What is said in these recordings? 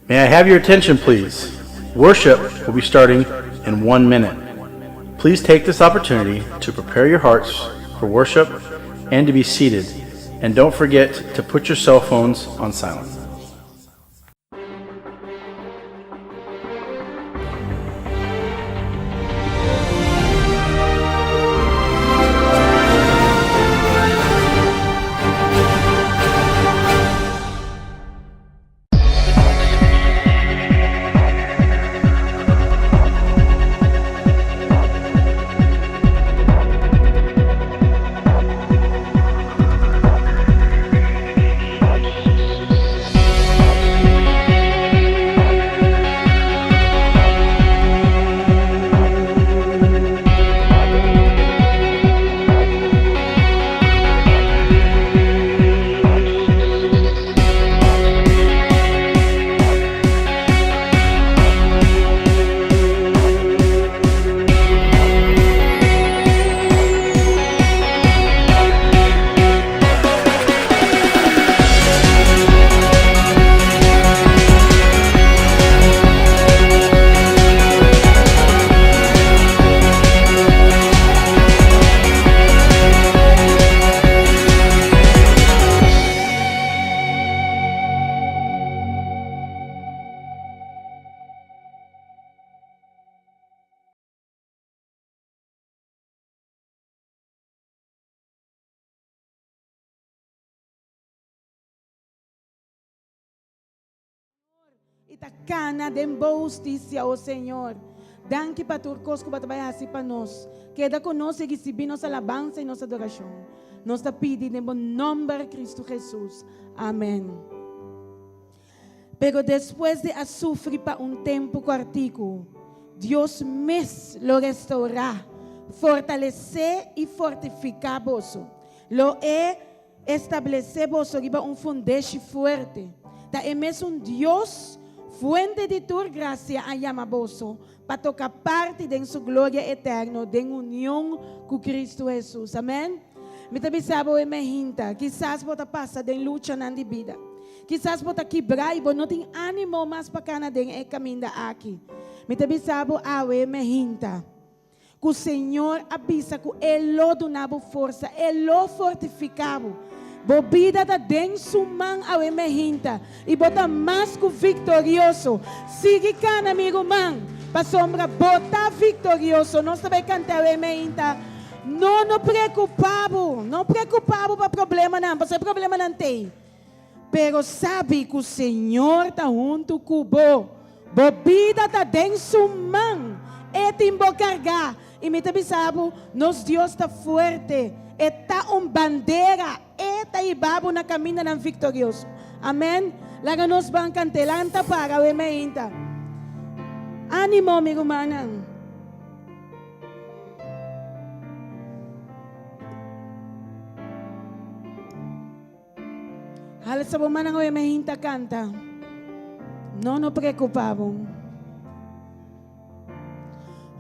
May I have your attention, please? Worship will be starting in 1 minute. Please take this opportunity to prepare your hearts for worship and to be seated. And don't forget to put your cell phones on silent. I ta kana den bo hustisia, o Señor. Danki pa tur kos ku bo ta bai hasi pa nos. Keda ku nos i risibí nos alabansa i nos adorashon. Nos ta pidi den bo nòmber, Kristu Hesus. Amèn. Pero despues di a sufri pa un tempu kòrtiku, Dios mes lo restourá, fortalesé i fortifiká boso. Lo e Establesé boso riba un fundeshi fuerte. Ta e mesun Dios, fuente di tur grasia, a yama boso pa toka parti den su gloria eterno den union ku Kristu Hesus. Amèn. Mi ta bisa bo e mehinta, kisas bo ta pasa den luchanan di bida. Kisas bo ta kibrá i bo no tin ánimo mas pa kana den e kaminda aki. Mi ta bisa bo awe mehinta. Ku Señor a bisa ku E lo duna bo forsa, E lo fortifiká bo. Bo bida ta den Su man awe mehinta i bo ta mas ku viktorioso. Sigui kana, mi ruman, pasobra bo ta viktorioso. Nos ta bai kanta awe mehinta, No, no preokupá bo, no preokupá bo pa problemanan, pasobra e problemanan t'ei. Pero sabi ku Señor ta huntu ku bo. Bo bida ta den Su man. E tin bo kargá. I mi ta bisa bo, nos Dios ta fuerte. E ta un bandera. E ta hiba bo na kamindanan viktorioso. Amèn. Laga nos ban kant'é. Lanta para awe meinta. Ánimo, mi rumannan. Halsa bo mannan oe me hinta kanta. No no preocupa bo.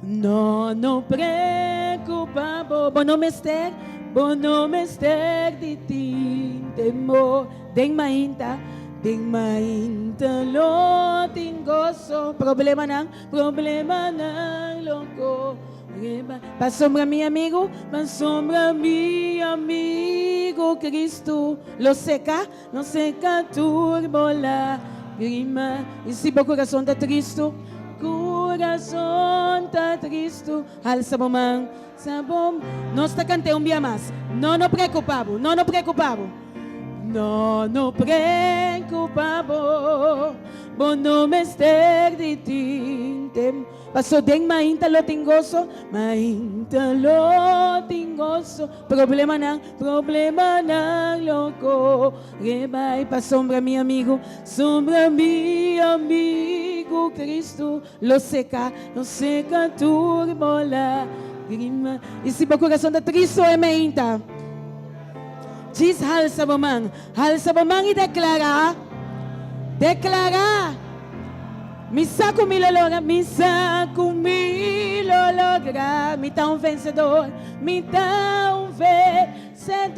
No no preocupa bo. Bo no mester, bo no mester di tin temor. Den mainta, den mainta lo tin goso. Problemanan, problemanan lo ko. Pasobra mi amigu, pasobra mi amigu Kristu lo seka, lo seka tur bo lágrima. I si bo kurason ta tristu, kurason ta tristu, halsa bo man, sa bo. Nos ta kant'é un bia mas. No no preokupá bo, no no preokupá bo. No no preokupá bo, bo no mester di tin temor. Paso den mainta lo tin goso, mainta lo tin goso. Problemanan, problemanan lo kore bai. Pasobra mi amigu, sombra mi amigu Kristu lo seka, lo seka tur bo lagrima. I si bo kurason ta tristu e mainta, djis halsa bo man, halsa bo man i deklará, deklará. Mi sa ku mi lo logra, mi sa ku mi lo logra, mi ta un vensedor, mi ta un vensedor.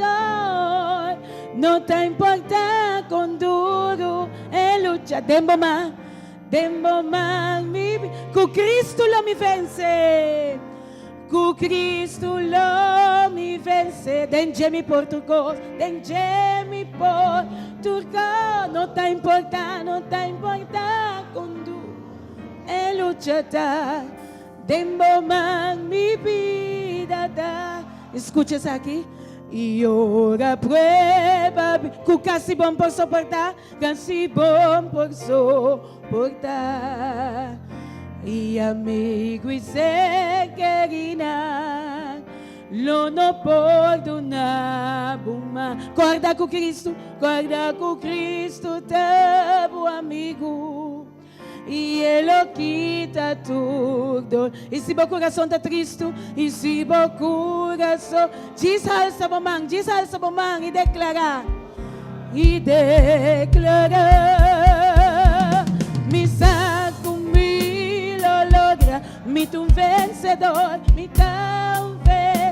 No ta importa kon duru e lucha, den bo man, den bo man mi, ku Cristo lo mi vense, ku Cristo lo mi vense. Den dje mi por tur kos, den dje mi por tur kos. No ta importa, no ta importa kon duru e lucha ta, den bo man mi bida ta. Skucha esaki, I ora prueba bin, ku kasi bon por soporta, kasi bon por soporta. I amigu i ser kerinan lo no por duna bo man. Kòrda ku Kristu, kòrda ku Kristu ta bo amigu i e lo kita tur dor. I si bo kurason ta tristu, i si bo kurason, djis halsa bo man, djis halsa bo man i deklará. I deklará, Mi sa ku mi lo logra, mi ta un vensedor, mi ta un ve.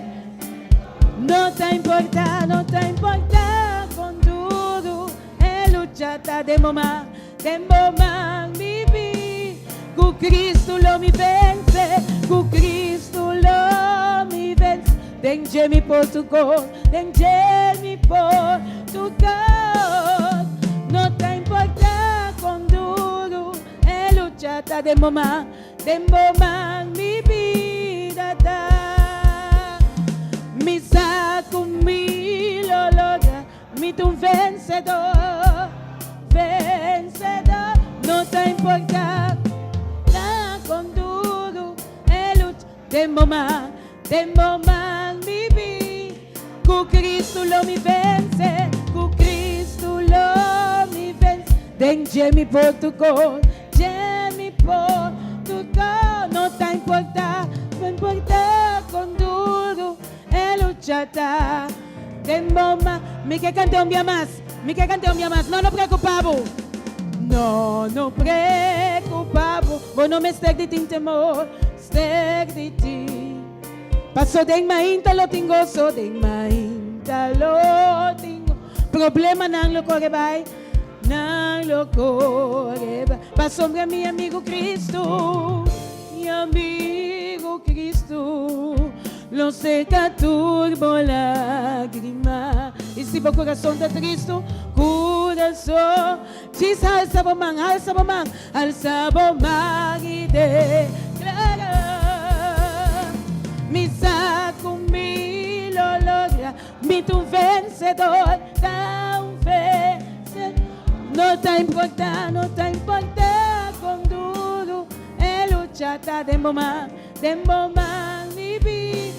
No ta importá, no ta importá kon duru e lucha ta den bo man, den bo man mi bi. Ku Kristu lo mi vense, ku Kristu lo mi vense. Den dje mi por tur kos, den dje mi por tur kos. No ta importá kon duru e lucha ta, den bo man, den bo man mi bida ta. Mi sa ku mi lo logra, mi ta un vensedor, vensedor. No. ta importá ta kon duru e lucha den bo man, den bo man mi bi ku Cristo lo mi vense, ku Cristo lo mi vense. Den dje mi por tur kos, dje mi por tur kos. No ta importá, no importá kon duru e lucha ta den bo man. Mi ke kant'é un bia mas, mi ke kant'é un bia mas. No no preokupá bo, no no preokupá bo. Bo no mester di tin temor, mester di tin. Paso den mainta lo tin goso, den mainta lo tin goso. Problemanan lo kore bai, nan lo kore bai. Pasobra mi amigu Cristo, mi amigu Cristo lo seka tur bo lagrima. I si bo kurason ta tristu, kurason, djis halsa bo man, halsa bo man, halsa bo man i deklara, Mi sa ku mi lo logra. Mi ta un vencedor, ta un vencedor. No ta importa, no ta importa con duro e lucha ta den bo man, den bo man mi bi.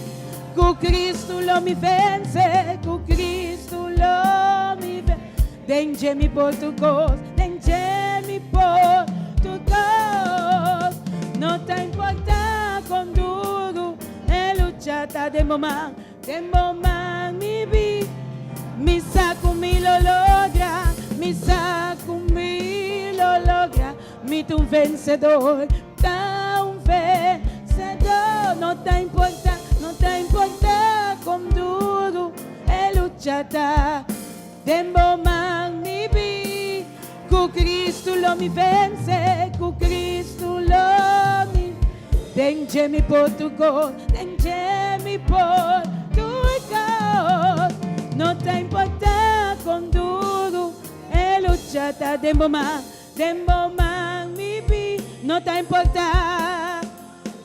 Cu Cristo lo mi vence, cu Cristo lo mi vence. Den dje mi por tur cos, den dje mi por tur cos. No ta importa con duro e lucha ta den bo man, Den bo man mi bi, mi sa ku mi lo logra, mi sa ku mi lo logra, mi ta un vensedor, ta un vensedor. No ta importa, no ta importa kon duru e lucha ta, den bo man mi bi, ku Cristo lo mi vense, ku Cristo lo mi. Den dje mi por tur kos, den dje mi por tur kos. No ta importá kon duru e lucha ta, den bo man, den bo man mi bi. No ta importá,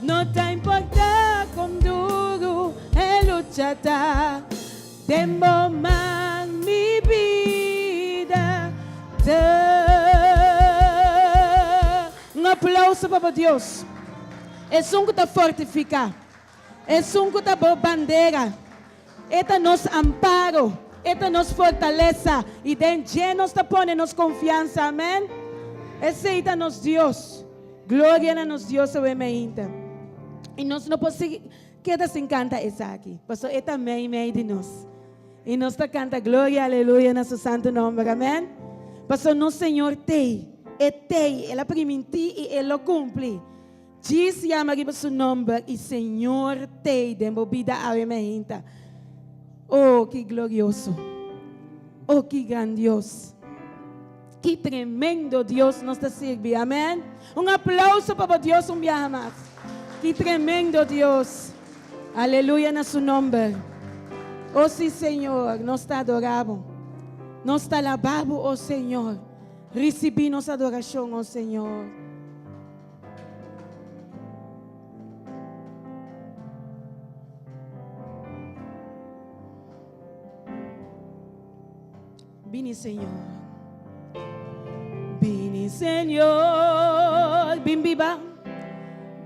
no ta importá kon duru e lucha ta, den bo man mi bida ta. Un aplauso pa bo Dios. Esun ku ta fortifiká. Esun ku ta bo bandera. E ta nos amparo. E ta nos fortalesa. I den dje nos ta pone nos konfiansa. Amen. Esei ta nos Dios. Gloria na nos Dios awe meinta. I nos no por sigui keda sin kanta esaki, pasobra e ta meimei di nos. I nos ta kanta gloria aleluya na su santu nomber. Amen. Pasobra nos Señor t'ei. E t'ei. El a primintí i e lo kumpli. Djis yama riba su nomber i Señor t'ei den bo bida awe mainta. Oh, ki glorioso. Oh, ki grandios. Ki tremendo Dios nos ta sirbi. Amen. Un aplauso pa bo Dios un biaha mas. Ki tremendo Dios. Aleluya na su nomber. Oh si Señor, nos ta adora bo. Nos ta alaba bo, oh Señor. Ricibi nos adoracion, oh Señor. Bini Señor. Bini Señor, bin biba,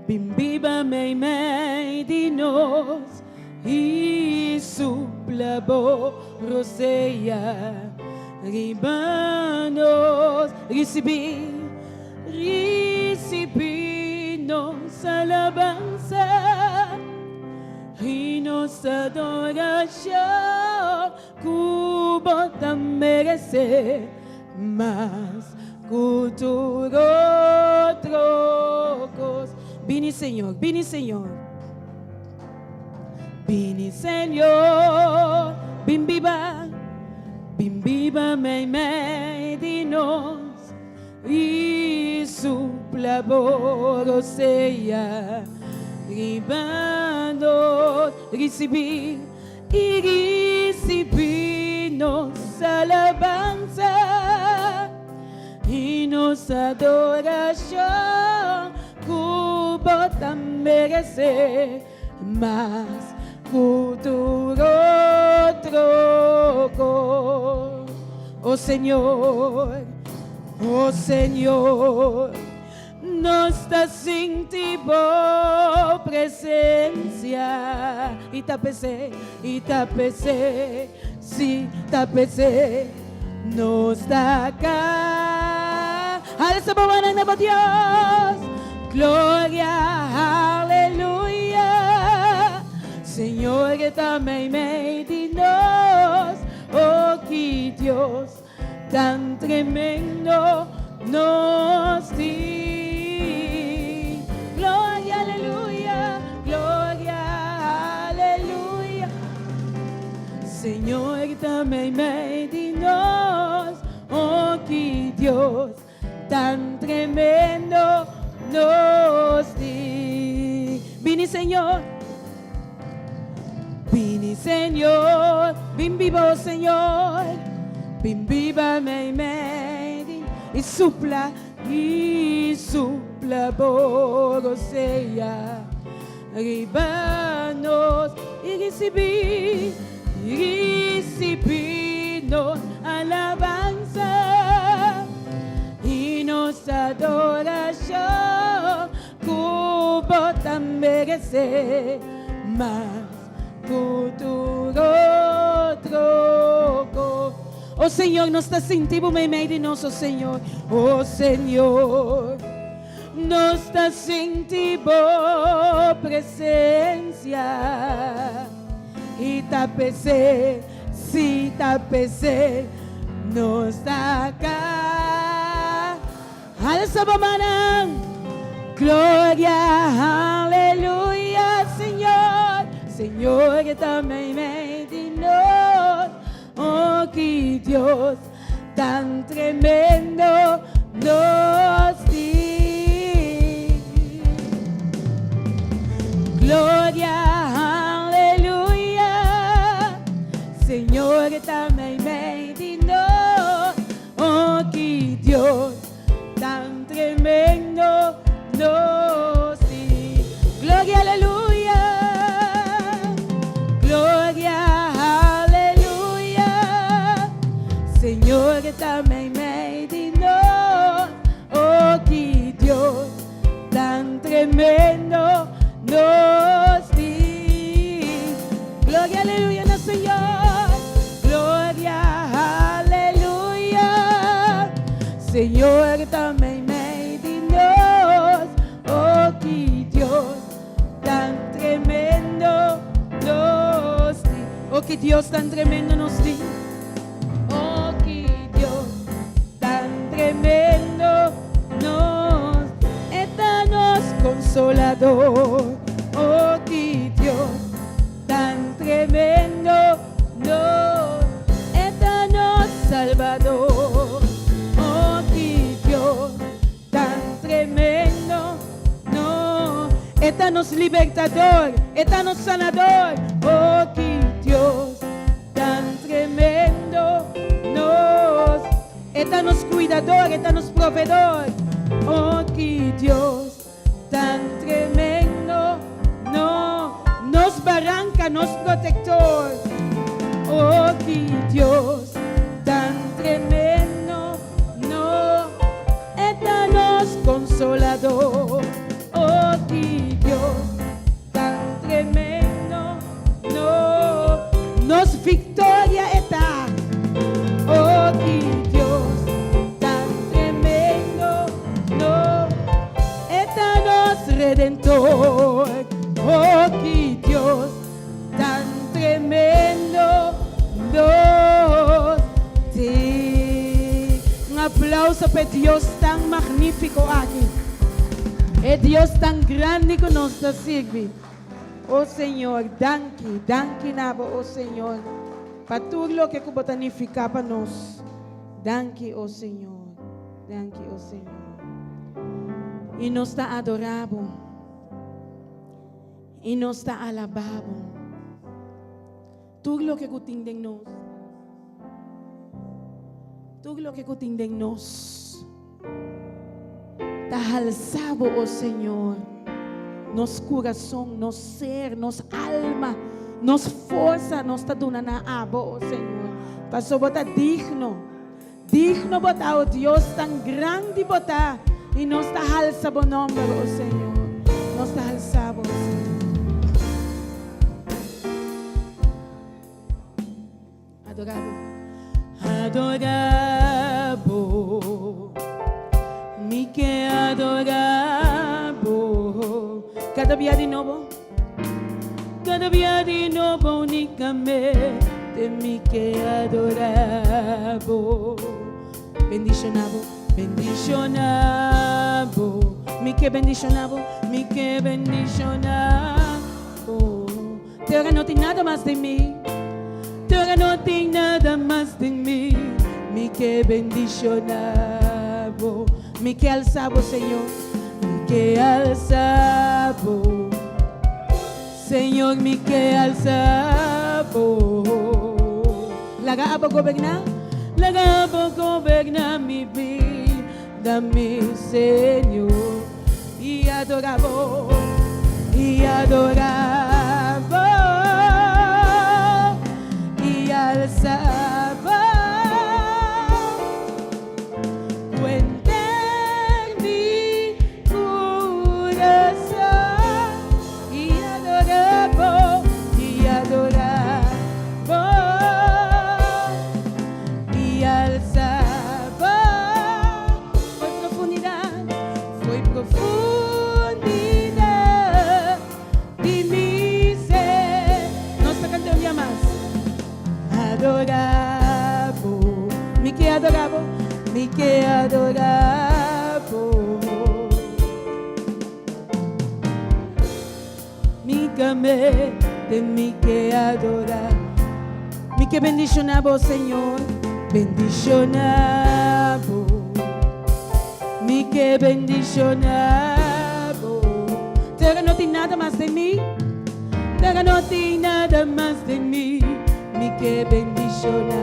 bin biba meimei di nos i supla bo rosea riba nos. Risibí, risibí nos alabansa i nos adorashon. Ku bo ta meresé mas ku tur otro kos. Bini Señor, bini Señor. Bini Señor, bin biba, bin biba meimei di nos i supla bo rosea riba nos. Risibí I risibí nos alabansa i nos adorashon ku bo ta meresé mas ku tur otro kos. O Señor. Oh Señor, nos ta sinti bo presencia. I ta p'esei, i ta p'esei, sí, ta p'esei, nos ta ka. Alsa bo mannan na bo Dios. Gloria, aleluya. Señor ta meimei di nos. Oh, ki Dios tan tremendo nos tin. Gloria, aleluya, gloria, aleluya. Señor ta meimei di nos. Oh, ki Dios tan tremendo nos tin. Bini, Señor. Bini, Señor, bin biba, oh Señor, bin biba meimei di i supla, i supla bo rosea riba nos i risibí, i risibí nos alabansa i nos adorashon. Ku bo ta meresé mas ku tur otro kos. O Señor, nos ta sinti bo meimei di nos, o Señor. O Señor, nos ta sinti bo presensia. I ta p'esei, sí, ta p'esei nos ta ka. Alsa bo mannan, Gloria, aleluya, Señor, Señor ta meimei di nos. Oh, ki Dios tan tremendo nos tin. Gloria, aleluya, Señor ta meimei di nos. Oh, ki Dios tan tremendo nos tin. Gloria, aleluya. Gloria, aleluya. Señor ta meimei di nos. Oh, ki Dios tan tremendo nos tin. Gloria, aleluya na Señor. Gloria, aleluya. Señor ta meimei di nos. Oh, ki Dios tan tremendo nos tin. Oh, ki Dios tan tremendo nos tin. Oh, ki Dios tan tremendo nos E ta nos consolador. Oh, ki Dios tan tremendo nos E ta nos salbador. Oh, ki Dios tan tremendo nos E ta nos libertador, E ta nos sanador. Oh, ki Dios tan tremendo nos E ta nos cuidador, E ta nos proveedor. Oh, ki Dios tan tremendo no nos baranca, nos protector. Oh, ki Dios tan tremendo no E ta nos consolador. Oh, ki Dios tan tremendo no nos victoria E ta. Oh, ki Dios tan tremendo no E ta nos redentor. Oh, ki Dios tan tremendo nos tin. Un aplauso pa e Dios tan magnífico aki. E Dios tan grandi ku nos ta sirbi. O Señor, danki, danki na bo, o Señor, pa tur loke ku bo ta nifiká pa nos. Danki, o Señor, danki, o Señor. I nos ta adorá bo. I nos ta alabá bo. Tur loke ku tin den nos. Tur loke ku tin den nos ta halsa bo, o Señor. Nos kurason, nos ser, nos alma, nos forsa nos ta duna na abo, o Señor. Pasobra bo ta digno. Digno bo ta, o Dios, tan grandi bo ta, i nos ta halsa bo nòmber, o Señor. Nos ta halsa bo, o Señor. Adorá bo. Adorá bo. Mi ke adorá bo. Kada bia di nobo. Kada bia di nobo unikamente mi ke adorá bo. Bendishoná bo. Bendishoná bo. Mi ke bendishoná bo. Mi ke bendishoná bo. Te ora no tin nada mas den mi, Te ora no tin nada mas den mi, Mi ke bendiciona bo, Mi ke alsa bo, Señor, Mi ke alsa bo, Señor, mi ke alsa bo. Laga abo goberna, Laga abo goberna mi bida, mi Señor. I adora bo, i adora bo, i alsa bo. Ku henter mi kurason. I adora bo, i adora bo, i alsa bo. Foi profundidad, foi profundidad di mi ser. Nos ta canta un dia mas. Adora bo, mi ke adora bo, mi ke adora bo. Mi kame den mi ke adora. Mi ke bendiciona bo, Señor, bendiciona bo. Mi ke bendiciona bo. Tera no tin nada mas den mi, tera no tin nada mas den mi. Mi ke bendiciona.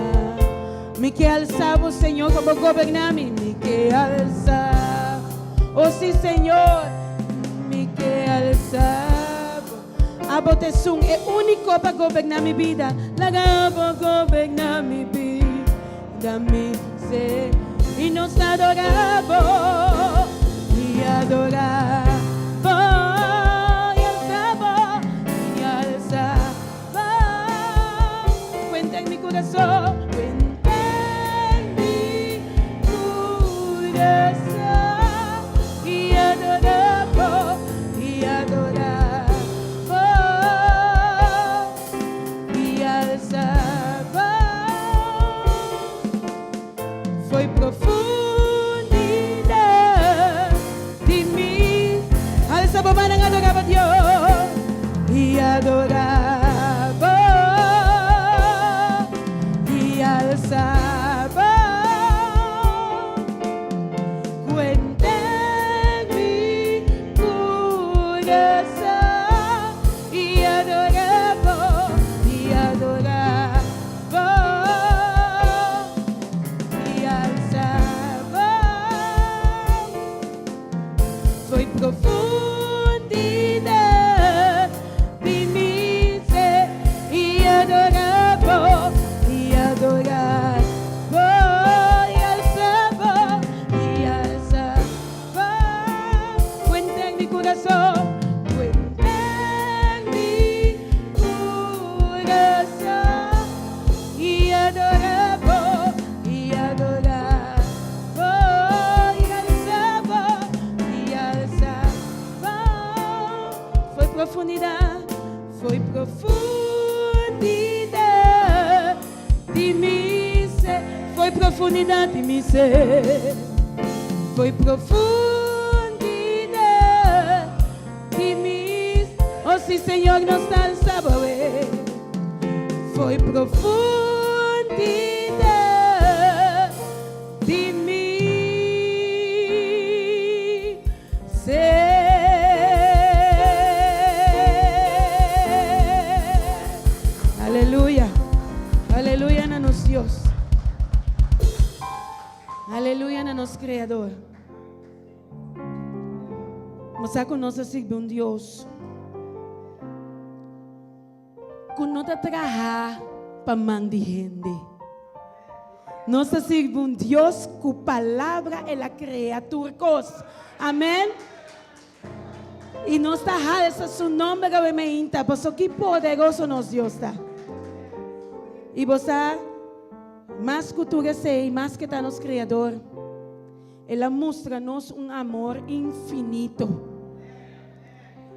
Mi ke alsa bo, Señor, pa bo goberna mi. Mi ke alsa. Oh sí, Señor, mi ke alsa bo. Abo ta esun, e úniko pa goberná mi bida. Laga abo goberná mi bida, mi ser. I nos ta adorá bo, i adorá bo, i alsa bo, i alsa bo. Kuenta en mi kurason, kuenta en mi kurason I adorá bo, i adorá bo, i alsa bo. Foi profundidad di mi. Alsa bo mannan adorá bo Dios i adorá bo i alsa bo. Cuenta mi corazón i adorá bo i adorá bo i alsa bo. Foi profundidad di mi ser i adorá bo i adorá bo i alsa bo i alsa bo. Cuenta en mi corazón, cuenta en mi corazón i adorá bo i adorá bo i alsa bo i alsa bo. Foi profundidad, foi profundidad di mi ser, foi profundidad di mi ser, foi profundidad di mi. Oh sí, Señor, nos ta alsa bo. Foi profundidad di mi ser. Aleluya. Aleluya na nos Dios. Aleluya na nos Creador. Nos sa ku nos ta sirbi un Dios ku no ta traha pa man di hende. Nos ta sirbi un Dios ku palabra el a krea tur kos. Amen. I nos ta halsa su nomber awe meinta, paso ki poderoso nos Dios ta. I bo sa, mas ku tur esei, mas ke ta nos Kreador, el a mustra nos un amor infinito.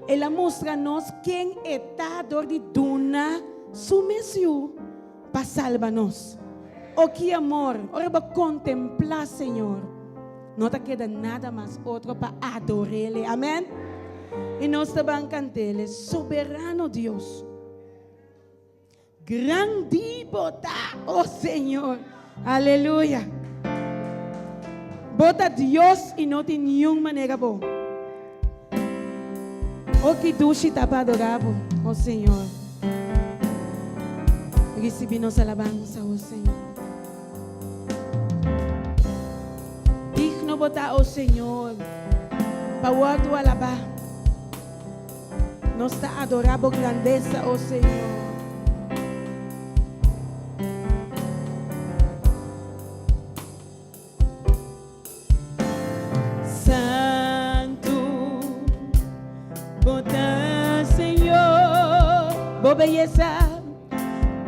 El a mustra nos ken e ta dor di duna su mes Yu pa salba nos. O ki amor! Ora bo kontemplá Señor, no ta keda nada mas otro pa ador'Ele. Amen! I nos ta ban kant'Ele, Soberano Dios. Grandi bo ta, o Señor. Aleluya. Bo ta Dios i no tin niun manera bo. O ki dushi ta pa adorá bo, o Señor. Risibí nos alabansa, o Señor. Digno bo ta, o Señor, pa wòrdu alabá. Nos ta adorá bo grandesa, o Señor. Santu bo ta, Señor. Bo beyesa,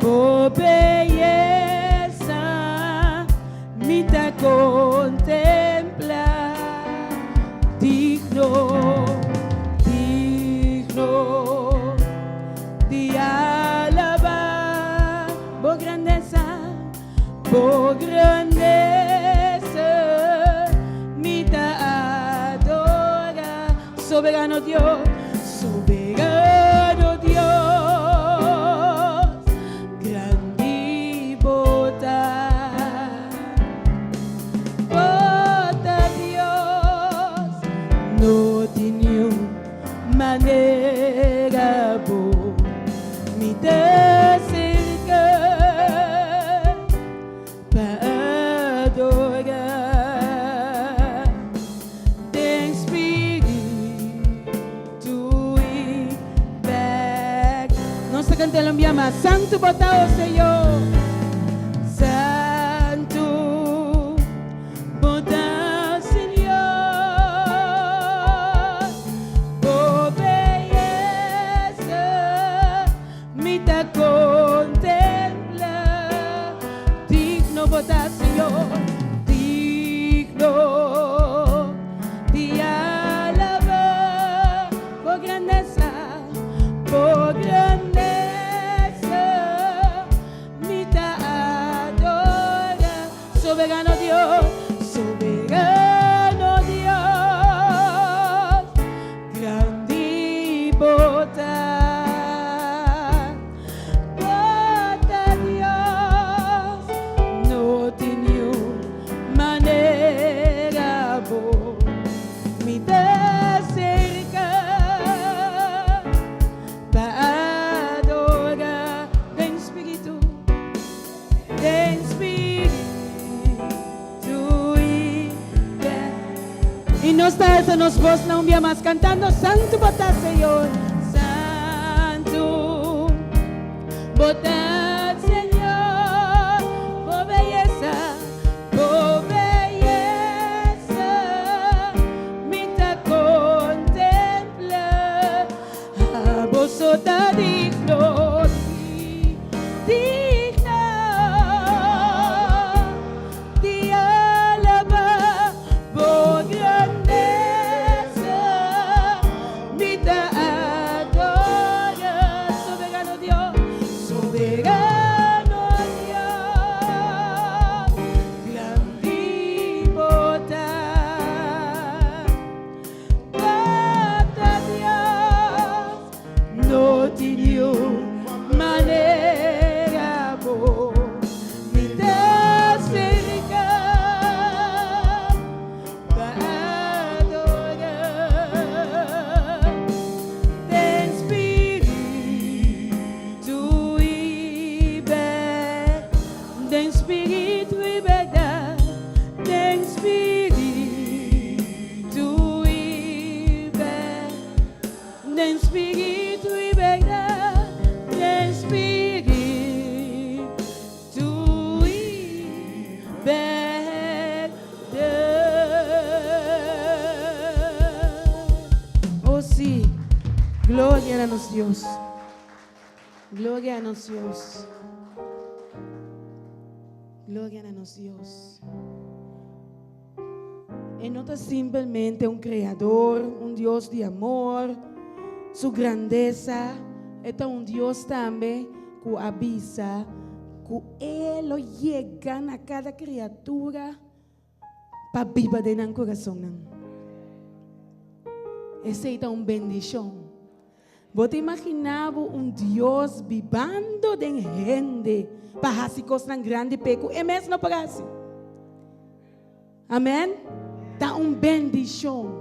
bo beyesa mi ta kontemplá. Digno, digno di alabá bo grandesa. Bo grandesa mi ta adora. Soberano Dios, soberano Dios, grandi bo ta. Bo ta Dios, no tin niun manera bo mi ta acerca pa adora den spiritu i bek. Nos ta canta el un bia mas. Santu bo ta, o Señor. Santu. Bo ta Señor, bo beyesa mi ta contempla. Digno bo ta Señor, digno di alaba. Bo grandesa, bo grandesa mi ta adora. Soberano Dios, soberano Dios, grandi bo ta. Bo ta Dios, no tin niun manera bo mi ta acerca pa adora den spiritu. Den spiritu i bèrdat. I nos ta alsa nos bosnan un bia mas kantando, Santu bo ta, Señor. Santu bo ta, Señor. Bo beyesa, bo beyesa mi ta kontempla. Abo so ta digno, digno di alabá bo grandesa. Mi ta adorá, soberano Dios, soberano Dios, grandi bo ta. Tata Dios, no tin niun manera bo mi ta acerca pa adora den spiritu i berdad, den spiritu i berdad, den spiritu. I bèrdat, den spiritu i bèrdat, den spiritu i. Sí. Gloria na nos Dios. Gloria na nos Dios. Gloria na nos Dios. E no ta simplemente un creador, un Dios di amor, su grandeza. E ta un Dios tambe cu a bisa cu E lo yega na cada criatura pa biba den nan corazonnan. Esey ta un bendicion. Bo ta imaginá bo un Dios bibando den hende pa hasi kosnan grandi p'e ku e mes no por hasi? Amèn? Ta un bendishon.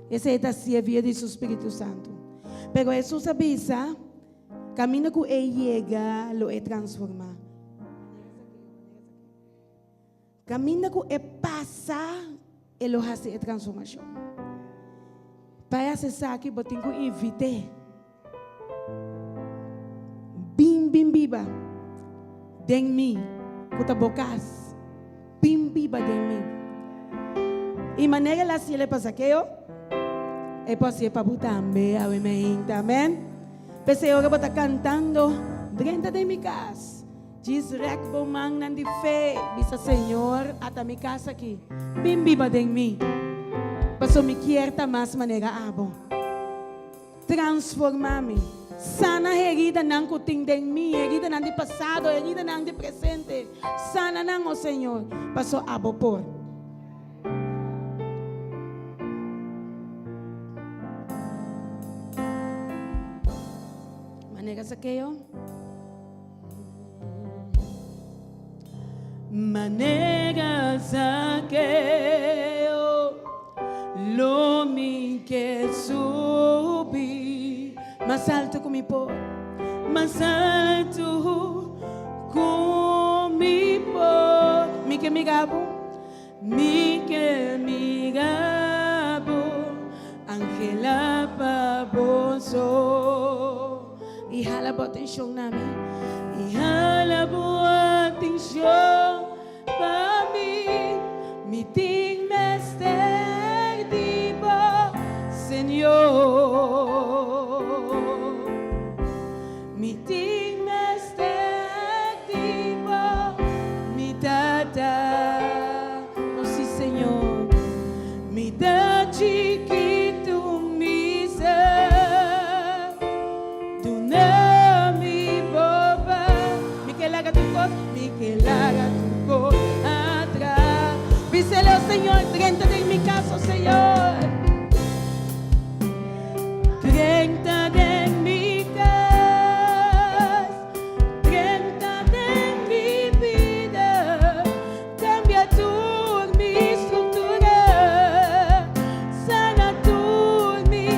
Esei ta hasié via di su spiritu santu. Pero Hesus a bisa, Kaminda ku e yega lo e transformá. Kaminda ku e pasa, e lo hasi e transformashon. Pa e hasi esaki, bo tin ku invit'é. Bin, bin biba den mi, ku ta bo kas. Bin biba den mi. I manera el a hasi el pa Zakeo, e por hasié pa bo tambe awe meinta. Amèn. P'esei ora bo ta kantando, Drenta den mi kas. Djis rèk bo mannan di fe, bisa, Señor, ata mi kas aki. Bin biba den mi, pasobra mi kier ta mas manera abo. Transformá mi. Sana heridanan ku tin den mi, heridanan di pasado, heridanan di presente. Sana nan, o Señor, pasobra abo por. Manera Zakeo. Manera Zakeo lo mi ke subi mas alto ku mi por, mas alto ku mi por. Mi ke mira bo, mi ke mira bo, Angela pa bo so. I hala bo atenshon na mi. I hala bo atenshon pa mi. Mi tin mester di bo, Señor. Mi tin mester di bo, mi Tata. Oh, sí, Señor. Mi ta chikitu mi sa. Duna mi bo pas. Mi ke laga tur kos, mi ke laga tur kos atras. Bisele, oh Señor, drenta den mi kas, oh Señor. Drenta den mi kas, drenta den mi bida. Cambia tur mi structura, sana tur mi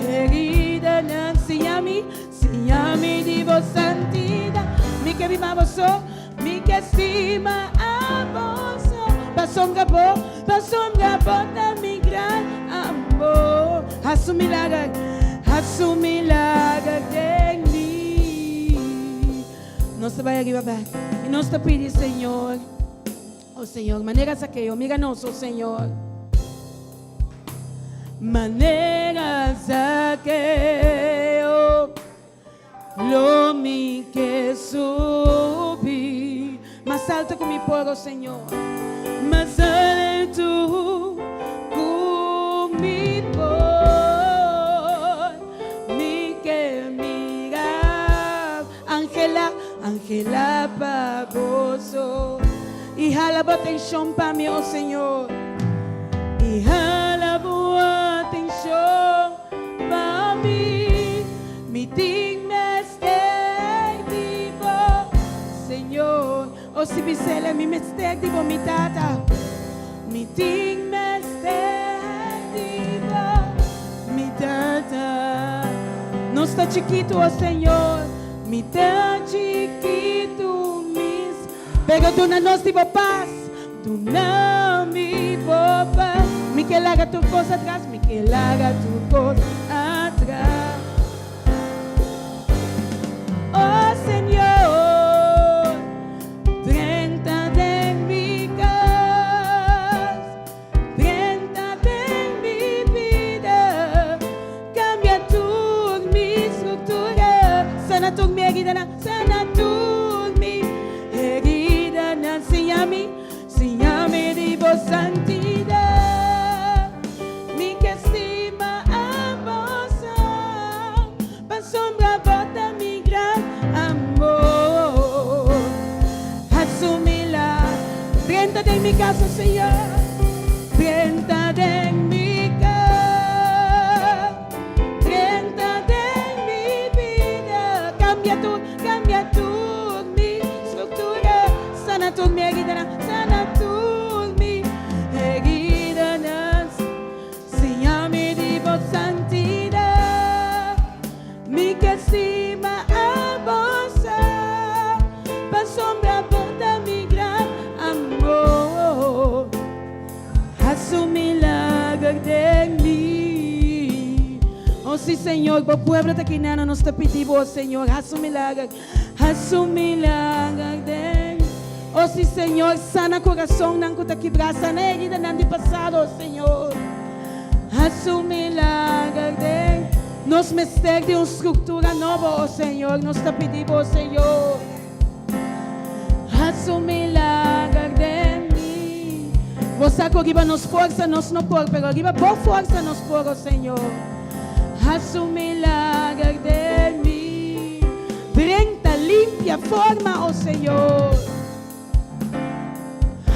heridanan. Siña mi, siña mi di bo santidad. Mi ke biba bo so, mi ke stima a bo so. Pasobra bo, pasobra bo ta mi gran amor. Haci un milager, haci un milager den mi. Nos ta bai ariba bek i nos ta pidi Señor, O Señor, manera Zakeo, mira nos, o Señor. Manera Zakeo, lo mi ke subi mas alto ku mi por, o Señor, mas alto ku mi por, mi ke mira. Angela, Angela pa boso. I hala bo atenshon pa mi, o Señor. I hala bo atenshon pa mi. Mi tin mester di bo, Señor. O si bisele, mi mester di bo, mi Tata. Mi tin mester di bo, mi Tata. Nos ta chikitu, o Señor, mi ta chikitu mis. Pero duna nos di bo pas, duna mi bo pas. Mi ke laga tur kos atras, mi ke laga tur kos atras. O Señor, drenta den mi cas, drenta den mi bida, cambia. Sana tur mi heridanan, sana tur mi heridanan. Siña mi, siña mi di bo santidat. Mi ke stima abo so, pasobra bo ta mi gran amor. Hasi un milagro. Drenta den mi kas, oh Señor. Drenta den mi kas. Drenta den mi bida. Kambia tur, kambia tur mi struktura. Sana tur mi heridanan, sana tur mi heridanan. Siña mi di bo santidat. Mi ke stima abo so, pasobra bo ta mi gran amor. Hasi un milager den mi. Oh si Señor, bo pueblo ta aki nos ta pidi bo, Señor, hasi un milager, hasi un milager den mi. Oh si Señor, sana kurasonnan ku ta kibrá, sana heridanan di pasado, Señor. Hasi un milager den nos. Mester di un struktura nobo, oh Señor, nos ta pidi bo, Señor. Hasi un milager den mi. Bo sa ku riba nos forsa nos no por, pero riba bo forsa nos por, oh Señor. Hasi un milager den mi. Drenta, limpia, forma, oh Señor.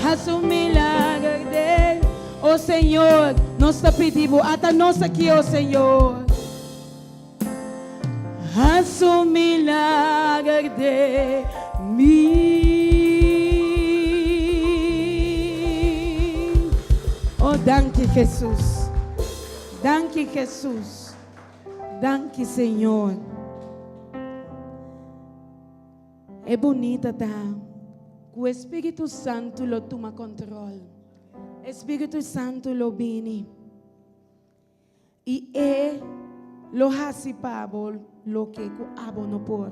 Hasi un milager den, oh Señor, nos ta pidi bo, ata nos aki, oh Señor. Hasi un milager den mi. Oh, danki Jesus. Danki Jesus. Danki Señor. E bunita ta ku Spiritu Santu lo tuma kontrol. Spiritu Santu lo bini. I e lo hasi pa bo loke ku abo no por.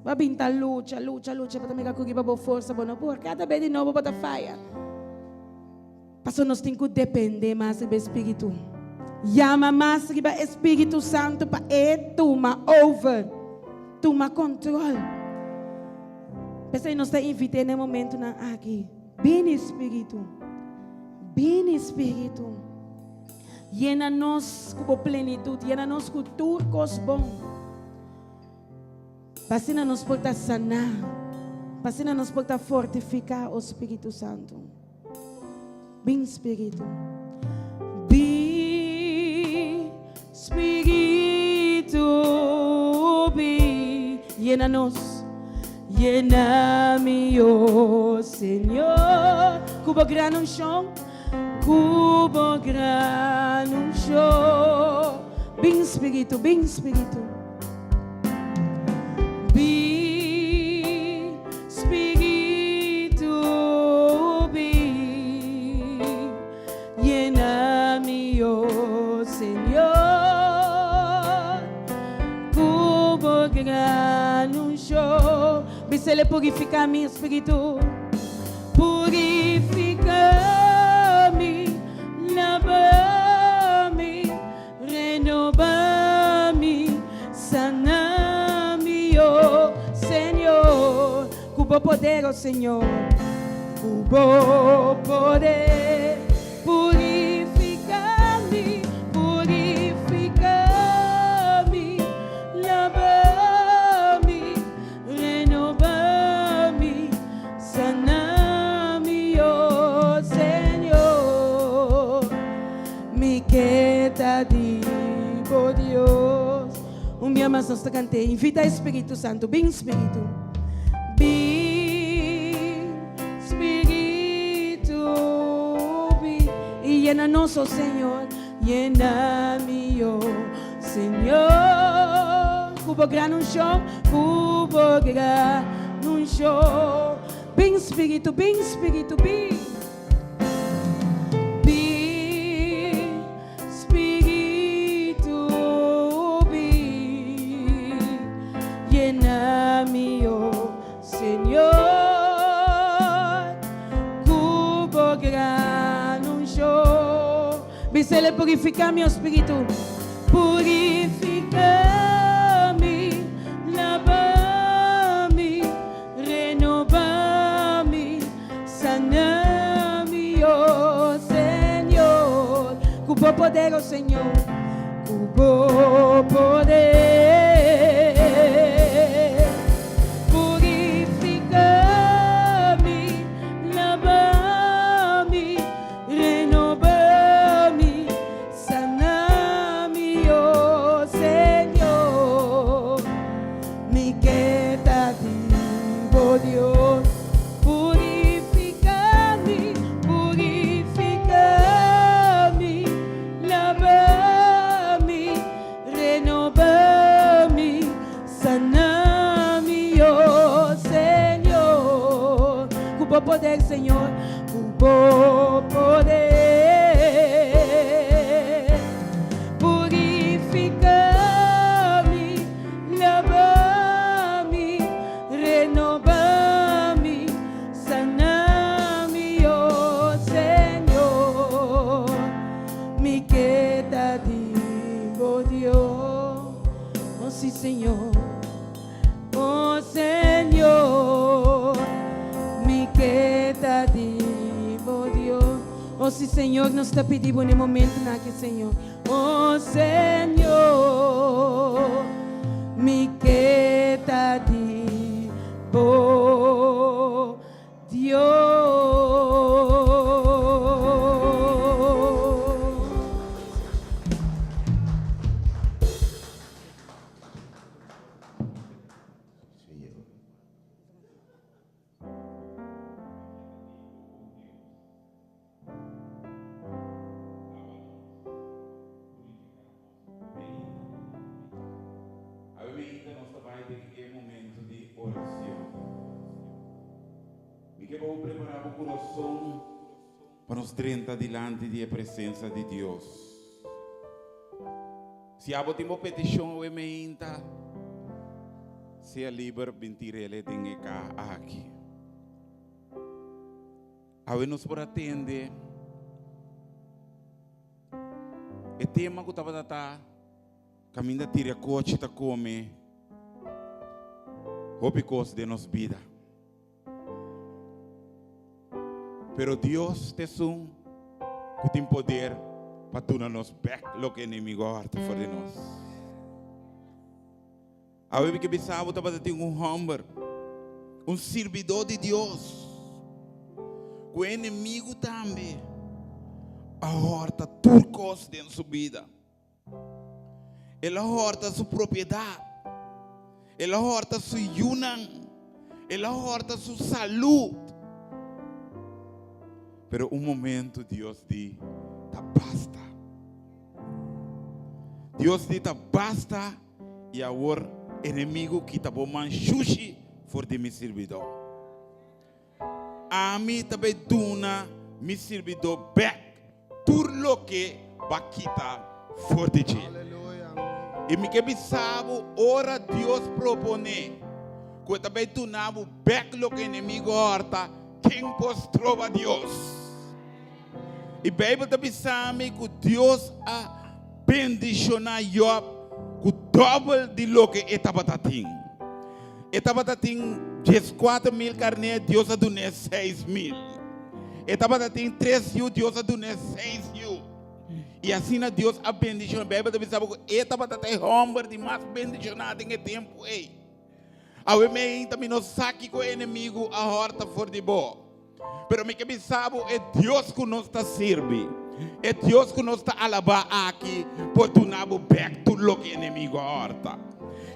Bo a bin ta lucha, lucha, lucha, pa mira ku riba bo forsa bo no por. Kada bes di nobo bo ta faya. Paso nos tin ku dependé mas riba Spiritu. Yama mas riba Spiritu Santu pa e tuma over, tuma kontrol. P'esei nos ta invit'é na e momentunan aki. Bini Spiritu. Bini Spiritu. Yena nos ku bo plenitut, yena nos ku tur kos bon. Pa asina nos por ta saná, pa asina nos por ta fortifiká, o Spiritu Santu. Bin Spiritu. Bin Spiritu, bin. Yena nos. Yena mi, o Señor. Ku bo gran unshon. Ku bo gran unshon. Bin Spiritu, bin Spiritu. Bin Spiritu, bin. Yena mi, o Señor. Ku bo gran unshon. Bis'El purifiká mi spiritu. Purifiká mi, laba mi, renobá mi, sana mi, oh Señor. Ku bo poder, oh Señor. Ku bo poder. Purifiká mi, purifiká mi, laba mi, renobá mi, sana mi, oh Señor. Mi ke ta di bo, Dios. Un dia mas nos ta kant'é. Invitá Spiritu Santu. Bin Spiritu. Bin Spiritu, bin. I yena nos, oh Señor. Yena mi, oh Señor. Ku bo gran unshon, ku bo gran unshon. Bin Spiritu, bin Spiritu, bin. Bin Spiritu, bin. Yena mi, oh Señor. Ku bo gran unshon. Bis'El purifiká mi, oh Spiritu. Purifiká mi, laba. Bo poder purifica mi, laba mi, renoba mi, sana mi, oh Señor. Mi ke ta di bo Dios. Purifica mi, purifica mi, laba mi, renoba mi, sana mi, oh Señor. Ku bo poder, Señor, ku bo poder. Purifica mi, laba mi, renoba mi, sana mi, oh Señor. Mi ke ta di bo Dios. Oh sí, Señor. Oh Señor. Mi ke ta di bo Dios. Oh sí, Señor, nos ta pidi bo na e momentonan aki, Señor. Oh Señor, mi ke ta di bo Dios. Awe mainta nos ta bai den e momento di oracion. Mi ke pa bo prepara bo curason pa nos drenta dilanti di e presencia di Dios. Si abo tin bo peticion awe mainta, sea liber bin tirele den e caha aki. Awe nos por a tende e tema ku tabata ta kaminda tira kochi ta kome hopi kos den nos bida. Pero Dios ta esun ku tin poder pa duna nos bek loke enemigo a hòrta for di nos. Awe mi ke bisa bo tabata tin un hòmber, un sirbidó di Dios, ku e enemigu tambe a hòrta tur kos den su bida. El a hòrta su propiedat, el a hòrta su yunan, el a hòrta su salud. Pero un momento Dios di, Ta basta. Dios di, Ta basta. I awor, enemigu, kita bo man shushi for di mi sirbidó. Ami ta bai duna mi sirbidó bèk tur loke bo a kita for di dje. I mi ke bisa bo, ora Dios proponé ku e ta bai duna bo bèk loke enemigu a hòrta, ken por stroba Dios? I Beibel ta bisa mi ku Dios a bendishoná Yòb ku dòbel di loke e tabata tin. E tabata tin 14,000 karné, Dios a dun'é 6000. E tabata tin tres yu, Dios a dun'é seis yu. I asina Dios a bendishoná. Beibel ta bisa bo ku e tabata ta e hòmber di mas bendishoná den e tempu ei. Awe meinta mi no sa kiko e enemigu a hòrta for di bo. Pero mi ke bisa bo e Dios ku nos ta sirbi, e Dios ku nos ta alabá aki por duna bo bèk tur loke enemigu a hòrta.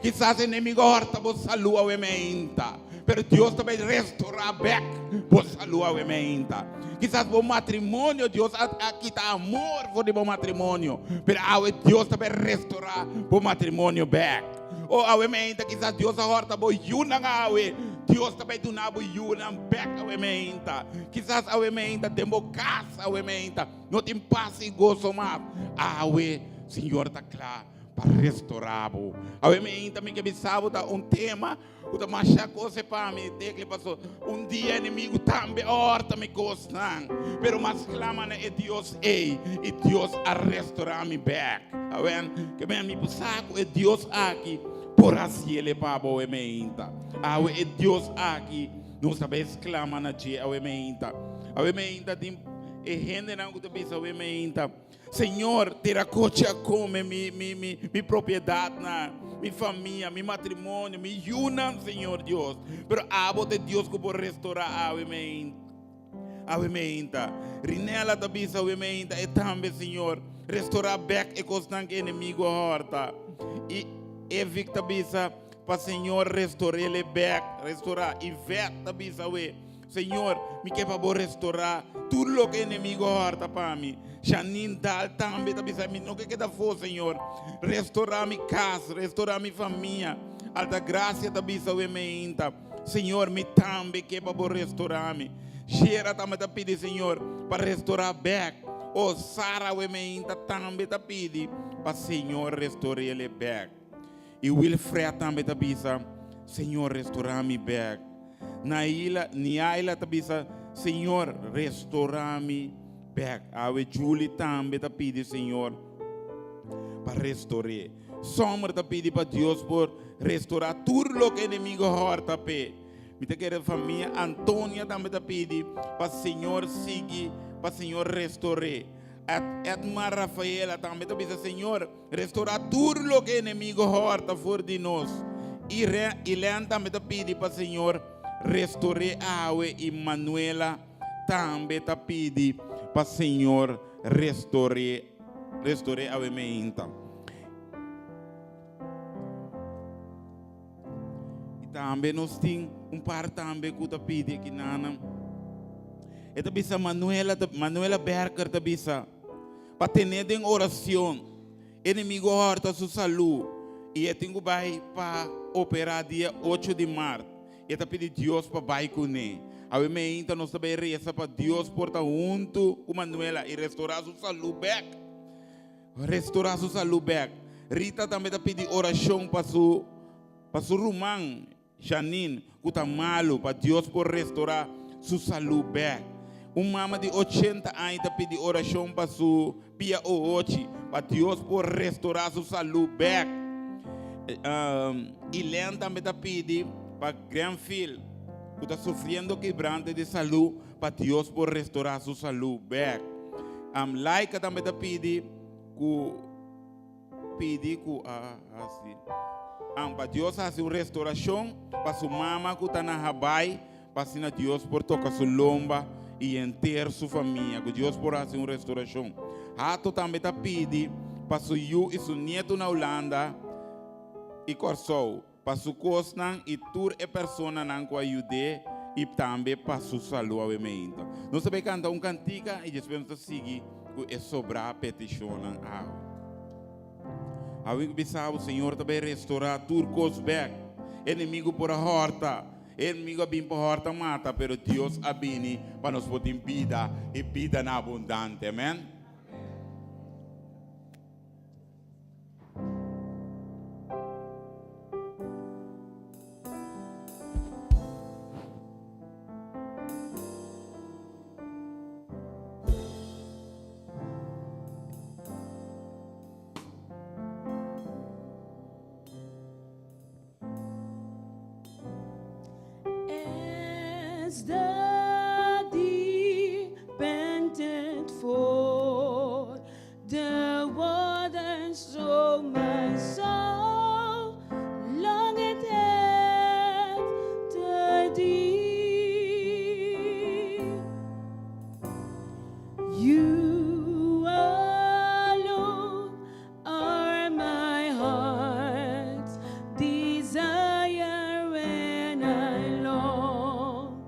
Kisas enemigu a hòrta bo salú awe meinta, pero Dios ta bai restorá bèk bo salú awe meinta. Kisas bo matrimonio, Dios a a kita amor for di bo matrimonio, pero awe Dios ta bai restorá bo matrimonio bèk. O awe meinta kisas Dios a hòrta bo yunan awe, Dios ta bai duna bo yunan bèk awe meinta. Kisas awe meinta den bo kas awe meinta no tin pas i goso mas. Awe Señor ta kla pa restorá bo. Awe meinta mi ke bisa bo ta un tema ku ta masha kos e pa mi tekle paso un dia enemigu tambe a hòrta mi kosnan pero mas klama na e Dios ei i Dios a restorá mi bèk. Awen ke mi por sa ku e Dios aki por hasiel e pa bo awe meinta. Awe e Dios aki nos ta bes clama na dje awe meinta. Awe meinta tin e hendenan ku ta bisa awe meinta. Señor, tirakochi a kome mi, mi, mi, mi propiedatnan, mi famia, mi matrimonio, mi yunan, Señor Dios. Pero abo ta e Dios ku por restorá awe meinta. Awe meinta. Rinella ta bisa awe meinta, e tambe, Señor, restorá bèk e kosnan ku e enemigu a hòrta. I Evic ta bisa pa Señor restor'é bèk, restorá. Yvette ta bisa awe, Señor, mi ke pa bo restorá tur loke enemigo a hòrta pa mi. Janine Dahl tambe ta bisa, mi no ke keda afó, Señor. Restorá mi kas, restorá mi famia. Altagracia ta bisa awe meinta, Señor, mi tambe ke pa bo restorá mi. Shera tambe ta pidi, Señor, pa restorá bèk. O Sara awe meinta tambe ta pidi pa Señor restor'é bèk. I Wilfred tambe ta bisa, Señor, restorá mi bèk. Naila, Niaila ta bisa, Señor, restorá mi bèk. Awe Julie tambe ta pidi Señor pa restor'é. Sommer ta pidi pa Dios por restorá tur loke enemigo hòrta p'e. Mi ta kere famia Antonia tambe ta pidi pa Señor sigui, pa Señor restor'é. Edmar Rafaela tambe ta bisa, Señor, Restorá tur loke enemigo hòrta for di nos. I Ilen tambe ta pidi pa Señor restor'é awe i Manuela tambe ta pidi pa Señor restor'é restor'é awe meinta. I tambe nos tin un par tambe ku ta pidi aki nana. E ta bisa Manuela Manuela Berker ta bisa. Pa ten'é den oracion. Enemigo horta su salú y e tin cu bay pa opera dia ocho di mart. E ta pidi Dios pa bay cun'é. Awe meinta nos ta bay reza pa Dios por ta hunto cu Manuela y restora su salú bek. Restora su salú bek. Rita tambe ta pidi oracion pa su pa su ruman. Janine, ku ta malu, pa Dios por restorá su salú bèk. Un mama di ochenta aña ta pidi orashon pa su pia ohochi, pa Dios por restorá su salú bèk. Elaine tambe ta pidi pa Grenfield, ku ta sufriendo kibrante di salú, pa Dios por restorá su salú bèk. Laika tambe ta pidi ku. Pidi ku a hasi an pa Dios hasi un restorashon pa su mama ku ta na Habai, pa asina Dios por toka su lomba i henter su famia. Ku Dios por hasi un restorashon. Hato tambe ta pidi pa su yu i su nietu na Hulanda i Kòrsou, pa su kosnan i tur e personanan ku a yud'é i tambe pa su salú awe meinta. Nos ta bai kanta un kantika i despues nos ta sigui ku e sobrá petishonnan awe. Awe ku bisa bo, Señor ta bai restorá tur kos bèk. Enemigu por a hòrta, e enemigu a bin pa hòrta mata, pero Dios a bini pa nos por tin bida i bida na abundante. Amèn. As the deer panted for the waters, so my soul longeth after thee. You alone are my heart's desire, and I long.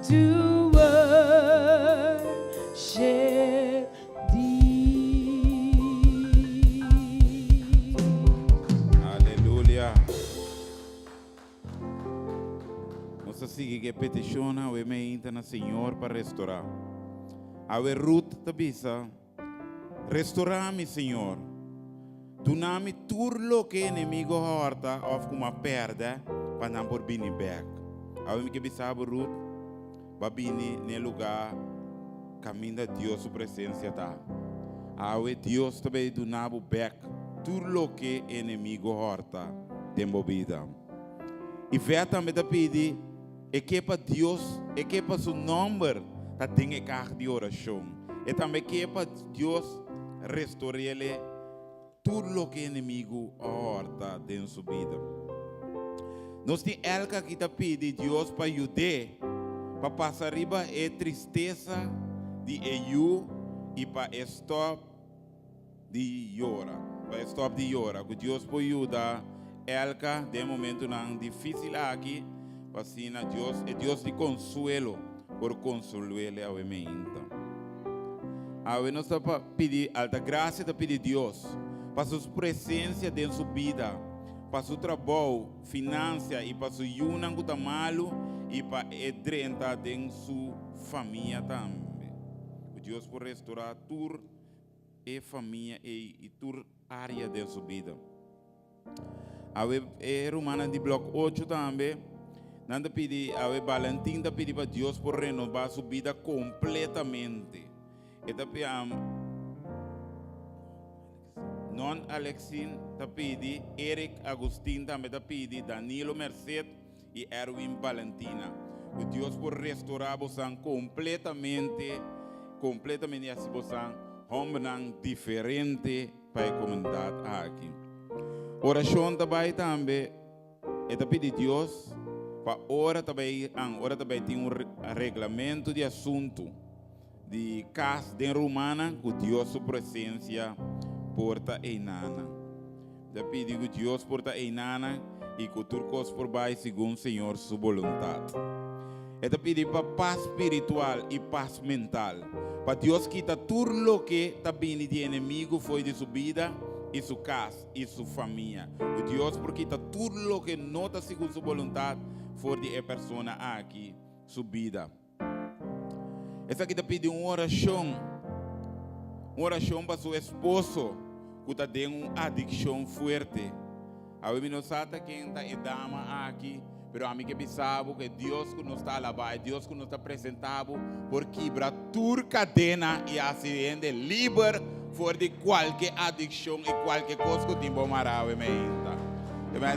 To worship thee. Aleluya. Nos ta sigui ku e petishon awe meinta na Señor pa restorá. Awe Ruth ta bisa, Restorá mi, Señor. Duna mi tur loke enemigo hòrta òf ku mi a pèrdè pa nan por bini bèk. Awe mi ke bisa bo, Ruth, bo a bini na e lugá kaminda Dios su presensia ta. Awe Dios ta bay duna bo bèk tur loke enemigo hòrta den bo bida. Ivette tambe ta pidi e ke pa Dios, e ke pa su nòmber ta den e kag di orashon. E tambe ke pa Dios restor'ele tur loke enemigu a hòrta den su bida. Nos tin Elka ki ta pidi Dios pa yud'é pa pasa riba e tristesa di e yu i pa e stòp di yora. Pa e stòp di yora. Ku Dios por yuda Elka den e momentunan difísil aki, pa asina Dios, e Dios di konsuelo, por konsol'é awe meinta. Awe nos ta pa pidi Altagracia ta pidi Dios pa su presensia den su bida, pa su trabou, finansia i pa su yunan ku ta malu i pa e drenta den su famia tambe. Ku Dios por restorá tur e famia ei i tur área den su bida. Awe e rumannan di blòk ocho tambe, nan ta pidi, awe Valentin ta pidi pa Dios por renobá su bida kompletamente. E ta Non Alexin ta pidi, Eric Agustin tambe ta pidi, Danilo Merced i Erwin Valentina. Ku Dios por restorá bosan kompletamente, kompletamente i hasi bosan hòmbernan diferente pa e komunidat aki. Orashon ta bai tambe, e ta pidi Dios pa ora ta bai an, ora ta bai tin un reglamentu di asuntu di kas den rumannan ku Dios su presensia por ta einanan. Ta pidi ku Dios por ta einanan i ku tur kos por bai segun Señor su boluntat. E ta pidi pa pas spiritual i pas mental, pa Dios kita tur loke ta bini di enemigu fo'i di su bida i su kas i su famia. Ku Dios por kita tur loke no ta segun su boluntat for di e persona aki su bida. Esaki ta pidi un orashon, un orashon pa su esposo ku ta den un adikshon fuerte. Awe mi no sa ta ken ta e dama aki, pero ami ke bisa bo ku e Dios ku nos ta alabá, e Dios ku nos ta presentá bo, por kibra tur kadena i hasi hende liber for di kualke adikshon i kualke kos ku tin bo mará awe meinta.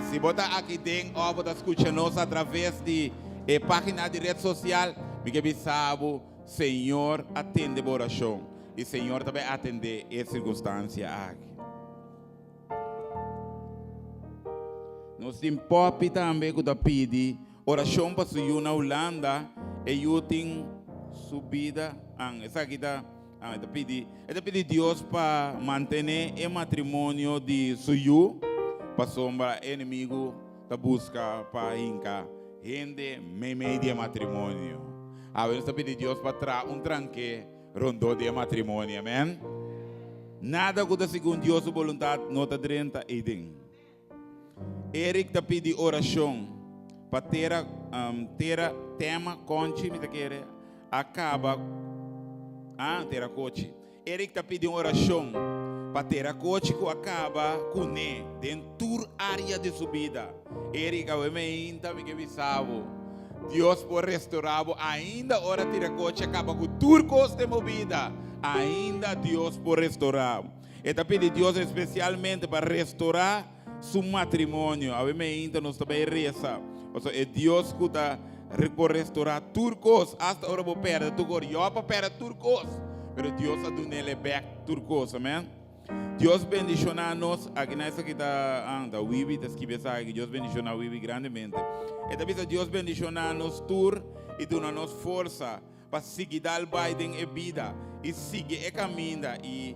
Si bo ta aki den òf bo ta skucha nos atraves di E página di ret sosial, Mi ke bisa bo, Señor a tende bo orashon i Señor ta bai atendé e sirkunstansia aki. Nos tin Poppy tambe ku ta pidi orashon pa su yu na Hulanda. E yu tin su bida, an, esaki ta, an, e ta pidi, e ta pidi Dios pa mantené e matrimonio di su yu, pasobra e enemigu ta buska pa hinka hende meimei di e matrimonio. Awe nos ta pidi Dios pa traha un tranke rondó di e matrimonio. Amen. Nada ku ta segun Dios su boluntat no ta drenta eiden. Eric ta pidi orashon pa tera tera tema konchi mi ta kere a kaba ah tera kochi. Eric ta pidi un orashon pa tera kochi ku a kaba kuné den tur área di su bida. Eric, awe meinta mi ke bisa bo, Dios por restorá bo ainda ora tira kochi a kaba ku tur kos den bo bida. Ainda Dios por restorá bo. E ta pidi Dios espesialmente pa restorá su matrimonio. Awe meinta nos ta bai resa, pasobra e Dios ku ta por restorá tur kos, asta ora bo pèrdè tur kos. Yòb a pèrdè tur kos, pero Dios a dun'el e bèk tur kos. Amèn. Dios bendishoná nos. Aki na esaki ta, ah, ta Wibi ta skibi esaki. Dios bendishoná Wibi grandemente. E ta bisa Dios bendishoná nos tur i duna nos forsa pa sigui dal bai den e bida i sigui e kaminda i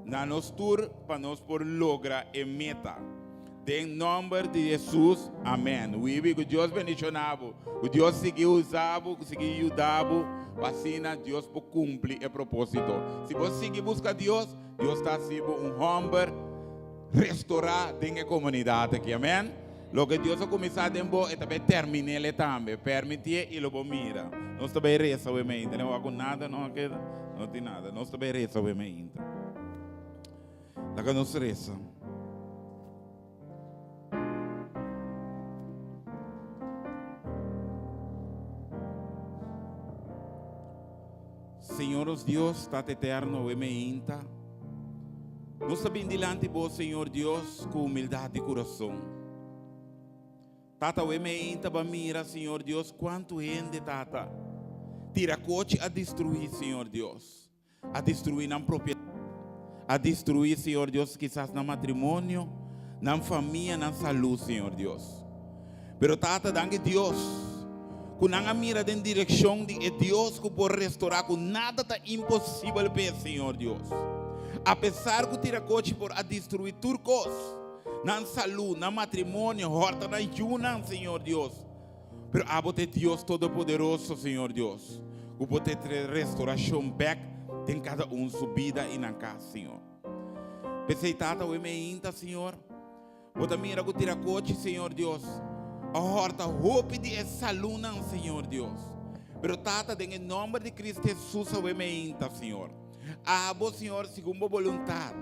na nos tur pa nos por logra e meta. Den nòmber di Hesus, amèn. Wibi, ku Dios bendishoná bo, ku Dios sigui usa bo, ku sigui yuda bo, pa asina Dios por kumpli e propósito. Si bo sigui buska Dios, Dios ta hasi bo un hòmber restorá den e komunidat aki. Amèn. Loke Dios a kuminsá den bo, e ta bai termin'el e tambe. Permitié i lo bo mira. Nos ta bai resa awe mainta. No wak ku nada no a keda? No tin nada. Nos ta bai resa awe mainta. Laga nos resa. Señor nos Dios, Tata Eterno, we meinta. Nos ta bin dilanti bo, Señor Dios, ku humildad di corazón. Tata, we meinta ba mira, Señor Dios, cuanto hende, Tata, tira coche a destruir, Señor Dios. A destruí nan propiedat, a destruí, Señor Dios, kisas nan matrimonio, nan famia, nan salú, Señor Dios. Pero Tata, danki Dios, ku nan a mira den direkshon di e Dios ku por restorá, ku nada ta imposibel p'e, Señor Dios. Apesar ku tirakochi por a destruí tur kos, nan salú, nan matrimonio, hòrta nan yunan, Señor Dios. Pero abo ta e Dios Todopoderoso, Señor Dios, ku bo ta trae restorashon bèk den kada un su bida i nan kas, Señor. P'esei, Tata, awe meinta, Señor, bo ta mira ku tirakochi, Señor Dios, a hòrta hopi di e salúnan, Señor Dios. Pero, Tata, den e nòmber di Cristo Hesus awe meinta, Señor, abo, Señor, segun bo boluntat,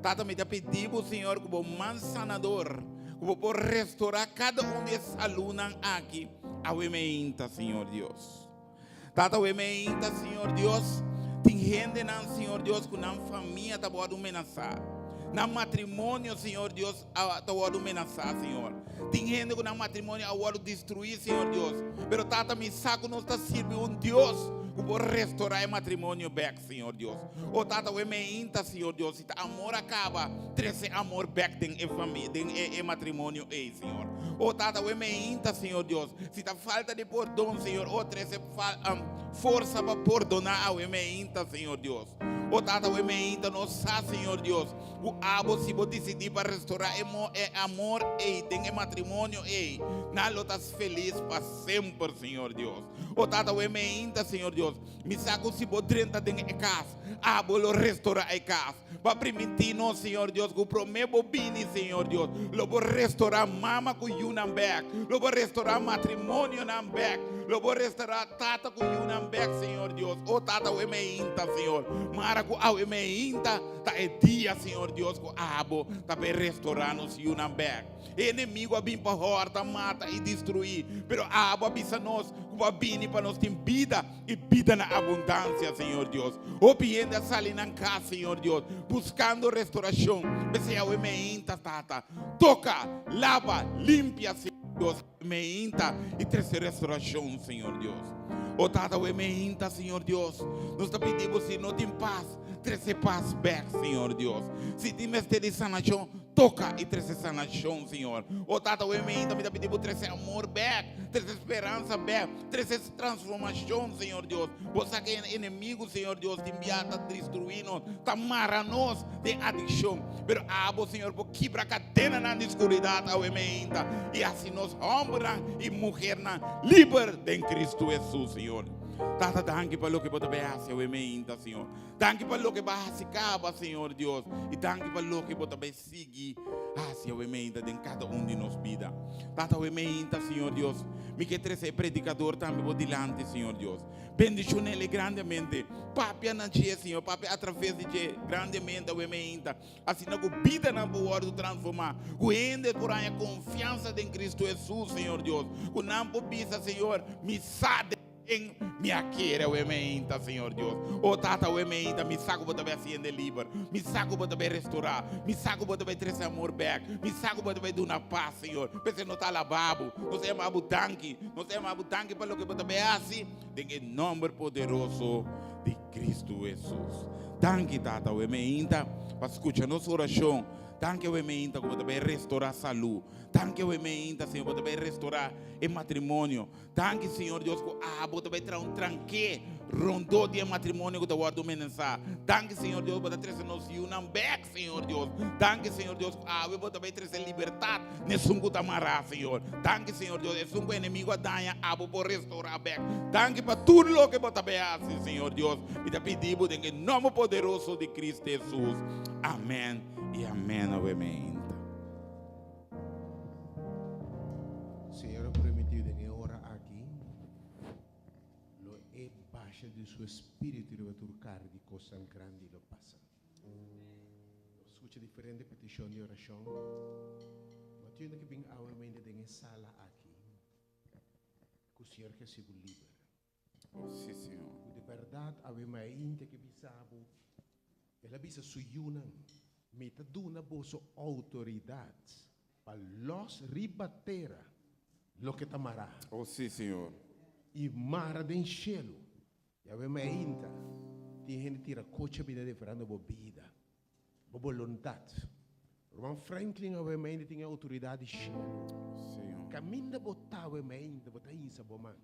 Tata, mi ta pidi bo, Señor, ku bo man sanador, ku bo por restorá kada un di e salúnan aki awe meinta, Señor Dios. Tata, awe meinta, Señor Dios, tin hendenan, Señor Dios, ku nan famia ta wòrdu menasá. Nan matrimonio, Señor Dios, ta wòrdu menasá, Señor. Tin hende ku nan matrimonio a wòrdu destruí, Señor Dios. Pero Tata, mi sa ku nos ta sirbi un Dios ku por restorá e matrimonio bèk, Señor Dios. O Tata, awe meinta, Señor Dios, si ta amor a kaba, trese amor bèk den e famia, den e, e matrimonio ei, Señor. O Tata, awe meinta, Señor Dios, si ta falta di pordon, Señor, o trese fal, um, forsa pa pordoná awe meinta, Señor Dios. O Tata, awe meinta nos sa, Señor Dios, Ku abo si bo disidí pa restorá e e amor ei den e matrimonio ei, nan lo ta felis pa semper, Señor Dios. O Tata, wee meinta, Señor Dios, mi sa ku si bo drenta den e kas, abo lo restorá e kas. Bo a primintí nos, Señor Dios, ku promé bo bini, Señor Dios, lo bo restorá mama ku yunan bèk, lo bo restorá matrimonionan bèk, lo bo restorá tata ku yunan bèk, Señor Dios. O Tata, wee meinta, Señor, mara ku awe meinta. Ta e dia, Señor Dios, ku abo ta bai restorá nos yunan bèk. E enemigu a bin pa hòrta, mata i destruí, pero abo a bisa nos ku bo a bini pa nos tin bida i bida na abundansia, Señor Dios. Hopi hende a sali nan kas, Señor Dios, buskando restorashon. P'esei awe meinta, Tata, toka, laba, limpia, Señor Dios, meinta i trese restorashon, Señor Dios. O Tata, awe meinta, Señor Dios, nos ta pidi bo si no tin pas, Trese pas bek, Señor Dios. Si tin mester di sanashon, toka i trese sanashon, Señor. O Tata, awe meinta mi ta pidi Bo trese amor bek, trese speransa bek, trese transformashon, Señor Dios. Bo sa ke e enemigu, Señor Dios, tin bia ta destruí nos, ta mara nos den adikshon. Pero abo, Señor, por kibra kadenanan di skuridat awe meinta i hasi nos hòmbernan i muhernan liber den Kristu Hesus, Señor. Tata, danki pa loke Bo ta bai hasi awe meinta, Señor. Danki pa loke Bo a hasi kaba, Señor Dios. I danki pa loke Bo ta bai sigui hasi awe meinta den kada un di nos bida. Tata, awe meinta, Señor Dios, mi ke trese e predikador tambe Bo dilanti, Señor Dios. Bendishon'el grandemente. Papia na dje, Señor. Papia atraves di dje grandemente awe meinta. Asina ku bidanan por wòrdu transformá, ku hende por haña konfiansa den Kristu Hesus, Señor Dios, ku nan por bisa, Señor, mi sa den ken mi a kere awe meinta, Señor Dios. O Tata, awe meinta mi sa ku Bo ta bai hasi hende liber, mi sa ku Bo ta bai restorá, mi sa ku Bo ta bai trese amor bèk, mi sa ku Bo ta bai duna pas, Señor. P'esei nos ta alabá Bo, nos ta yama Bo danki, nos ta yama Bo danki pa loke Bo ta bai hasi den e nòmber poderoso di Kristu Hesus. Danki, Tata, awe meinta pa skucha nos orashon. Danki awe meinta ku Bo ta bai restorá salú. Danki awe meinta, Señor, Bo ta bai restorá e matrimonio. Danki, Señor Dios, ku abo ta bai traha un tranké. rondó di e matrimonio ku ta wòrdu menasá. Danki, Señor Dios, bo ta trese nos yunan bèk, Señor Dios. Danki, Señor Dios, ku awe bo ta bai trese libertat na esun ku ta mará, Señor. Danki, Señor Dios, esun ku enemigo a daña, abo por restorá bèk. Danki pa tur loke bo ta bai hasi, Señor Dios. Mi ta pidi bo den e nòmber poderoso di Cristo Hesus. Amèn i amèn. Awe meinta. Señor a permití den e ora aki lo e basha di su espíritu riba tur kar di kosnan grandi lo pasa. Lo skucha diferente petishon di orashon. Ma tin unda ke bin awe mente den e sala aki ku Señor ke hasi bo liber. Oh, sí, Señor. Ku di bèrdat awe mainta ke bisa bo, el a bisa su yunan, Mi ta duna boso outoridat pa lòs riba tera loke ta mará. Oh, sí, Señor. I mara den shelu. I awe mainta tin hende tira kochi bida deferando bo bida, bo boluntat. Ruman Franklin awe mainta tin e outoridat di shelu. Señor. Kaminda bo ta awe mainta, bo ta hinsa bo man.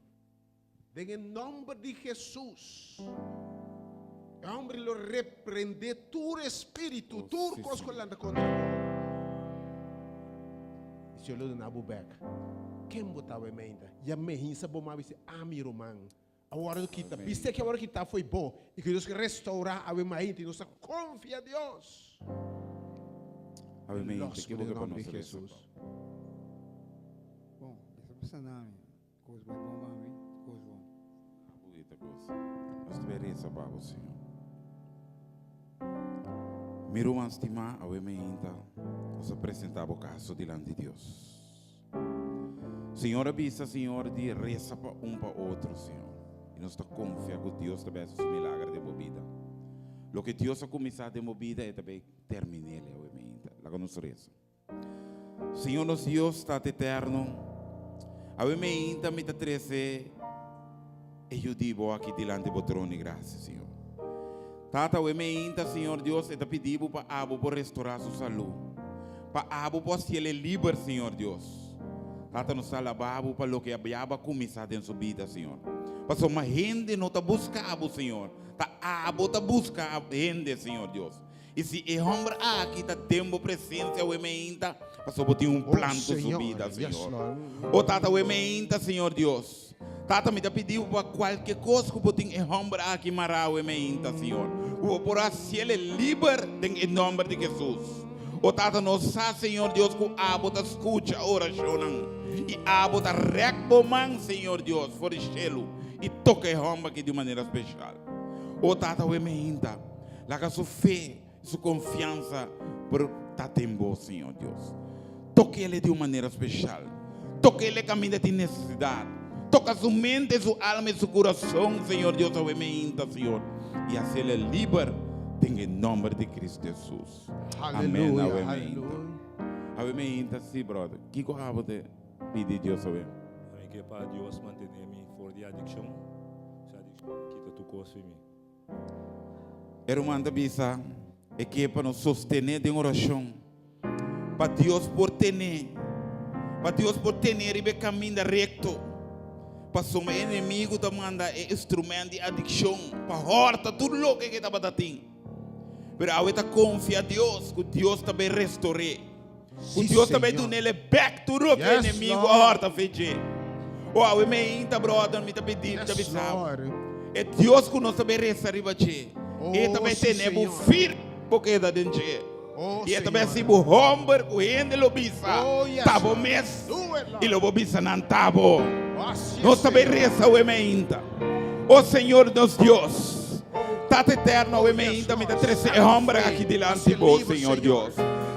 Den e nòmber di Hesus, e hòmber lo reprendé tur espíritu, tur kos ku lanta kontra bo. I Señor lo duna bo bèk. Ken bo ta awe mainta? Yam'é, hinsa bo man, bis'é, Ami, ruman. A wòrdu kita. Bis'é ke a wòrdu kitá fo'i bo i ku Dios ke restourá awe mainta i nos ta konfia Dios. Awe mainta, Lòs ke bo bo den ke pa nòmber di nos resa Hesus. pa? Bon, Dios a bisa na mi, kos bai bon pa mi, kos bon. Bonita kos. Nos ta bai resa pa bo, Señor. Mi ruman stimá, awe mainta nos a presentá bo kaso dilanti Dios. Señor a bisa, Señor, di resa pa un pa otro, Señor. I nos ta konfia ku Dios ta bai hasi su milager den bo bida. Loke Dios a kuminsá den bo bida, e ta bai termin'el awe mainta. Laga nos resa. Señor nos Dios, Tata Eterno, awe mainta mi ta trese e yu di bo aki dilanti bo trono di grasia, Señor. Tata, awe meinta, Señor Dios, e ta pidi bo pa abo por restorá su salú, pa abo por hasiel e liber, Señor Dios. Tata, nos ta alabá bo pa loke a ya bo a kuminsá den su bida, Señor. Pasobra hende no ta buska bo, Señor, ta abo ta buska hende, Señor Dios. I si e hòmber aki ta den bo presensia awe meinta, pasobra bo tin un plan ku su bida, Señor. O Tata, awe meinta, Señor Dios. Tata, mi ta pidi bo pa kualke kos ku bo tin e hòmber aki mará awe meinta, Señor, ku bo por hasiel e liber den e nòmber di Hesus. O Tata, nos sa, Señor Dios, ku abo ta skucha orashonnan i abo ta rèk bo man, Señor Dios, for di shelu i toka e hòmber aki di un manera speshal. O Tata, awe meinta. Laga su fe i su konfiansa por ta den bo, Señor Dios. Tok'El di un manera speshal. Tok'El kaminda tin nesesidat. Toka su mente, su alma i su kurason, Señor Dios, awe meinta, Señor, i hasiel liber den e nòmber di Cristo Hesus. Amèn. Awe meinta. Awe meinta, sí, brother. Kiko abo te pidi Dios awe? Ami ke pa Dios mantene mi for di adikshon. Si adikshon kita tur kos fi mi. E ruman ta bisa, E ke pa nos sostené den orashon, pa Dios por tené, pa Dios por tené riba e kaminda rekto. Pasobra e enemigu ta manda e instrument di adikshon pa hòrta tur loke ke tabata tin. Pero awe ta konfia Dios ku Dios ta bai restor'é, ku Dios ta bai dun'é bèk tur loke e enemigu a hòrta fe dje. O awe meinta, bròder, mi ta pidi, mi ta bisa bo, e Dios ku nos ta bai resa riba dje, e ta bai tene bo firme bo keda den dje. I e ta bai hasi bo hòmber ku hende lo bisa, Ta bo mes, i lo bo bisa nan, Ta bo. Nos ta bai resa awe meinta. O Señor nos Dios, Tata Eterno, awe meinta mi ta trese e hòmber aki dilanti bo, Señor Dios.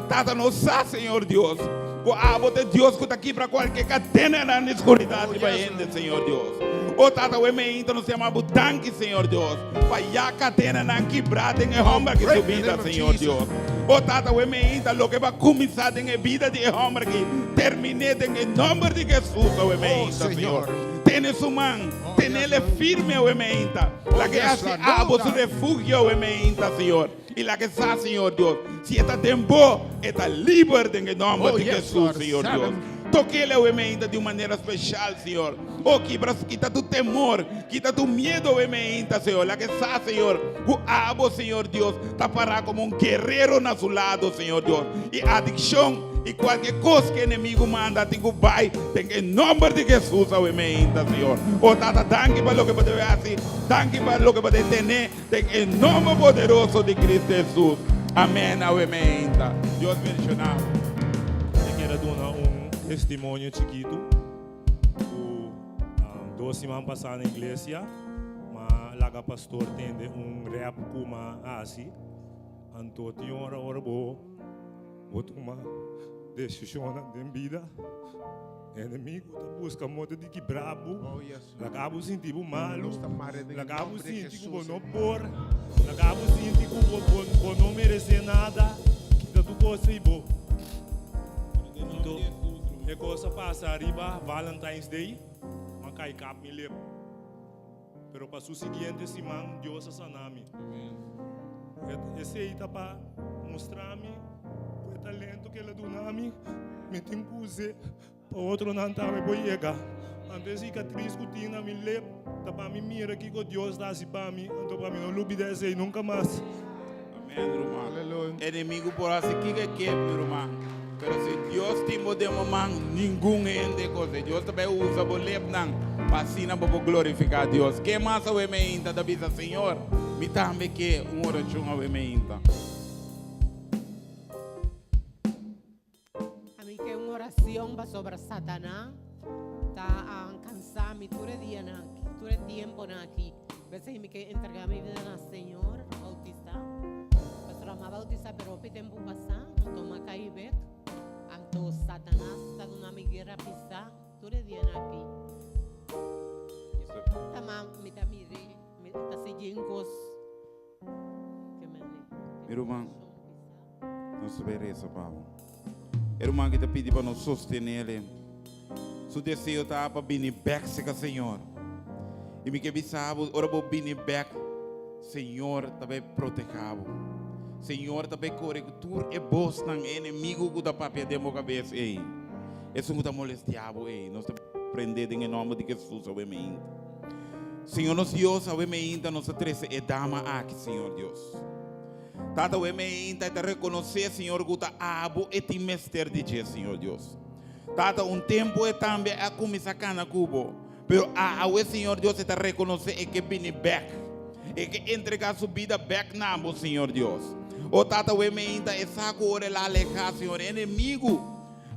Tata, nos sa, Señor Dios, ku abo ta e Dios ku ta kibra kualke kadenanan di skuridat riba hende, Señor Dios. O Tata, awe meinta nos yama bo danki, Señor Dios, pa ya kadenanan kibrá den e hòmber aki su bida, Señor Dios. O Tata, awe meinta loke bo a kuminsá den e bida di e hòmber aki, termin'é den e nòmber di Hesus, awe meinta, Señor. Tene su man, tenele firme, awe meinta. Laga e hasi abo su refugio, awe meinta, Señor. I laga e sa, Señor Dios, si e ta den bo, e ta liber den e nòmber di Hesus, Señor Dios. Tok'el awe meinta di un manera speshal, Señor. O kibra, kita tur temor, kita tur miedo awe meinta, Señor. Laga e sa, Señor, ku abo, Señor Dios, ta pará komo un guerero na su lado, Señor Dios. I adikshon i kualke kos ku enemigu manda tin ku bai den e nòmber di Hesus awe meinta, Señor. O Tata, danki pa loke bo debe hasi, danki pa loke bo debe tene den e nòmber poderoso di Cristo Hesus. Amèn awe meinta. Dios bendishoná bo. Mi kier a duna un testimonio chikitu ku dos siman pasá na iglesia m'a laga pastor tende un rap ku m'a hasi. Anto tin ora ora bo bo tuma desishonnan den bida, enemigu ta buska moda di kibra bo, laga bo sinti bo malu, laga bo sinti ku bo no por, laga bo sinti ku bo bo no meresé nada, kita tur kos ei bo. Anto e kos a pasa riba Valentine's Day, m'a kai kap mi lep. Pero pa su siguiente siman Dios a sana mi. Esei ta pa mustra mi ku e talento ku el a duna mi, mi tin ku us'é pa otronan tambe por yega. Anto e sikatris ku tin na mi lep ta pa mi mira kiko Dios ta hasi pa mi, anto pa mi no lubida esei nunka mas. Amén, ruman. Enemigo por hasi kiko e ke, mi ruman. Pero si Dios tin bo den bo man, ningun hende kose. Dios ta bai usa bo lepnan pa asina bo por glorifiká Dios. Ke mas awe meinta ta bisa, Señor, mi tambe ke un orashon awe meinta. Ami ke un oracion pasobra Sataná ta cansa mi tur e dianan aki, tur e tiemponan aki. P'esei mi ke entrega mi bida na Señor, bautisa. Pasobra mi a bautisa pero hopi tempu pasá, anto mi a kai bek. Anto Satanas ta duna mi guera pisá tur e dianan aki. Ta ma mi ta mir'é, mi ta sigui un kos ke mende. Mi ruman. Nos ta bay reza pa bo. E ruman ki ta pidi pa nos sostenele. Su deseo ta pa bini bek seka Señor. I mi ke bisa bo, ora bo bini bek, Señor ta bay proteha bo. Señor ta bay kore ku tur e bosnan, e enemigo ku ta papia den bo kabes ei. Esun ku ta molestia bo ei. Nos ta prende den e nomber di Jesus awe meinta. Señor nos Dios, awe meinta nos ta trese e dama aki, Señor Dios. Tata we meinta e ta rekonosé, Señor, ku ta abo e tin mester di dje, Señor Dios. Tata, un tempu e tambe a kuminsá kana ku bo, pero awe, Señor Dios, e ta rekonosé e ke bini bèk. E ke entregá su bida bèk na bo, Señor Dios. O Tata, we meinta e sa ku ora el a alehá, Señor, e enemigu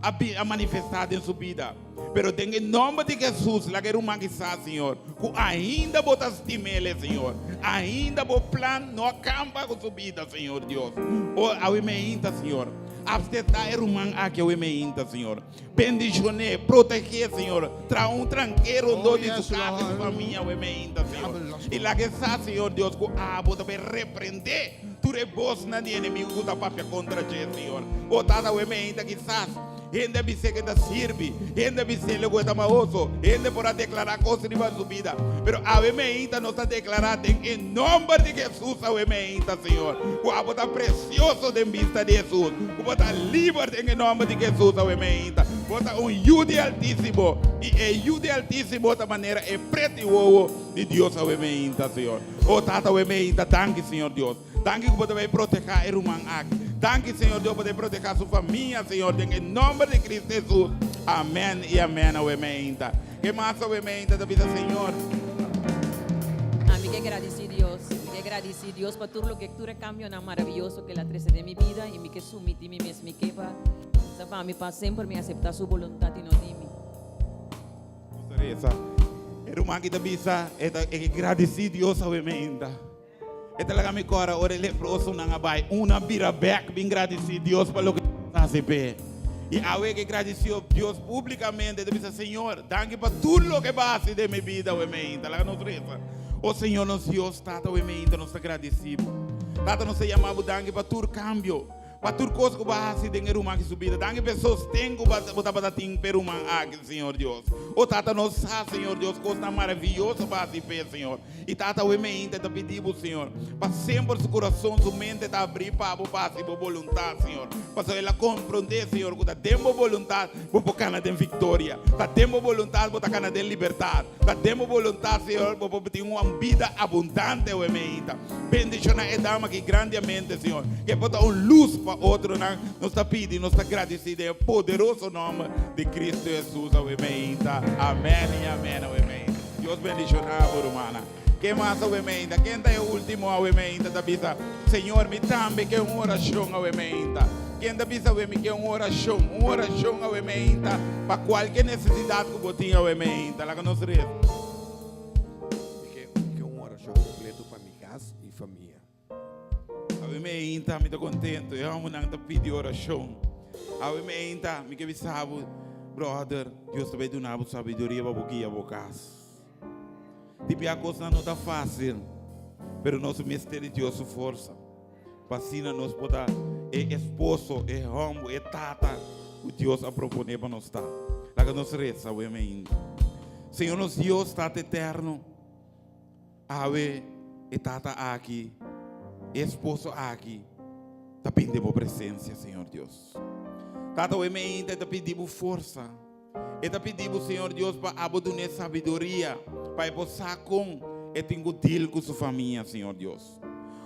a bin a manifestá den su bida. Pero den e nòmber di Hesus, laga e ruman ki sa, Señor, ku ainda bo ta stim'el, Señor. Ainda bo plan no a kamba ku su bida, Señor Dios. O, awe meinta, Señor, apstetá e ruman aki awe meinta, Señor. Bendishon'é, proteg'é, Señor. Traha un tranke rondó di su kas i su famia awe meinta, Señor. I laga e sa, Señor Dios, ku abo ta bai reprendé tur e bosnan di enemigu ku ta papia kontra dje, Señor. O Tata, awe meinta kisas hende a bis'é ku e ta sirbi, hende a bis'é loke e ta mahoso, hende por a deklará kos riba su bida. Pero awe meinta nos ta deklará den e nòmber di Hesus awe meinta, Señor, ku abo ta presioso den bista di Hesus, ku bo ta liber den e nòmber di Hesus awe meinta. Bo ta un yu di Altísimo, i e yu di Altísimo ta manera e preti wowo di Dios awe meinta, Señor. O Tata awe meinta, danki, Señor Dios. Danki ku bo ta bai protehá e ruman aki. Danki, Señor Dios, bo ta bai protehá su famia, Señor, den e nòmber di Cristo Hesus. Amèn i amèn. Awe meinta. Ke mas awe meinta ta bisa Señor? Ami ke gradisí Dios. Mi ke gradisí Dios pa tur loke, tur e kambionan maravioso ku El a trese den mi bida i mi ke sumití mi mes. Mi ke pa sa pa mi pa semper mi aseptá Su boluntat i no di mi. Nos ta resa. E ruman ki ta bisa e ta e ke gradisí Dios awe meinta. E ta laga mi kòrda ora e leprosonan a bai, un a bira bèk bin gradisí Dios pa loke Dios a hasi p'e. I awe ke gradisió Dios públikamente, e ta bisa, Señor, danki pa tur loke bo a hasi den mi bida awe meinta. Laga nos resa. O Señor nos Dios, Tata, awe meinta nos ta gradisí bo. Tata, nos ta yama bo danki pa tur kambio. Pa tur kos ku bo a hasi den e ruman aki su bida. Danki pa e sosten ku bo tabata tin pa e ruman aki, Señor Dios. O Tata, nos sa, Señor Dios, kosnan maravioso bo a hasi p'e, Señor. I Tata, awe meinta ta pidi bo, Señor, pa semper su kurason, su mente ta abrí pa bo pa hasi bo boluntat, Señor. Pasobra el a komprondé, Señor, ku ta den bo boluntat bo por kana den viktoria. Ta den bo boluntat bo ta kana den libertat. Ta den bo boluntat, Señor, bo por tin un bida abundante awe meinta. Bendishoná e dama aki grandiamente, Señor. Ku e por ta un lus pa otronan. Nos ta pidi, nos ta gradisí den e poderoso nòmber di Cristo Hesus awe meinta. Amèn i amèn awe meinta. Dios bendishoná bo, rumannan. Ken mas awe meinta? Ken ta e último awe meinta ta bisa, Señor, mi tambe ke un orashon awe meinta? Ken ta bisa awe mi ke un orashon, un orashon awe meinta pa kualke nesesidat ku bo tin awe meinta? Laga nos resa. Mi ke, mi ke un orashon kompleto pa mi kas i famia. Awe meinta mi ta kontento, e hòmbernan ta pidi orashon. Awe meinta mi ke bisa bo, bròder, Dios ta bai duna bo sabiduria pa bo guia bo kas. Di bia kosnan no ta fásil, pero nos mester di Dios su forsa pa asina nos por ta e esposo, e hòmber, e tata ku Dios a proponé pa nos ta. Laga nos resa awe meinta. Señor nos Dios, Tata eterno, Awe e tata aki, e esposo aki, ta bin den bo presencia, Señor Dios. Tata, awe meinta e ta pidi bo forsa. E ta pidi bo, Señor Dios, pa abo dun'é sabiduria, pa e por sa con e tin cu deal cu su famia, Señor Dios.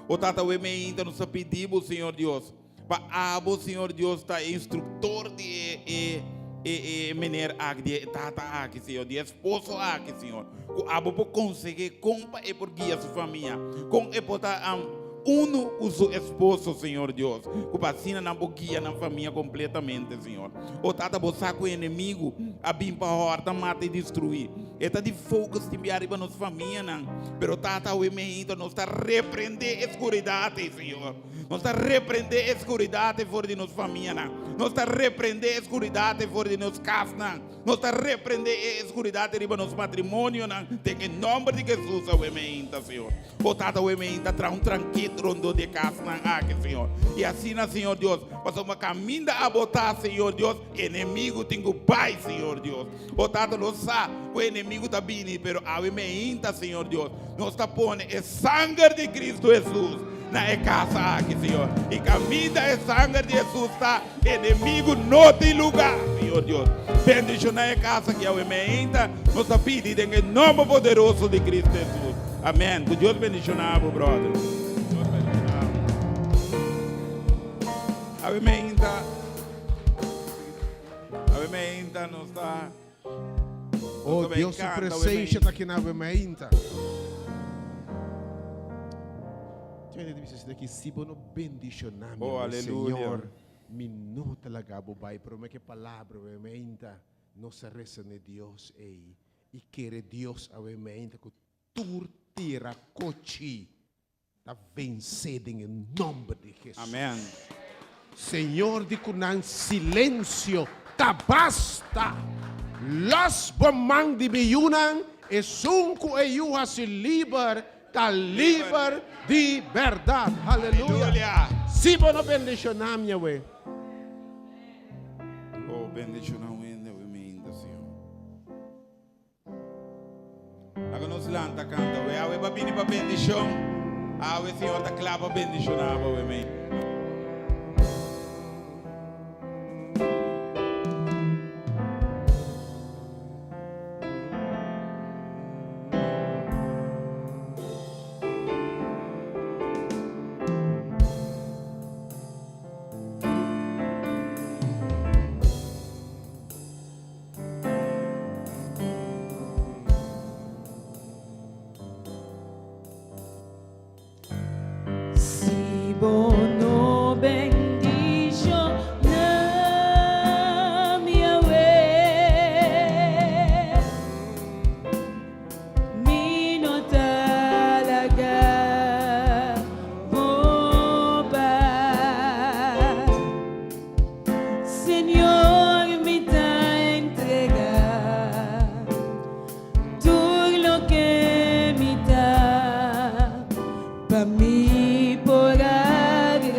O Tata, awe meinta nos ta pidi bo, Señor Dios, Pa abo, Señor Dios, ta e instructor di e, e, e, e meneer aki, di e tata aki, Señor, di e esposo aki, Señor. Ku abo por konseh'é kon pa e por guia su famia, kon e por ta um, uno ku su esposo, Señor Dios. Ku pa asina nan por guia nan famia kompletamente, Señor. O Tata, bo sa ku e enemigu a bin pa hòrta, mata i destruí. E ta di focus tin bia riba nos famianan. Pero Tata, awe meinta nos ta reprendé e skuridat ei, Señor. Nos ta reprendé e skuridat ei for di nos famianan. Nos ta reprendé e skuridat ei for di nos kasnan. Nos ta reprendé e skuridat ei riba nos matrimonionan den e nòmber di Hesus awe meinta, Señor. O Tata, awe meinta traha un tranket rondó di e kasnan aki, Señor. I asina, Señor Dios, pasobra kaminda abo ta, Señor Dios, enemigu tin ku bai, Señor Dios. O Tata, nos sa ku e enemigu ta bini, pero awe meinta, Señor Dios, nos ta pone e sanger di Cristo Hesus na e casa aki, Señor. I kaminda e sanger di Hesus ta, enemigu no tin lugá, Señor Dios. Bendishoná e casa aki awe meinta, nos ta pidi den e nomber poderoso di Cristo Hesus. Amèn. Ku Dios bendishoná bo, bròder. Dios bendishoná bo. Awe meinta. Awe meinta nos ta. Oh, Dios su presencia ta aki na awe meinta. Tin hende ta bisa asina aki, si bo no bendiciona mi, Oh, awe, aleluya. Señor, mi no ta laga bo bai. Prome ke palabra awe meinta nos a resa na e Dios ei i kere Dios awe meinta ku tur tira kochi Ta vensé den e nomber di Jesus. Amen. Señor di cu nan silencio ta basta. Los bo man di mi yunan, esun cu e yu haci liber ta liber di berdad. Haleluya. Aleluya. Si bo no bendiciona mi awe. Oh, bendiciona un hende awe mi inda, Señor. Laga nos lanta kanta we. Awe ba bini pa bendishon. Awe Señor ta kla pa bendishoná bo we mei. Si bo no bendiciona mi awe, mi no ta laga bo bai. Señor mi ta entrega tur loke mi ta pa mi por agradabo.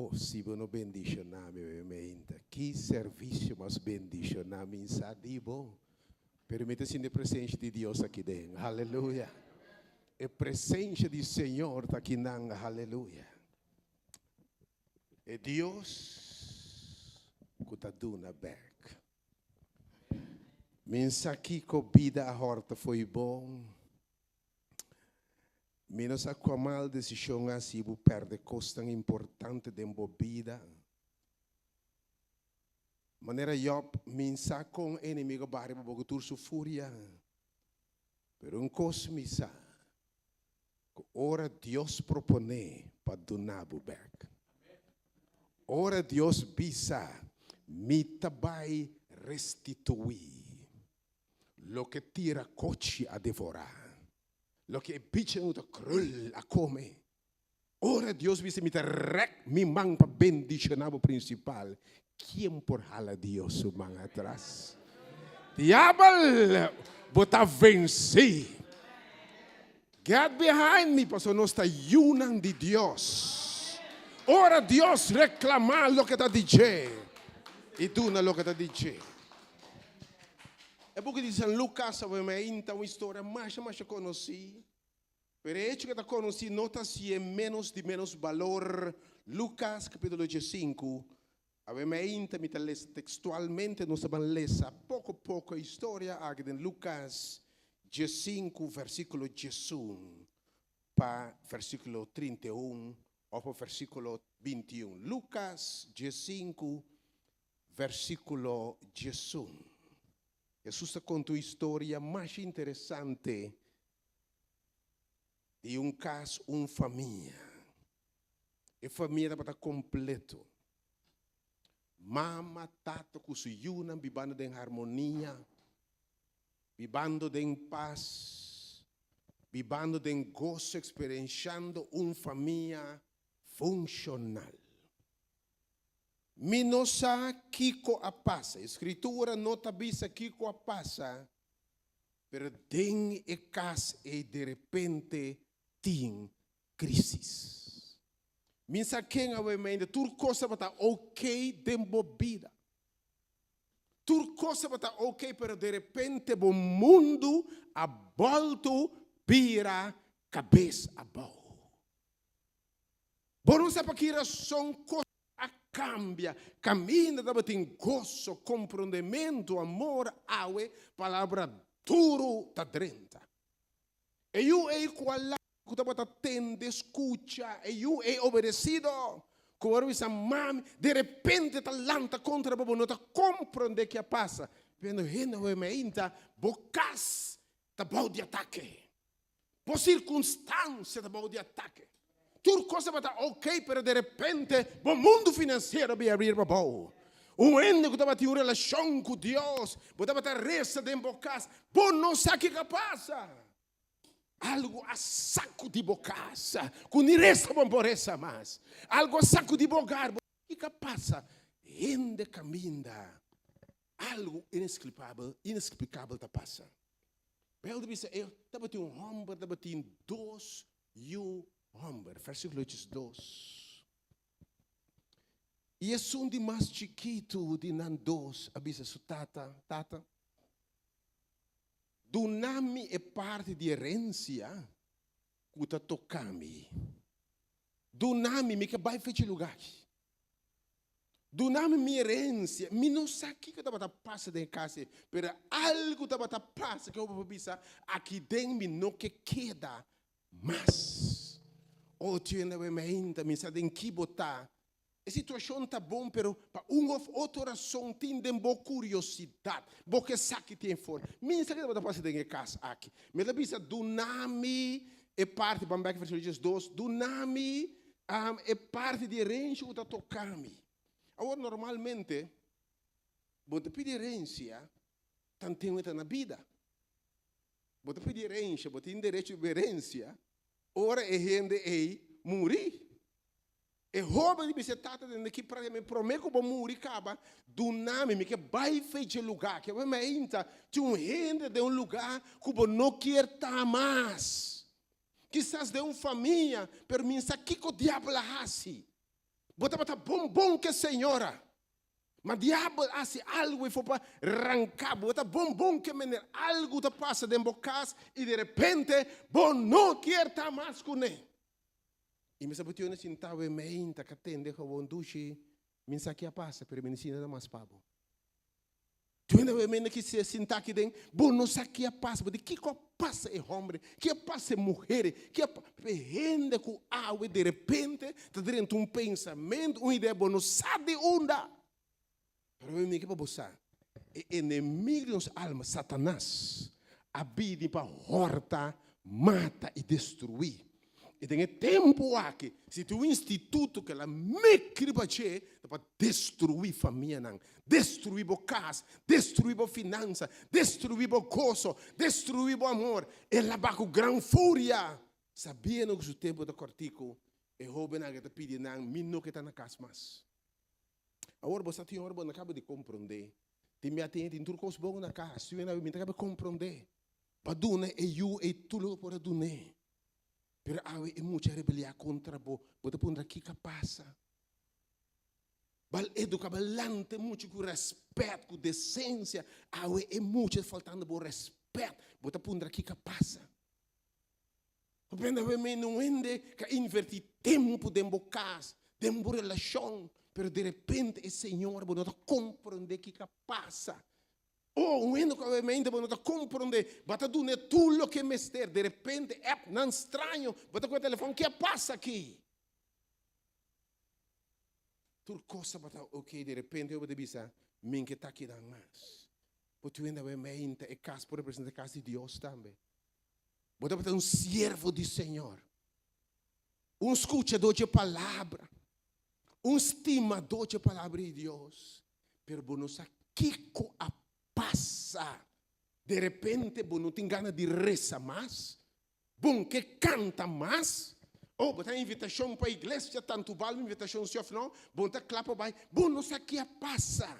Oh, si bo no bendishoná mi awe meinta. Ki servisio mas bendishoná mi sa di bo. Pero mi ta sinti e presensia di Dios aki den. Haleluya. E presensia di Señor ta akinan. Haleluya. E Dios ku ta duna bèk. Mi sa kiko bida a hòrta fo'i bo. Mi no sa kua mal desishon a hasi bo pèrdè kosnan importante den bo bida. Manera Yòb, mi sa kon e enemigo a baha riba bo ku tur su furia. Pero un kos mi sa, ku ora Dios proponé pa duna bo bèk, ora Dios bisa, Mi ta bai restituí loke tira kochi a devorá, loke e bichanan ta krul a kome. Ora Dios bisa, Mi ta rèk mi man pa bendishoná bo prinsipal, ken por hala Dios su man atras? Diabel, bo ta vensí! Get behind me, pasobra nos ta yunan di Dios. Ora Dios reklamá loke ta di dje i duna loke ta di dje. E buki di San Lukas obviamente ta un historia masha masha konosí. Pero e hecho ku e ta konosí no ta hasié ménos di ménos balor. Lukas kapítulo diesinku, awe meinta mi ta lesa tekstualmente, nos ta ban lesa poko poko e historia aki den Lukas diesinku versíkulo diesun pa versíkulo 31 òf pa versíkulo 21. Lukas diesinku versíkulo 11. Hesus ta konta un historia masha interesante di un kas, un famia. E famia tabata kompleto. Mama, tata ku su yunan bibando den harmonia, bibando den pas, bibando den goso, eksperenshando un famia funshonal. Mi no sa kiko a pasa. E Skritura no ta bisa kiko a pasa, pero den e kas ei derepente tin krisis. Mi sa ken awe mende, tur kos tabata ok den bo bida. Tur kos tabata ok, pero derepente bo mundu a bòltu bira kabes abou. Bo no sa pa ki rason kos a kambia. Kaminda tabatin goso, komprondementu, amor, awe palabra duru ta drenta. E yu ei ku a lanta ku tabata tende, skucha, e yu ei obedesido, ku ora bisa mami, derepente ta lanta kontra bo, bo no ta komprondé ke a pasa. Pero hende hopi mainta, bo kas ta bou di atake. Bo sirkunstansia ta bou di atake. Tur kos tabata ok, pero derepente bo mundu finansiero a bin abrir pa bou. Un hende ku tabatin un relashon ku Dios, bo tabata resa den bo kas, bo no sa kiko a pasa. Algu a sakudi bo kas, ku ni resa bo no por resa mas. Algu a sakudi bo hogar, bo kiko a pasa. Hende kaminda, algu ineksplikabel ta pasa. Bijbel ta bisa e tabatin un hòmber tabatin dos yu hòmber, versíkulo 2. I esun di mas chikitu di nan dos a bisa su tata, Tata, duna mi e parti di herensia ku ta toka mi. Duna mi, mi ke bai fecha e lugá aki. Duna mi mi herensia. Mi no sa kiko tabata pasa den e kas ei, pero algu tabata pasa ku e hopi por bisa, Aki den mi no ke keda mas. O tienda we mainta, mi sa den ki bo ta. E situashon ta bon, pero pa un òf otro rason tin den bo kuriosidat. Bo ke sa ki tin for. Mi sa ki tabata pasa den e kas aki. Mi ta bisa, Duna mi e parti, ban bek versíkulo 12, duna mi e parti di herensia ku ta toka mi. Awor normalmente bo ta pidi herensia tanten bo ta na bida. Bo ta pidi herensia, bo tin derecho di herensia ora e hende ei muri. E hoben di bisa e tata den ki práktikamente promé ku bo muri kaba, duna mi, mi ke bai fe dje lugá aki. Awor mi ainda tin un hende den un lugá ku bo no kier ta mas. Kisas den un famia, pero mi sa kiko diabel a hasi. Bo tabata bon bon ku e señora. Ma diabel a hasi algu efo pa ranka bo. Bo ta bon bon ku e meneer. Algu ta pasa den bo kas i de repente bo no kier ta mas kuné. I mi sa bo tione sinta we meinta ka tende gewoon dushi. Mi sa ki a pasa pero mi no sinti nada mas pa bo. Tuenda we mende ki se sinta aki den, bo no sa ki a pasa, bo di kiko a pasa e hombre, ki a pasa e muher, ki a e hende ku awe de repente ta drenta un pensamento, un idea, bo no sa di unda. Pero mi ke pa bo sa, e enemigo di nos alma, Satanas, a bini pa horta, mata i destruí. I den e tempu aki, si tin un instituto ku el a mek riba dje, ta pa destruí famianan, destruí bo kas, destruí bo finansa, destruí bo goso, destruí bo amor. El a ba ku gran furia, sabiendo ku su tempu ta kòrtiku. E hóbennan aki ta pidi nan, Mi no ke ta na kas mas. Awor bo sa tin ora bo no kaba di komprondé. Tin bia tin tin tur kos bon na kas, tin bia mi ta kaba komprondé. Pa duna e yu ei tur loke por a dun'é. Pero awe e mucha a rebeliá kontra bo, bo ta puntra kiko a pasa. Bal eduká, bal lanta e mucha ku rèspèt, ku desensia. Awe e mucha ta faltando bo rèspèt, bo ta puntra kiko a pasa. Bo awe mende un hende ku a invertí tempu den bo kas, den bo relashon, pero derepente e señora bo no ta komprondé kiko a pasa. Oh, un hende ku obviamente bo no ta komprondé, bo ta dun'é tur loke e mester, de repente app nan straño, bo ta kohe telefòn, ke a pasa aki? Tur kos tabata ok, de repente bo ta bisa, mi ke ta kinan mas. Bo tin hende obviamente e kas por representa e kas di Dios tambe. Bo tabata un siervo di Señor, un skuchadó dje palabra, un stimadó dje palabra di Dios, pero bo no sa kiko a pasa. De repente bo no tin gana di resa mas, bo no ke kanta mas. Oh, bo ta invitashon pa iglesia, tantu bal un invitashon si òf no, bo no ta kla pa bai, bo no sa ke a pasa.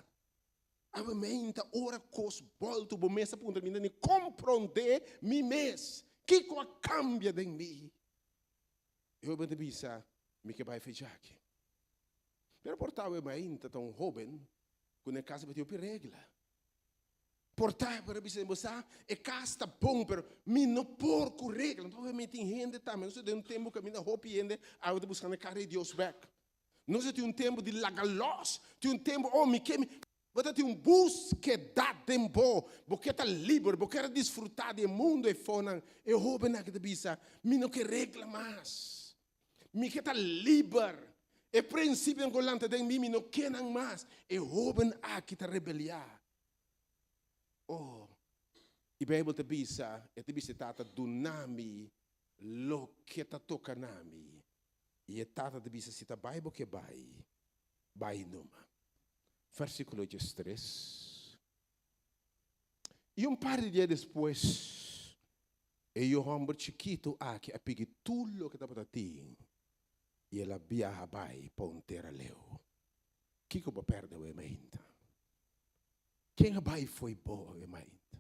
Awe meinta ora kos bòltu bo mes a puntra mi, mi ta ni komprondé mi mes, kiko a kambia den mi? E hoben ta bisa, Mi ke bai fecha aki. Pero por ta awe mainta ta un hoben ku na e kas tabatin hopi regla. Por ta por a bisa bo sa e kas ta bon pero mi no por ku regla. Anto awe mi tin hende tambe nos ta den un tempu kaminda hopi hende awe ta buskando e kara di Dios bek. Nos ta tin un tempu di laga los, tin un tempu oh mi ke mi bo ta tin un buskeda den bo, bo ke ta liber, bo kier disfruta di e mundu e fonan. E hobennan aki ta bisa mi no ke regla mas. Mi ke ta liber. E prinsipionan ku lanta den mi, mi no ke nan mas. E hóben aki ta rebeliá. Oh, i Beibel ta bisa, e ta bisa e tata, Duna mi loke ta toka na mi. I e tata ta bisa, Si ta bai bo ke bai, bai numa. Versíkulo diestres. I un par di dia despues, e yu hòmber chikitu aki a piki tur loke tabata tin i el a biaha bai pa un tera leu. Kiko bo pèrdè awe mainta? Ken a bai fo'i bo awe mainta?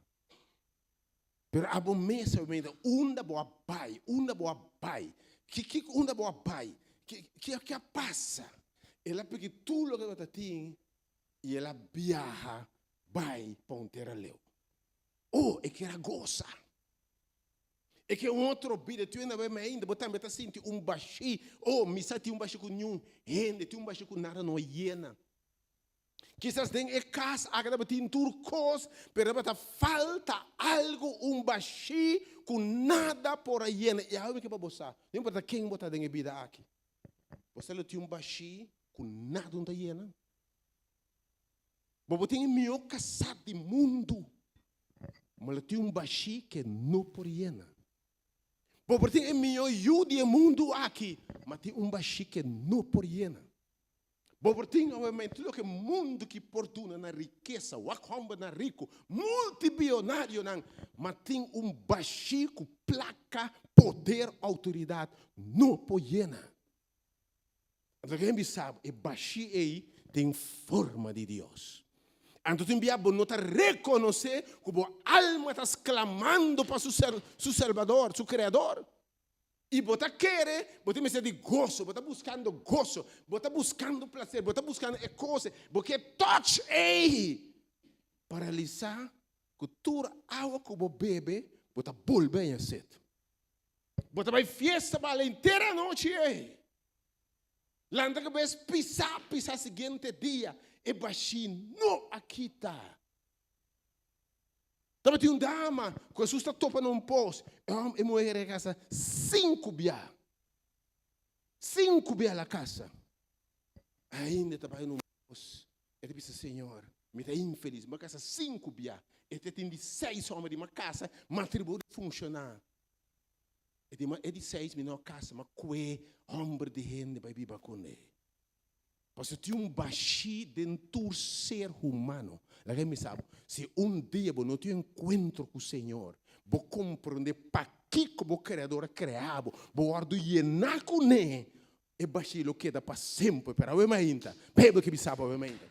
Pero abo mes awe mainta, unda bo a bai? Unda bo a bai? Kiko unda bo a bai? Ki a pasa? El a piki tur loke tabata tin i el a biaha bai pa un tera leu. Oh, e kier a gosa. E ke un otro bida. Tin un bai ainda, bo tambe ta sinti un bashí. Oh, mi sa tin un bashí ku niun hende, tin un bashí ku nada no a yena. Kisas den e kas aki tabatin tur kos, pero tabata falta algu, un bashí ku nada por a yena. I awe mi ke pa bo sa, no importa ken bo ta den e bida aki, bo sa lo tin un bashí ku nada no ta yena. Bo por tin e mihó kasá di mundu, ma lo tin un bashí ke no por yena. Bo por tin e mihó yu di e mundu aki, ma tin un bashí ke no por yena. Bo por tin obviamente loke mundu ki por duna na rikesa, wak hòmbernan riku, multibionarionan, ma tin un bashí ku plaka, poder, outoridat no por yena. Anto ken bisa bo, e bashí ei tin forma di Dios. Anto tin bia bo no ta rekonosé ku bo alma ta sklamando pa su Salbador, su Kreador. I bo ta kere, bo tin mester di goso, bo ta buskando goso, bo ta buskando plaser, bo ta buskando e kos, bo ke touch ei. Paralisá ku tur awa ku bo bebe, bo ta bolbe haña set. Bo ta bai fiesta bala henter anochi ei. Lanta kabes pisá pisá siguiente dia, e bashí no a kita. Tabatin un dama ku Hesus ta topa na un pos. E hòmber, e muhé a kasa sinku bia. Sinku bia el a kasa. Ainda e ta bai na un pos. E ta bisa, Señor, mi ta infelis. Mi a kasa sinku bia. E ta tin di seis hòmber di mi a kasa, matrimonio funshoná. E di, ma e di seis mi no a kasa, mi a kue hòmber di hende bai biba kuné. Pasobra tin un bashí den tur ser humano. Laga mi sa bo, si un dia bo no tin un enkuentro ku Señor, bo komprondé pakiko bo Kreador a krea bo, bo wòrdu yená kuné, e bashí lo keda pa semper. Pero awe mainta, Beibel ke bisa bo awe mainta,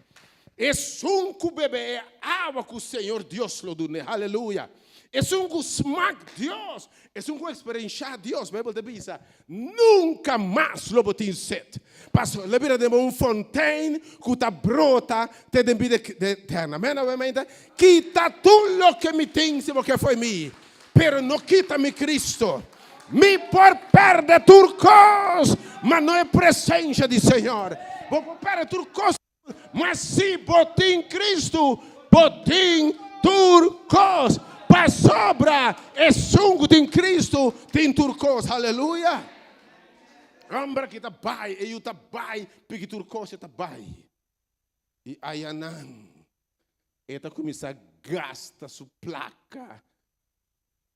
Esun ku bebe e awa ku Señor Dios lo dun'é, aleluya! Esun ku smak Dios, esun ku eksperenshá Dios, Beibel ta bisa, nunka mas lo bo tin set. Pasobra lo bira den bo un fontein ku ta brota te den bida eterno. Amen, awe mainta? Kita tur loke mi tin si bo ke fo'i mi, pero no kita mi Cristo. Mi por pèrdè tur kos, ma no e presensha di Señor. Bo por pèrdè tur kos. Ma si bo tin Cristo, bo tin tur cos, pasobra esun cu tin Cristo tin tur cos. Haleluya! Homber aki ta bai, e yu ta bai, piki tur cos e ta bai. Y ayanan e ta cuminsa gasta su placa,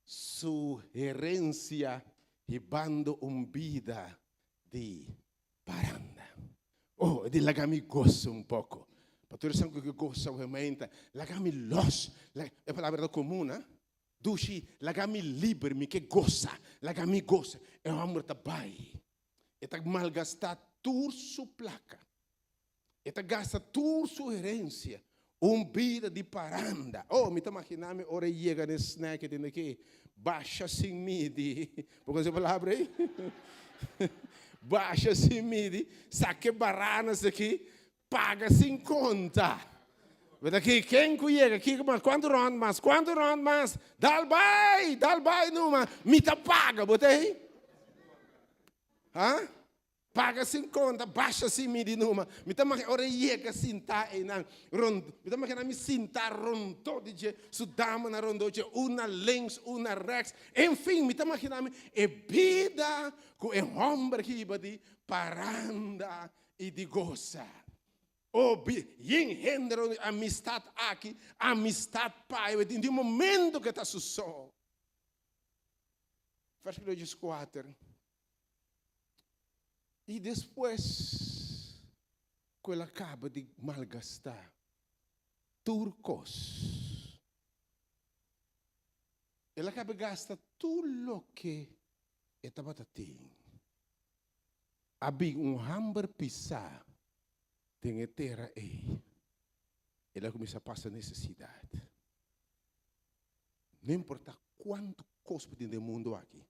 su herencia, hibando un bida di paranda. Oh, e di laga mi gosa un poko. Pa tur esnan ku ke gosa obviamente, laga mi los. E palabra ta komun, ha? Dushi, laga mi liber, mi ke gosa, laga mi gosa. E hòmber ta bai. E ta malgastá tur su plaka. E ta gasta tur su herensia. Un bida di paranda. Oh, mi ta maginá mi ora e yega n'e snack e tende ki basha sin midi. Bo konoce e palabra ei? Basha sin midi, saka e baranas aki, paga sin konta. Bo ta ki, ken ku yega kiko mas? Kuantu rònt mas? Kuantu rònt mas? Dal bai! Dal bai numa! Mi ta paga! Bo ta ei? Ha? Paga sin konta, basha sin midi numa. Mi ta magina ora e yega sintá einan rond, mi ta magina mi sintá rondó di dje, su damanan rondó dje, un na links, un na rèks. En fin, mi ta magina mi e bida ku e hòmber hiba di paranda i di gosa. O bi, yen hende rond di amistat aki, amistat pai, den di un momento ku e ta su so. Versíkulo dieskuater. I despues ku el a kaba di malgastá tur kos, el a kaba gasta tur loke e tabata tin, a bin un hamber pisá den e tera ei. El a kuminsá pasa nesesidat. No importá kuantu kos bo tin den mundu aki,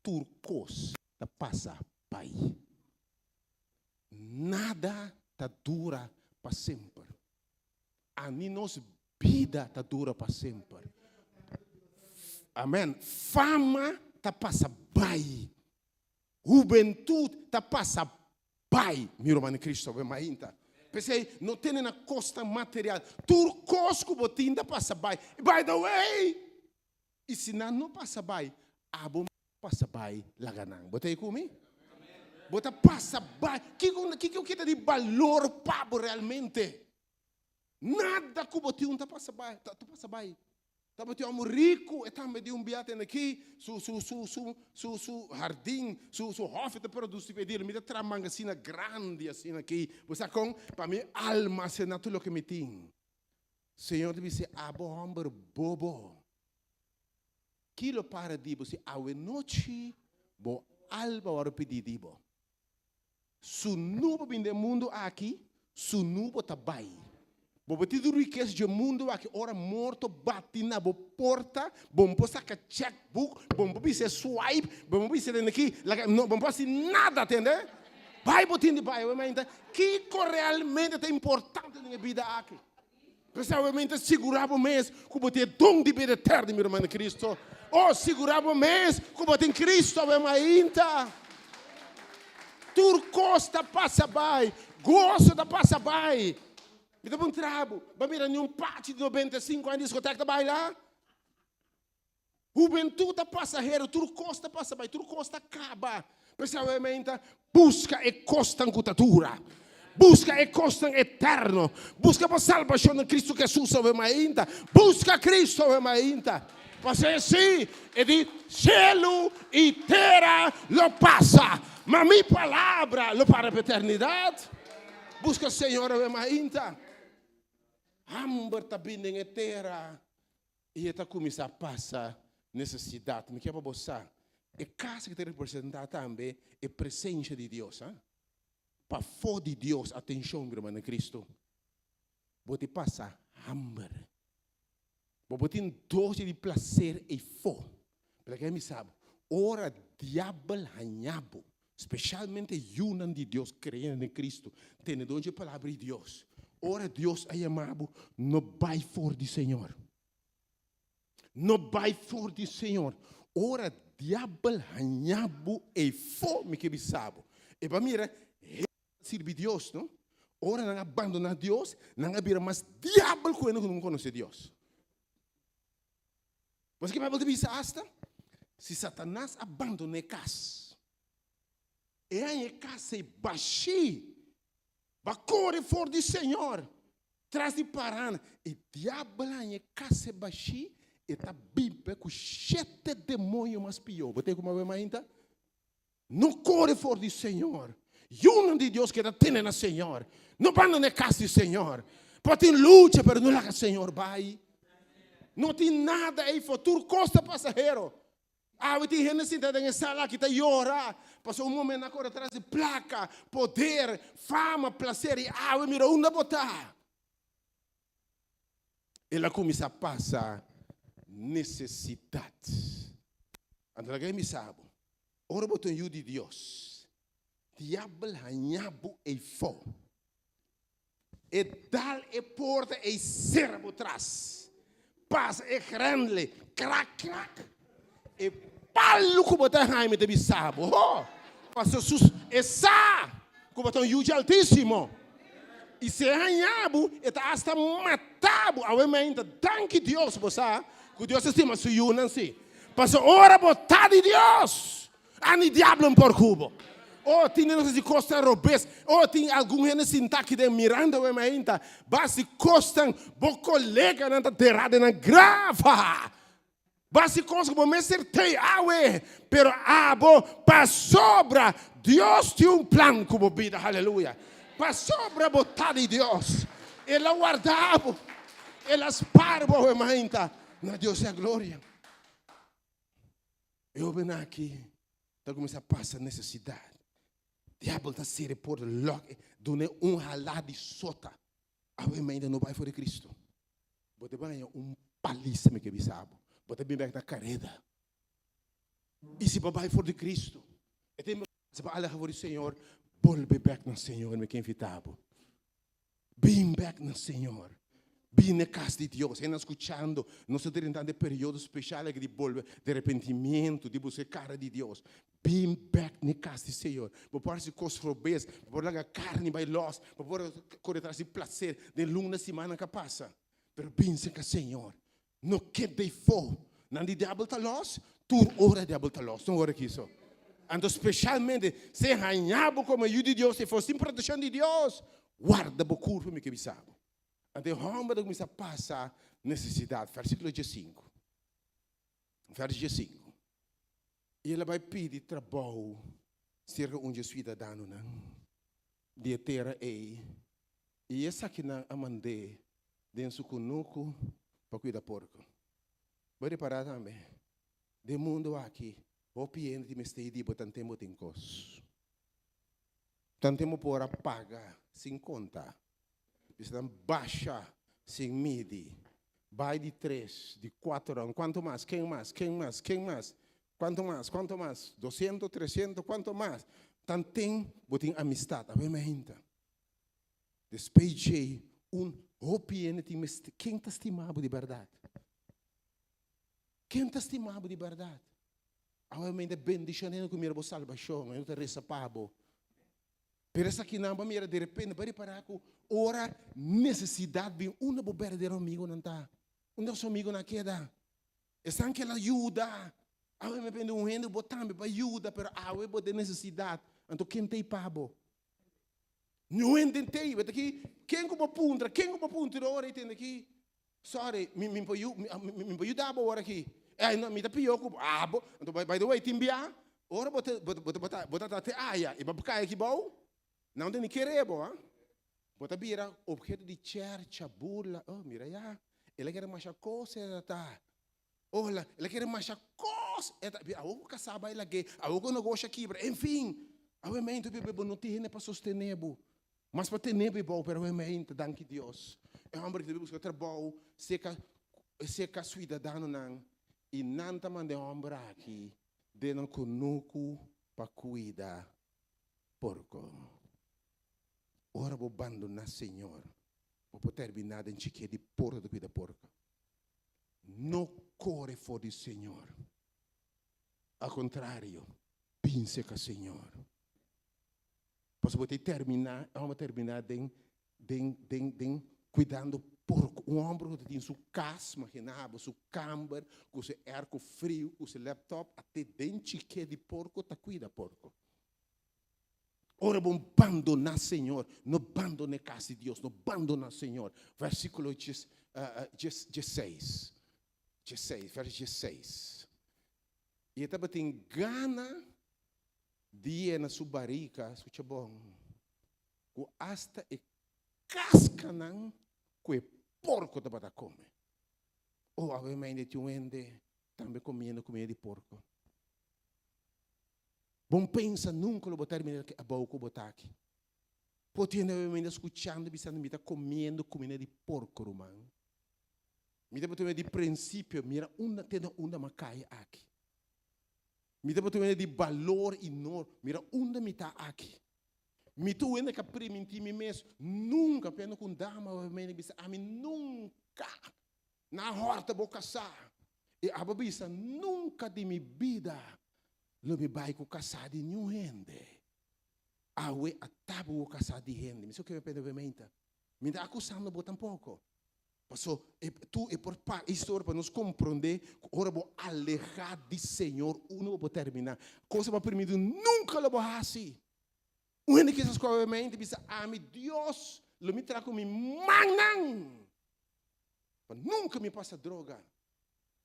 tur kos ta pasa bai. Nada ta dura pa semper. Ani nos bida ta dura pa semper. Amen. Fama ta pasa bai. Hubentut ta pasa bai. Mi ruman in Cristo, awe mainta. P'esei, no tene na kosnan material. Tur kos ku bo tin ta pasa bai. By the way, I si nan no pasa bai, abo pasa bai laga nan. Bo ta ei ku mi? Bo ta pasa bai. Kiko, kiko kita di balor pa bo realmente? Nada ku bo tin ta pasa bai, ta, ta pasa bai. Tabatin un homo riku, e tambe di un bia tende aki, su, su, su, su, su, su hardin, su, su hòfi ta produsi p'e dia. Mi ta traha mangasina grandi asina aki. Bo sa kon? Pa mi almasená tur loke mi tin. Señor ta bisa, Abo hòmber bobo, ki lo para di bo si awenochi bo alma wòrdu pidí di bo? Sunú bo bin den mundu aki, sunú bo ta bai. Bo por tin rikesa dje mundu aki, ora morto bati na bo porta, bo no por saka checkbook, bo no por bisa swipe, bo no por bisa den aki, laga, no, bo no por hasi nada, tende? Bai bo tin di bai, awe mainta, kiko realmente ta importante den e bida aki? P'esei awe mainta sigurá bo mes ku bo tin e don di bida eterno, mi ruman den Cristo. Oh, sigurá bo mes ku bo tin Cristo awe mainta. Tur kos ta pasa bai, goso ta pasa bai. Mi ta puntra bo, bo a mira niun pachi di 95 aña diskotek ta baila? Hubentut ta pasahero, tur kos ta pasa bai, tur kos ta kaba. P'esei awe meinta, buska e kosnan ku ta dura. Buska e kosnan eterno. Buska bo salbashon den Kristu Hesus awe mainta. Buska Kristu awe mainta. Pasobra si e di, Shelu i tera lo pasa, ma mi palabra lo para pa eternidat. Buska Señor awe mainta. Hamber ta bini den e tera. I e ta kuminsá pasa nesesidat. Mi ke pa bo sa, e kas aki ta representá tambe e presensia di Dios. Ha? Pafó di Dios, atenshon mi ruman den Kristu, bo ta pasa hamber. Bo por tin dosi di plaser eifó. Pero ke mi sa bo, ora diabel haña bo, spesialmente yunan di Dios, kreyente den Kristu, tenedor dje palabra di Dios, ora Dios a yama bo, no bai for di Señor. No bai for di Señor. Ora diabel haña bo eifó, mi ke bisa bo, e bo a mira hende ta sirbi Dios, no? Ora nan a bandoná Dios, nan a bira mas diabel ku hende ku no konosé Dios. Bo sa ke Bijbel ta bisa asta? Si Satanas a bandoná e kas, e haña e kas ei bashí, bo a kore for di Señor, tras di parana, e diabel a haña e kas ei bashí, e ta biba ku shete demoño mas pió. Bo ta kuma bo mainta? No kore for di Señor. Yunan di Dios keda tene na Señor. No bandona e kas di Señor. Por tin lucha, pero no laga Señor bai. No tin nada ei for. Tur kos ta pasahero. Awe tin hende sinta den e sala aki ta yora. Pasobra un momento nan a kore tras di plaka, poder, fama, plaser i awe mira unda bo ta. El a kuminsá pasa nesesidat. Anto laga e misa bo, ora bo ta un yu di Dios, diabel haña bo eifó. E dal e porta ei sera bo tras. Pasa e grendel, krak krak. E palu ku bo ta haña mi ta bisa bo, ho! Pasobra sus e sa ku bo ta un yu dje Altísimo. I si e haña bo, e ta asta mata bo. Awe mainta, danki Dios, bo sa ku Dios ta stima su yunan si. Pasobra ora bo ta di Dios, ani diablo no por ku bo. Oh, tin den nos hasi kosnan robes. Oh, tin algun hende sintá aki den mirando awe mainta. Basi kosnan bo koleganan ta derá den nan grava. Basi kos ku bo mester tei awe, pero abo pasobra Dios tin un plan ku bo bida, haleluya. Pasobra bo ta di Dios, El a warda bo, El a spar bo awe mainta. Na Dios sea gloria. E hobennan aki ta kuminsá pasa nesesidat. Diabel ta sera e porta, lòk e, dun'é un halá di sota. Awe mainta no bai for di Cristo. Bo ta baña un palisa mi ke bisa bo. Bo ta bin bek na kareda. I si bo bai for di Cristo, e ta si bo aleha for di Señor, bolbe bek na Señor mi ke invita bo. Bin bek na Señor. Bin na e kas di Dios. Hende skuchando, nos ta drentando e periodo speshal aki di bolbe, di arepentimiento, di buska e kara di Dios. Bin bek na e kas di Señor. Bo por hasi kos robes, bo por laga karni bai lòs, bo por kore tras di plaser den luna simannan ka pasa. Pero bin serka Señor. No keda ei fo. Nan di diabel ta lòs, tur ora diabel ta lòs. No ora kiso. Anto speshalmente si e haña bo komo yu di Dios ei fo sin protekshon di Dios, warda bo kurpa mi ke bisa bo. Anto e hòmber ta kuminsá pasa nesesidat. Versíkulo diesinku. Verso diesinku. I el a bai pidi trabou serka un dje suidadanonan di e tera ei, i esakinan a mand'é den su kunuku pa kuida porko. Bo repará tambe, den mundu aki hopi hende tin mester di bo tanten bo tin kos. Tanten bo por a paga sin konta. Bisa nan basha. Sin midi. Bai di tres, di kuater round. Kuantu mas? Ken mas? Ken mas? Ken mas? Kuantu mas? Kuantu mas? Doscientos, trescientos, kuantu mas? Tanten bo tin amistat. Awe mi a hinta. Despues djei un hopi hende tin mester. Ken ta stima bo di bèrdat? Ken ta stima bo di bèrdat? Awe mi ta bendishona hende ku mira bo salbashon, hende ku ta resa pa bo. Pero esakinan bo a mira derepente, bo a ripará ku ora nesesidat bin, unda bo berdadero amigonan ta? Unda su amigonan a keda? Esnan ke la yuda. Awe mi bende un hende bo tambe pa yuda, pero awe bo den nesesidat, anto ken ta ei pa bo? Niun hende t'ei. Bo ta ki, ken ku bo puntra? Ken ku bo puntra ora ei tende ki? Sorry, mi mi por mi por yuda bo ora aki. Ey no, mi ta pio ku bo. Abo, anto by the way, tin bia, ora bo ta bo bo ta bo ta te aya i bo kai aki bou, nan ta ni kere bo, ha. Bo ta bira obheto di chercha, burla. Oh, mira ya, el a kere masha kos e ta ta. Oh, el a kere masha kos e ta. Awor ku kasá bai lag'é, awor ku negoshi a kibra, en fin. Awe meintu bebe bo no tin hende pa sostené bo. Mas pa tene bo ebou, pero awe meintu, danki Dios, e hòmber ki ta buska trabou seka seka suidadanonan i nan ta manda e hòmber aki den nan kunuku pa kuida porko. Ora bo bandoná Señor, bo por terminá den chikié di porta ta kuida porko. No kore for di Señor. Al kontrario, bin seka Señor. Pasobra bo ta terminá, e hòmber a terminá den, den, den, den kuidando porko. Un hòmber ku ta tin su kas, imaginá bo, su kamber, ku su airco friu, ku su laptop, a te den chiké di porko ta kuida porko. Ora bo bandoná Señor, no bandoná e kas di Dios, no bandoná Señor. Versíkulo djes, djes, djesseis, djesseis, verso djesseis. I e tabatin gana di yena su barika, skucha bon, ku asta e kaskanan ku e porko tabata kome. Oh, awe mainda tin un hende tambe komiendo kumida di porko. Bon pensa nunka lo bo termina ki abou ku bo ta aki. Por tin hende awe mainda skuchando bisando mi ta komiendo kumida di porko ruman. Mi ta tuma di prinsipio mira unda te na unda mi a kai aki. Mi ta tuma di balor i nor mira unda mi ta aki. Mi ta un hende ku a primintí mi mes nunka pende ku un dama awe mainda bisa ami nunka na hòrta bo kasá. I abo bisa nunka di mi bida lo mi bai ku kasá di niun hende. Awe a taba ku kasá di hende. Mi sa ke mi pende mainta. Mi ta akusando bo tampoko. Paso e tu e por pa e historia pa nos komprondé ku ora bo alehá di Señor unda bo por terminá. Kosa bo a permití nunka lo bo hasi. Un hende kisas ku awe mente bisa ami Dios lo mi traha ku mi mannan pa nunka mi pasa droga.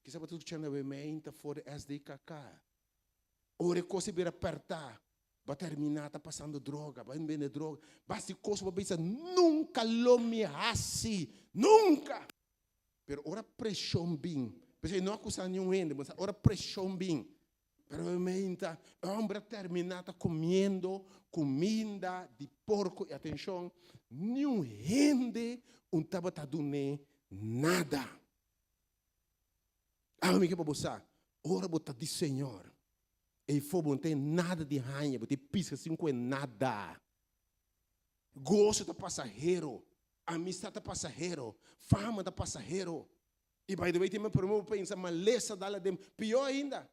Kisas bo ta skuchando awe mente for di SDKK. Ora e kos a bira pèrtá Bo a terminá ta pasando droga, bo a bende droga. Basta di kos bo a bisa, nunka lo mi hasi, nunka! Pero ora preshon bin, p'esei no akusá niun hende, bo sa ora preshon bin, pero meinta e hòmber a terminá ta komiendo kuminda di porko i atenshon, niun hende un tabata dun'é nada. Awe mi ke pa bo sa, ora bo ta di Señor, Eifó bo no ten nada di haña, bo tin piska sin kue nada. Goso ta pasahero, amistad ta pasahero, fama ta pasahero. I by the way tin prome bo pensa malesa dal aden, pió ainda.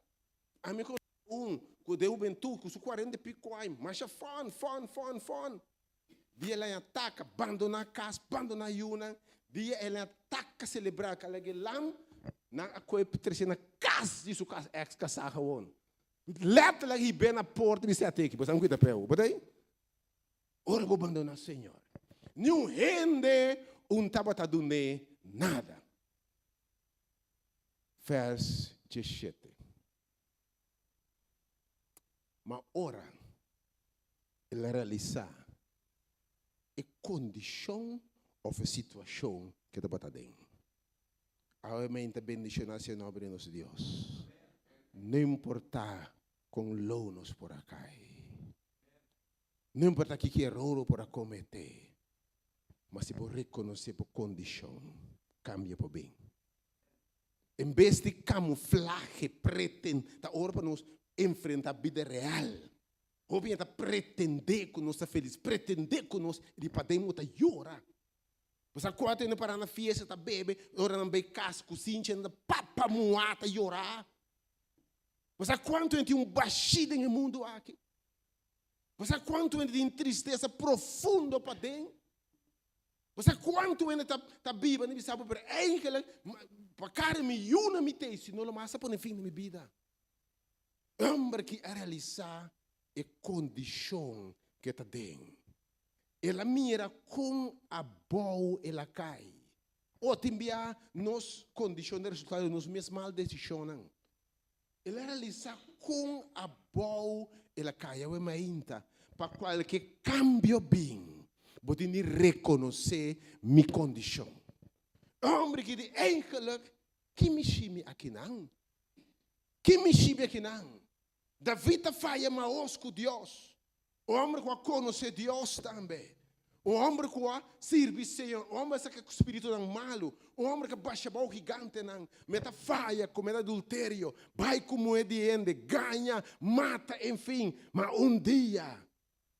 Ami konosé un ku den hubentud ku su kuarenta i piko aña masha fòn, fòn, fòn, fòn. Dia el haña taka, bandoná kas, bandoná yunan. Dia el haña taka selebrá kalege lam, nan a kohe trese na kas di su kas eks kasá gewon. Letterlijk hib'é na porta di bisa ateki, bo sa kuida p'e awo, bo ta ei? Ora bo bandoná Señor, niun hende un tabata dun'é nada. Vers diesshete. Ma ora el a realisá e kondishon òf e situashon ku e tabata aden. Awe men ta bendishoná si e nòmber di nos Dios, no importá kon lou nos por a kai, no importá kiko eror bo por a kometé. Ma si bo rekonosé bo kondishon, kambia bo bin. En bes di kamuflahe, preten, ta ora pa nos enfrentá bida real. Hopi hende ta pretendé ku nos ta felis, pretendé ku nos di paden bo ta yora. Bo sa kuantu hende para na fiesta ta bebe, ora nan bai kas ku sinchi nan ta papa muá ta yora. Bo sa kuantu hende tin un bashí den e mundu aki. Bo sa kuantu hende tin tristesa profundo paden. Bo sa kuantu hende ta ta biba ni bisa bo, pero eigenlijk pa kare mi yunan mi tei, si no lo mas a pone fin na mi bida. Homber ki a realisá e kondishon ku e ta den. El a mira kon abou el a kai. O tin bia nos kondishon ta resultado di nos mes mal desishonnan. El a realisá kon abou el a kai. Awe mainta, pa kualke kambio bin, bo tin di rekonosé mi kondishon. E homber ki di, Eigenlijk, ki mi shimi akinan? Ki mi shibi akinan? David ta faya maos ku Dios. Un homber ku a konosé Dios tambe. Un homber ku a sirbi Señor. Un homber a saka spiritunan malu. Un homber ku a basha bou gigantenan. Mi ta faya, komete adulterio, bai ku muhé di hende, gaña, mata, enfin. Ma un dia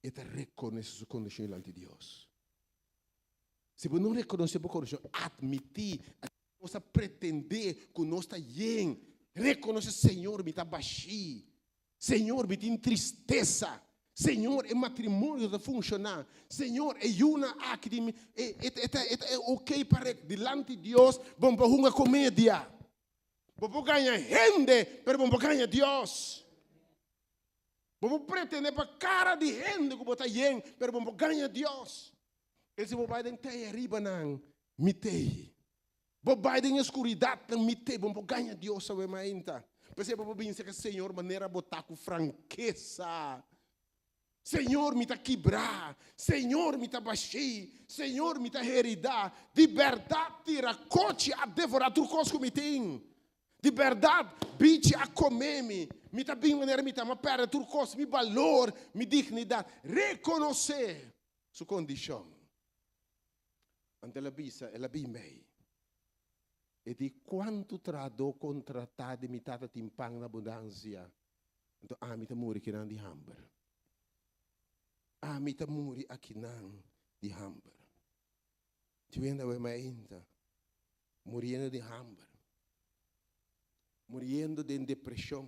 e ta rekonosé su kondishon dilanti Dios. Si bo no rekonosé bo kondishon, atmití. Nos ta pretendé ku nos ta yen. Rekonosé, Señor, mi ta bashí. Señor, mi tin tristesa. Señor, e matrimonio no ta funshoná. Señor, e yunan aki di mi, e, e, e ta, e ta ok pa rek dilanti Dios, bo no por hunga komedia. Bo por gaña hende, pero bo no por gaña Dios. Bo por pretendé pa kara di hende ku bo ta yen, pero bo no por gaña Dios. E si bo bai den tei aribanan, mi tei. Bo bai den e skuridatnan, mi tei. Bo no por gaña Dios awe mainta. P'esei bo por bin serka Señor manera bo ta ku frankesa. Señor, mi ta kibrá. Señor, mi ta bashí. Señor, mi ta heridá. Di bèrdat tira kochi a devorá tur kos ku mi tin. Di bèrdat bichi a kome mi. Mi ta bin manera mi ta, mi a pèrdè tur kos, mi balor, mi dignidat. Rekonosé su kondishon. Anto el a bisa, el a bin mei. E di, Kuantu trahadó kontratá di mi tata tin pan na abundansia, anto ami ta muri akinan di hamber. Ami ta muri akinan di hamber. Tin hende awe mainta muriendo di hamber, muriendo den depreshon,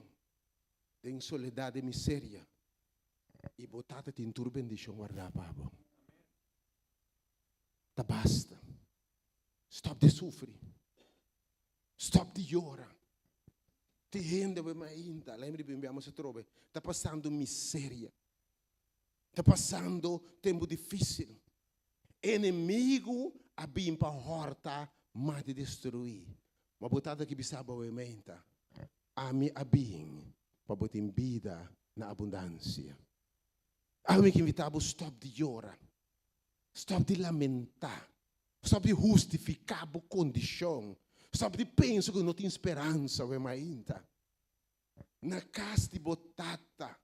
den soledat, den miseria. I bo Tata tin tur bendishon wardá pa bo. Ta basta. Stòp di sufri. Stòp di yora. Tin hende awe mainta, lei mi di bimbiamo atrobe, ta pasando miseria. Ta pasando tempu difísil. Enemigu a bin pa hòrta, mata i destruí. Ma bo Tata ki bisa bo awe mainta, Ami a bin pa bo tin bida na abundansia. Ami ke invitá bo stòp di yora, stòp di lamentá, stòp di hustifiká bo kondishon, stòp di pensa ku no tin speransa awe mainta. Na kas di bo tata,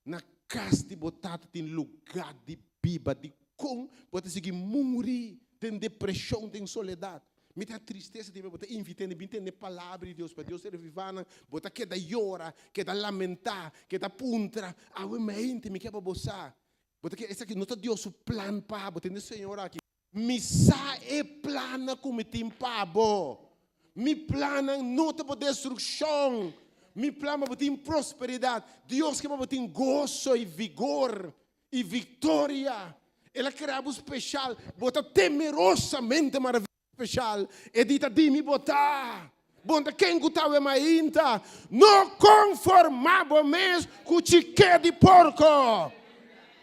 na kas di bo tata tin lugá di biba. Dikon bo ta sigui muri den depreshon, den soledat? Mi ta tristesa di bo ta invit'é bin tende palabra di Dios pa Dios revivá nan. Bo ta keda yora, keda lamentá, keda puntra, Awe mente mi ke pa bo sa. Bo ta kere esaki no ta Dios su plan pa bo. Tende Señor aki. Mi sa e plannan ku mi tin pa bo. Mi plannan no ta pa destrukshon. Mi plan pa bo tin prosperidat. Dios ke pa bo tin goso i vigor i viktoria. El a krea bo speshal. Bo ta temerosamente maravioso speshal. E di ta di mi bo ta. Bo ta ken ku ta awe mainta. No konformá bo mes ku chiké di porko.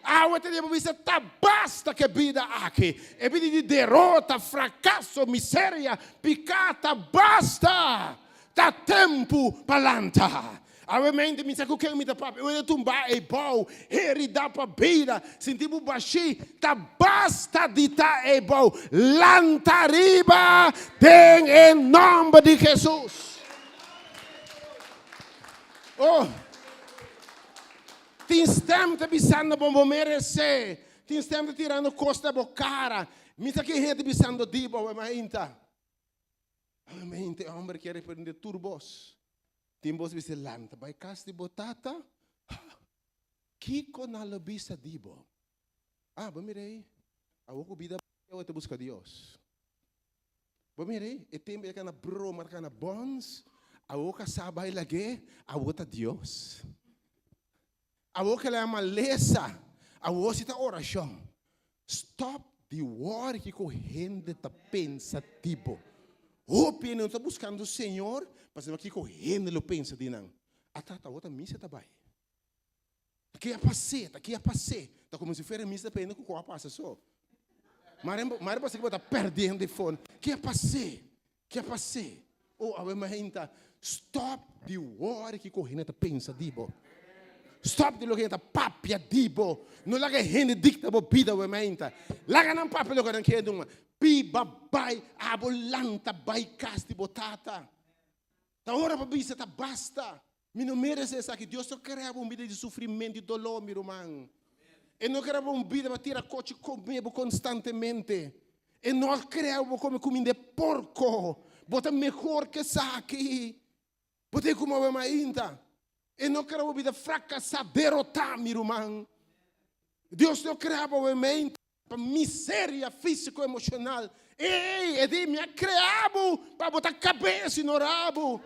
Awe ta dia bo bisa ta basta ku e bida aki. E bida di derota, frakaso, miseria, piká ta basta. Ta tempu pa lanta. Awe mente mi sa ku ken mi ta papia. Wen e tumba ei bou, herida pa bida, sinti bo bashí, ta basta di ta ei bou. Lanta riba den e nòmber di Hesus. Oh, tin stèm ta bisando bo, bo meresé. Tin stèm ta tirando kos na bo kara. Mi sa ki hende bisando di bo awe mainta. Awe mainta e homber kier reprende tur bos. Tin bos bisa lanta bai kas di bo tata. Kiko nan lo bisa di bo? Ah, bo mira ei. Awor ku bida awe ta buska Dios. Bo mira ei, e tempu e kana broma, e kana bons, awor kasá bai lag'é, awor ta Dios. Awor ke la malesa, awor si ta orashon. Stop di wòri kiko hende ta pensa di bo. Hopi hende no ta buskando Señor pasobra kiko hende lo pensa di nan. Ata ta awor ta misa ta bai. Ta ke a pas'é, ta ke a pas'é. Ta komo si fuera misa ta pende ku kua pasa so. Mare mare pasobra bo ta pèrdè hende fon. Ke a pas'é, ke a pas'é. Oh awe mainta stop di wòri kiko hende ta pensa di bo. Stop di loke hende ta papia di bo. No laga hende dikta bo bida awe mainta. Laga nan papia loke nan kier duna. Biba bai abo lanta bai kas di bo tata. Ta ora pa bisa ta basta. Mi no merece esaki. Dios no kere bo un bida di sufrimento y dolor, mi ruman. E no kere bo un bida pa tira cochi come bo constantemente. E no a crea bo come cuminda de porco. Bo ta mehor que esaki. Bo tin cu mobe mainta. E no kere bo bida fracasa, derota, mi ruman. Dios no crea bo mainta pa miseria físico emocional. Ey, e di, mi a crea bo pa bo ta cabes y no rabo.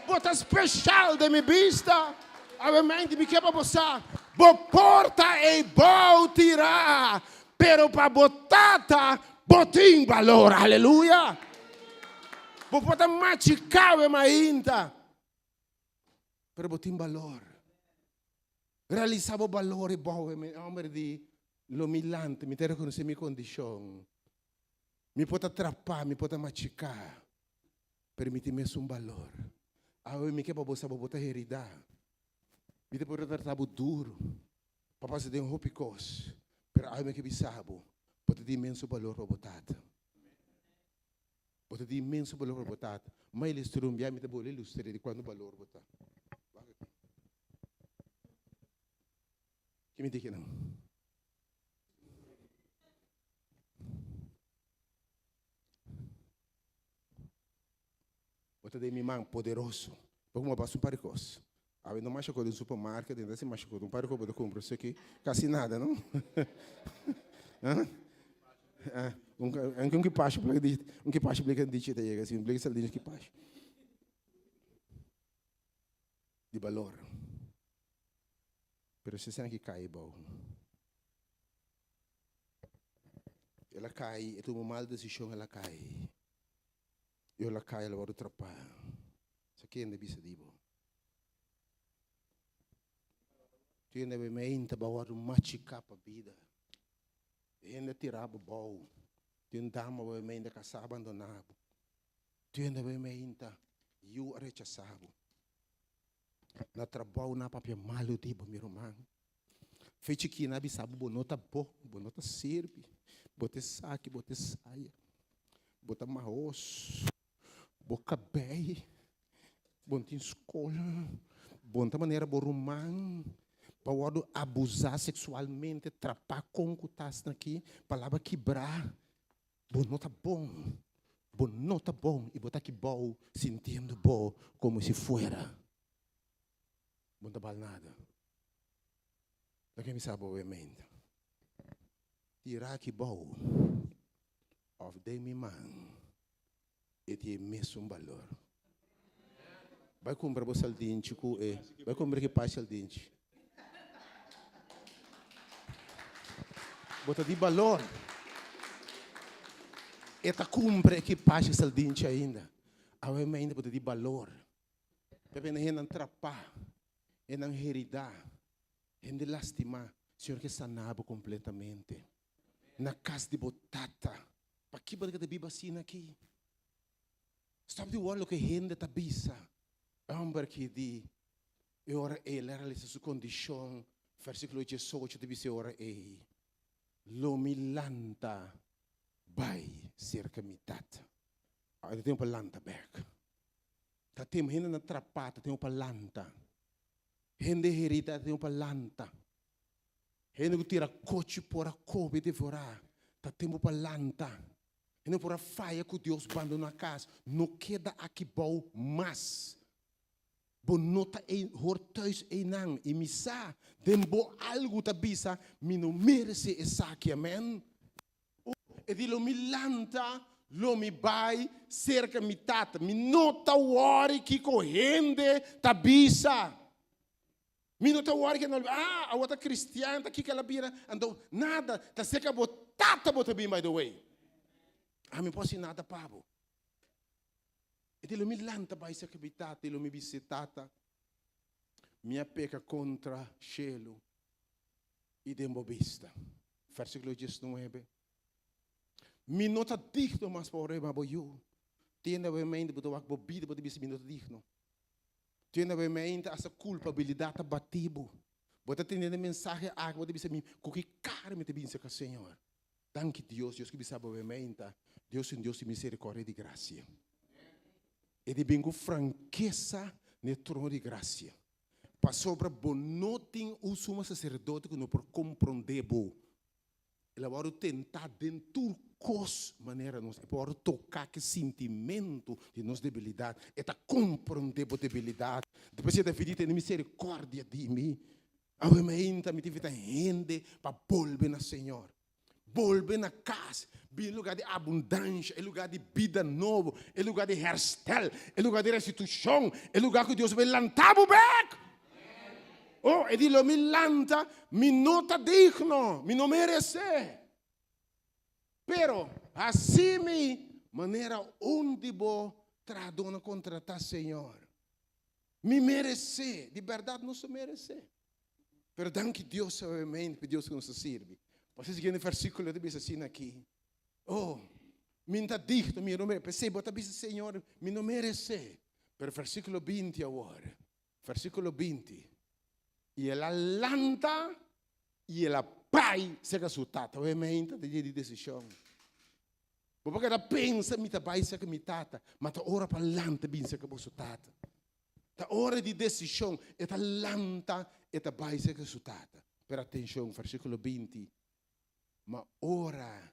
Bo ta special den mi bista. Awe mente mi ke pa bo sa, bo por ta ey bou tira, pero pa bo tata bo tin balor. Aleluya! Bo por ta machica awe mainta, pero bo tin balor. Realisa bo balor e bou e homber di lo mi lanta, mi ta reconoce mi condicion. Mi por ta trapa, mi por ta machica, pero mi tin mesun balor. Awe mi ke pa bo sa bo bo ta herida. Mi ta por ta trata bo duro, pa pasa den hopi cos, pero awe mi ke bisa bo, bo ta di inmenso balor pa bo tata. Bo ta di inmenso balor pa bo tata. Ma ilustra un bia mi ta bolbe ilustra di cuanto balor bo ta. Wak aki. Ki mi di kinan? Bo ta den mi man poderoso. Bo kuma basa un par di kos. Awe no masha kos den supermarket, den ta si masha kos. Un par di kos bo ta kumpra esaki, kasi nada, no? Un kipashi un kipashi bleke dichi ta yega asi, un bleke saldinchi kipashi. Di balor. Pero si esaki kai abou. El a kai, e tuma un mal desishon, el a kai. I ora el a kai, el a wòrdu trapá. Sa kende bisa di bo? Tu hende bai meinta bo a wòrdu machiká pa bida. E hende a tira bo bou. Tin un dama bai meinta kasá a bandoná bo. Tu hende bai meinta yu a rechasá bo. Na trabou nan a papia malu di bo, mi ruman. Fe chikí nan a bisa bo, bo no ta bon, bo no ta sirbi, bo ta esaki, bo ta esaya, bo ta mahos, bo kabei, bo no tin skol, bo no ta manera bo ruman, bo a wòrdu abusá seksualmente, trapá kon ku tas aki, palabra kibrá, bo no ta bon, bo no ta bon i bo ta aki bou sintiendo bo komo si fuera. Bo no ta bal nada. Loke mi sa bo mente. Tira aki bou of den mi man e tin e mesun balor. Bai kumpra bo saldinchi ku e, bai kumpra ki pachi saldinchi. Bo ta di balor. E ta kumpra e ki pachi saldinchi ainda. Awe mente bo ta di balor. P'e bende hendenan trapá, hendenan heridá, hende lastimá. Señor ke saná bo kompletamente. Na kas di bo tata. Pakí bo ta keda biba asina aki? Stòp di wòrdu loke hende ta bisa. E hòmber ki di e ora ei el a realisa su kondishon, vèrsikulo diesocho ta bisa e ora ei, Lo mi lanta bai serka mi tata. Awor ta tempu pa lanta bèk. Ta tempu hendenan trapá ta tempu pa lanta. Hende herida ta tempu pa lanta. Hende ku tira kochi por a kobe devorá. Ta tempu pa lanta. Hende por a faya ku Dios bandoná kas. No keda aki bou mas. Bo no ta ei hor thuis einan. I mi sa den bo algu ta bisa, Mi no meresé esaki. Amèn. Oh, e di lo mi lanta, lo mi bai serka mi tata. Mi no ta wòri kiko hende ta bisa. Mi no ta wòri kiko hende ta bisa. Ah, awor ta kristian, ta kiko el a bira. Anto, nada, ta serka bo tata bo ta bin, by the way. Ami por hasi nada pa bo. E di lo mi lanta bai serka mi tata i lo mi bis'é, Tata, mi a peka kontra shelu i den bo bista. Versíkulo diesnuebe, Mi no ta digno mas pa ora bo yu. Tende awe mente bo ta wak bo bida bo ta bisa mi no ta digno. Tende awe mente asta kulpabilidat ta bati bo. Bo ta tende e mensahe aki bo ta bisa mi ku ki kara mi ta bin serka Señor. Danki Dios, Dios ki bisa bo awe mente, Dios un Dios di misericordia i di grasia. E di bin ku frankesa na e trono di grasia. Pasobra bo no tin un sumo saserdote ku no por komprondé bo. El a wòrdu tentá den tur kos manera nos. E por wòrdu toká ku e sintimentu di nos debilidat. E ta komprondé bo debilidat. Despues e ta pidi, Tene miserikòrdia di mi. Awe mainta mi ta invitá hende pa bolbe na Señor. Bolbe na kas, bin e lugar di abundansha, e lugar di bida nobo, e lugar di herstel, e lugar di restitushon, e lugar ku Dios a bai lanta bo bek. Oh, e di lo mi lanta, mi no ta digno, mi no meresé. Pero hasi mi manera un di bo trahadónan kontratá, Señor. Mi meresé, di bèrdat nos ta meresé. Pero danki Dios obviamente pa Dios ku nos ta sirbi. Pasobra e siguiente versíkulo ta bisa asina aki, Oh, mi no ta digno, mi no mere, p'esei bo ta bisa, Señor, mi no meresé. Pero versíkulo binti awor, versíkulo binti, I el a lanta i el a bai serka su tata. Obviamente ta dia di desishon. Bo por keda pensa, mi ta bai serka mi tata, ma ta ora pa lanta bin serka boso tata. Ta ora di desishon, e ta lanta, e ta bai serka su tata. Pero atenshon, versíkulo 20, Ma ora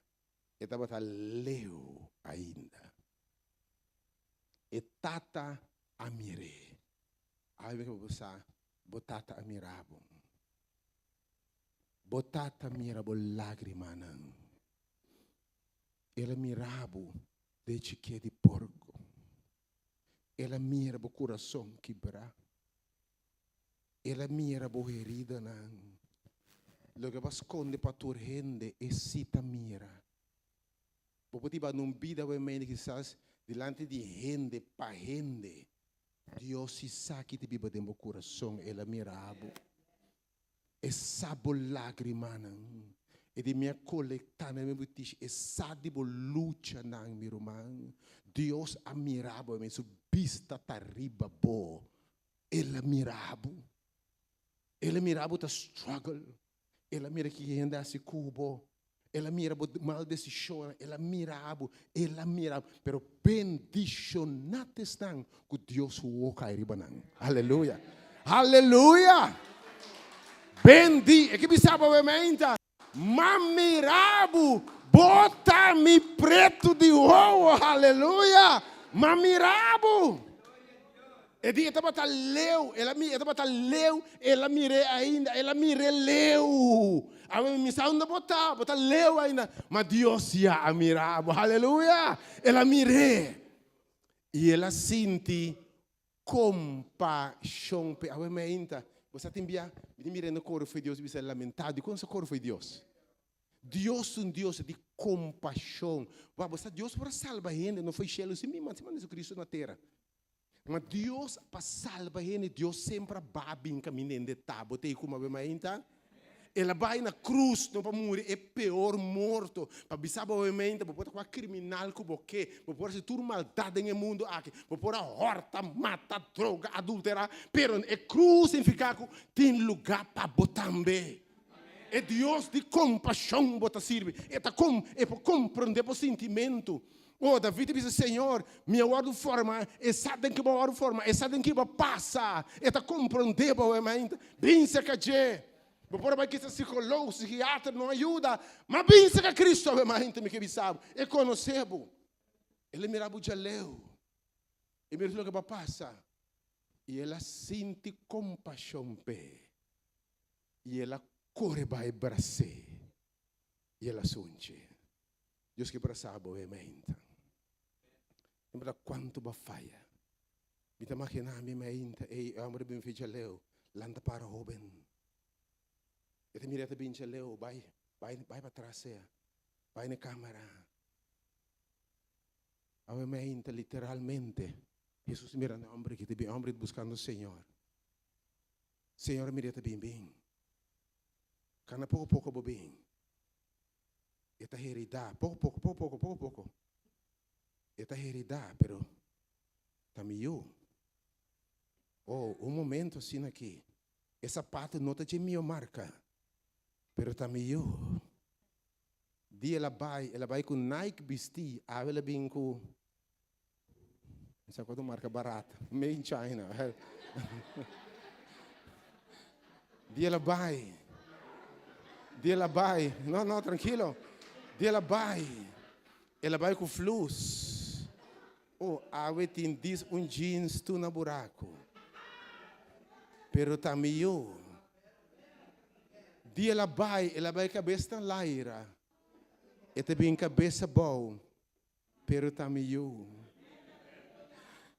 e tabata leu ainda, e tata a mir'é. Awe mi ke bo sa, bo tata a mira bo. Bo tata mira bo lágrimanan. El a mira bo den chiké di porko. El a mira bo kurason kibrá. El a mira bo heridanan. Loke bo a skonde pa tur hende, e sí ta mira. Bo por tin un bida awe kisas dilanti di hende pa hende. Dios sí sa ki ta biba den bo kurason. El a mira bo. E sa bo lágrimanan. E di mi a kolektá na mi butishi. E sa di bo luchanan, mi ruman. Dios a mira bo, su bista ta riba bo. El a mira bo. El a mira bo ta struggle. El a mira ki hende a hasi ku bo. El a mira bo mal desishonnan. El a mira bo. El a mira bo. Pero bendishoná ta esnan ku Dios su wowo kai riba nan. Aleluya! Aleluya! Bendi. E ke bisa bo awe meinta, M'a mira bo, bo ta mi pretu di wowo. Aleluya! M'a mira bo. E di e tabata leu, el a e tabata leu, el a mir'é ainda, el a mir'é leu. Awe mi sa unda bo ta, bo ta leu ainda, ma Dios ya a mira bo, haleluya! El a mir'é i el a sinti kompashon p'e. Awe mi ainda, bo sa tin bia, mi tin mir'é na kore fo'i Dios i bisa lamentá, dikon sa kore fo'i Dios? Dios ta un Dios di kompashon. Wak, bo sa Dios por a salba hende, no fo'i shelu, si mi manda, si manda Jesucristo na tera. Ma Dios pa salba hende, Dios semper a ba bin kaminda hende ta. Bo ta ei kuma bo mainta? El a bai na krus no pa muri e peor morto, pa bisa bo mainta bo por ta kua kriminal ku bo ke, bo por hasi tur maldat den e mundu aki, bo por a hòrta, mata, droga, adulterá, pero e krus signifiká ku tin lugá pa bo tambe. E Dios di kompashon bo ta sirbi. E ta kom, e por komprendé bo sintimentu. Oh, David a bisa, Señor, mi a wòrdu forma, e sa den ke bo a wòrdu forma, e sa den ke bo a pasa. E ta komprendé bo, e mainta. Bin serka dje. Bo por a bai kisa psikoloog, psikiater, no a yuda. Ma bin seka Kristu awe mainta mi ke bisa bo. E konosé bo. El a mira bo djaleu. E mira tur loke bo a pasa. I el a sinti kompashon p'e. I el a kore bai bras'é. I el a sunchi. Dios ke brasa bo awe mainta. No importa kuantu bo a faya. Mi ta imaginá mi mainta ei, e hòmber a bin fecha leu, lanta para hóben. E ta mira e ta bin leu, bai, bai, bai patras sea, bai na e kámara. Awe mainta literalmente Hesus mira na e hòmber aki, ta bin e hòmber buskando Señor. Señor a mira e ta bin, bin. Kana poko poko bo bin. E ta heridá, poko poko, poko poko, poko poko. E ta heridá, pero ta mi yu. Oh, un momento asina aki. E sapato no ta dje mio marka, pero ta mi yu. Dia el a bai, el a bai ku Nike bistí, awe el a bin ku, mi sa kua ta un marka barata, made in China. Dia el a bai, dia el a bai, no, no, trankilo. Dia el a bai, el a bai ku flus. Oh, awe tin dis un jeans tu na buraku. Pero ta mi yu. Dia el a bai, el a bai kabes na laira. E ta bin kabes abou, pero ta mi yu.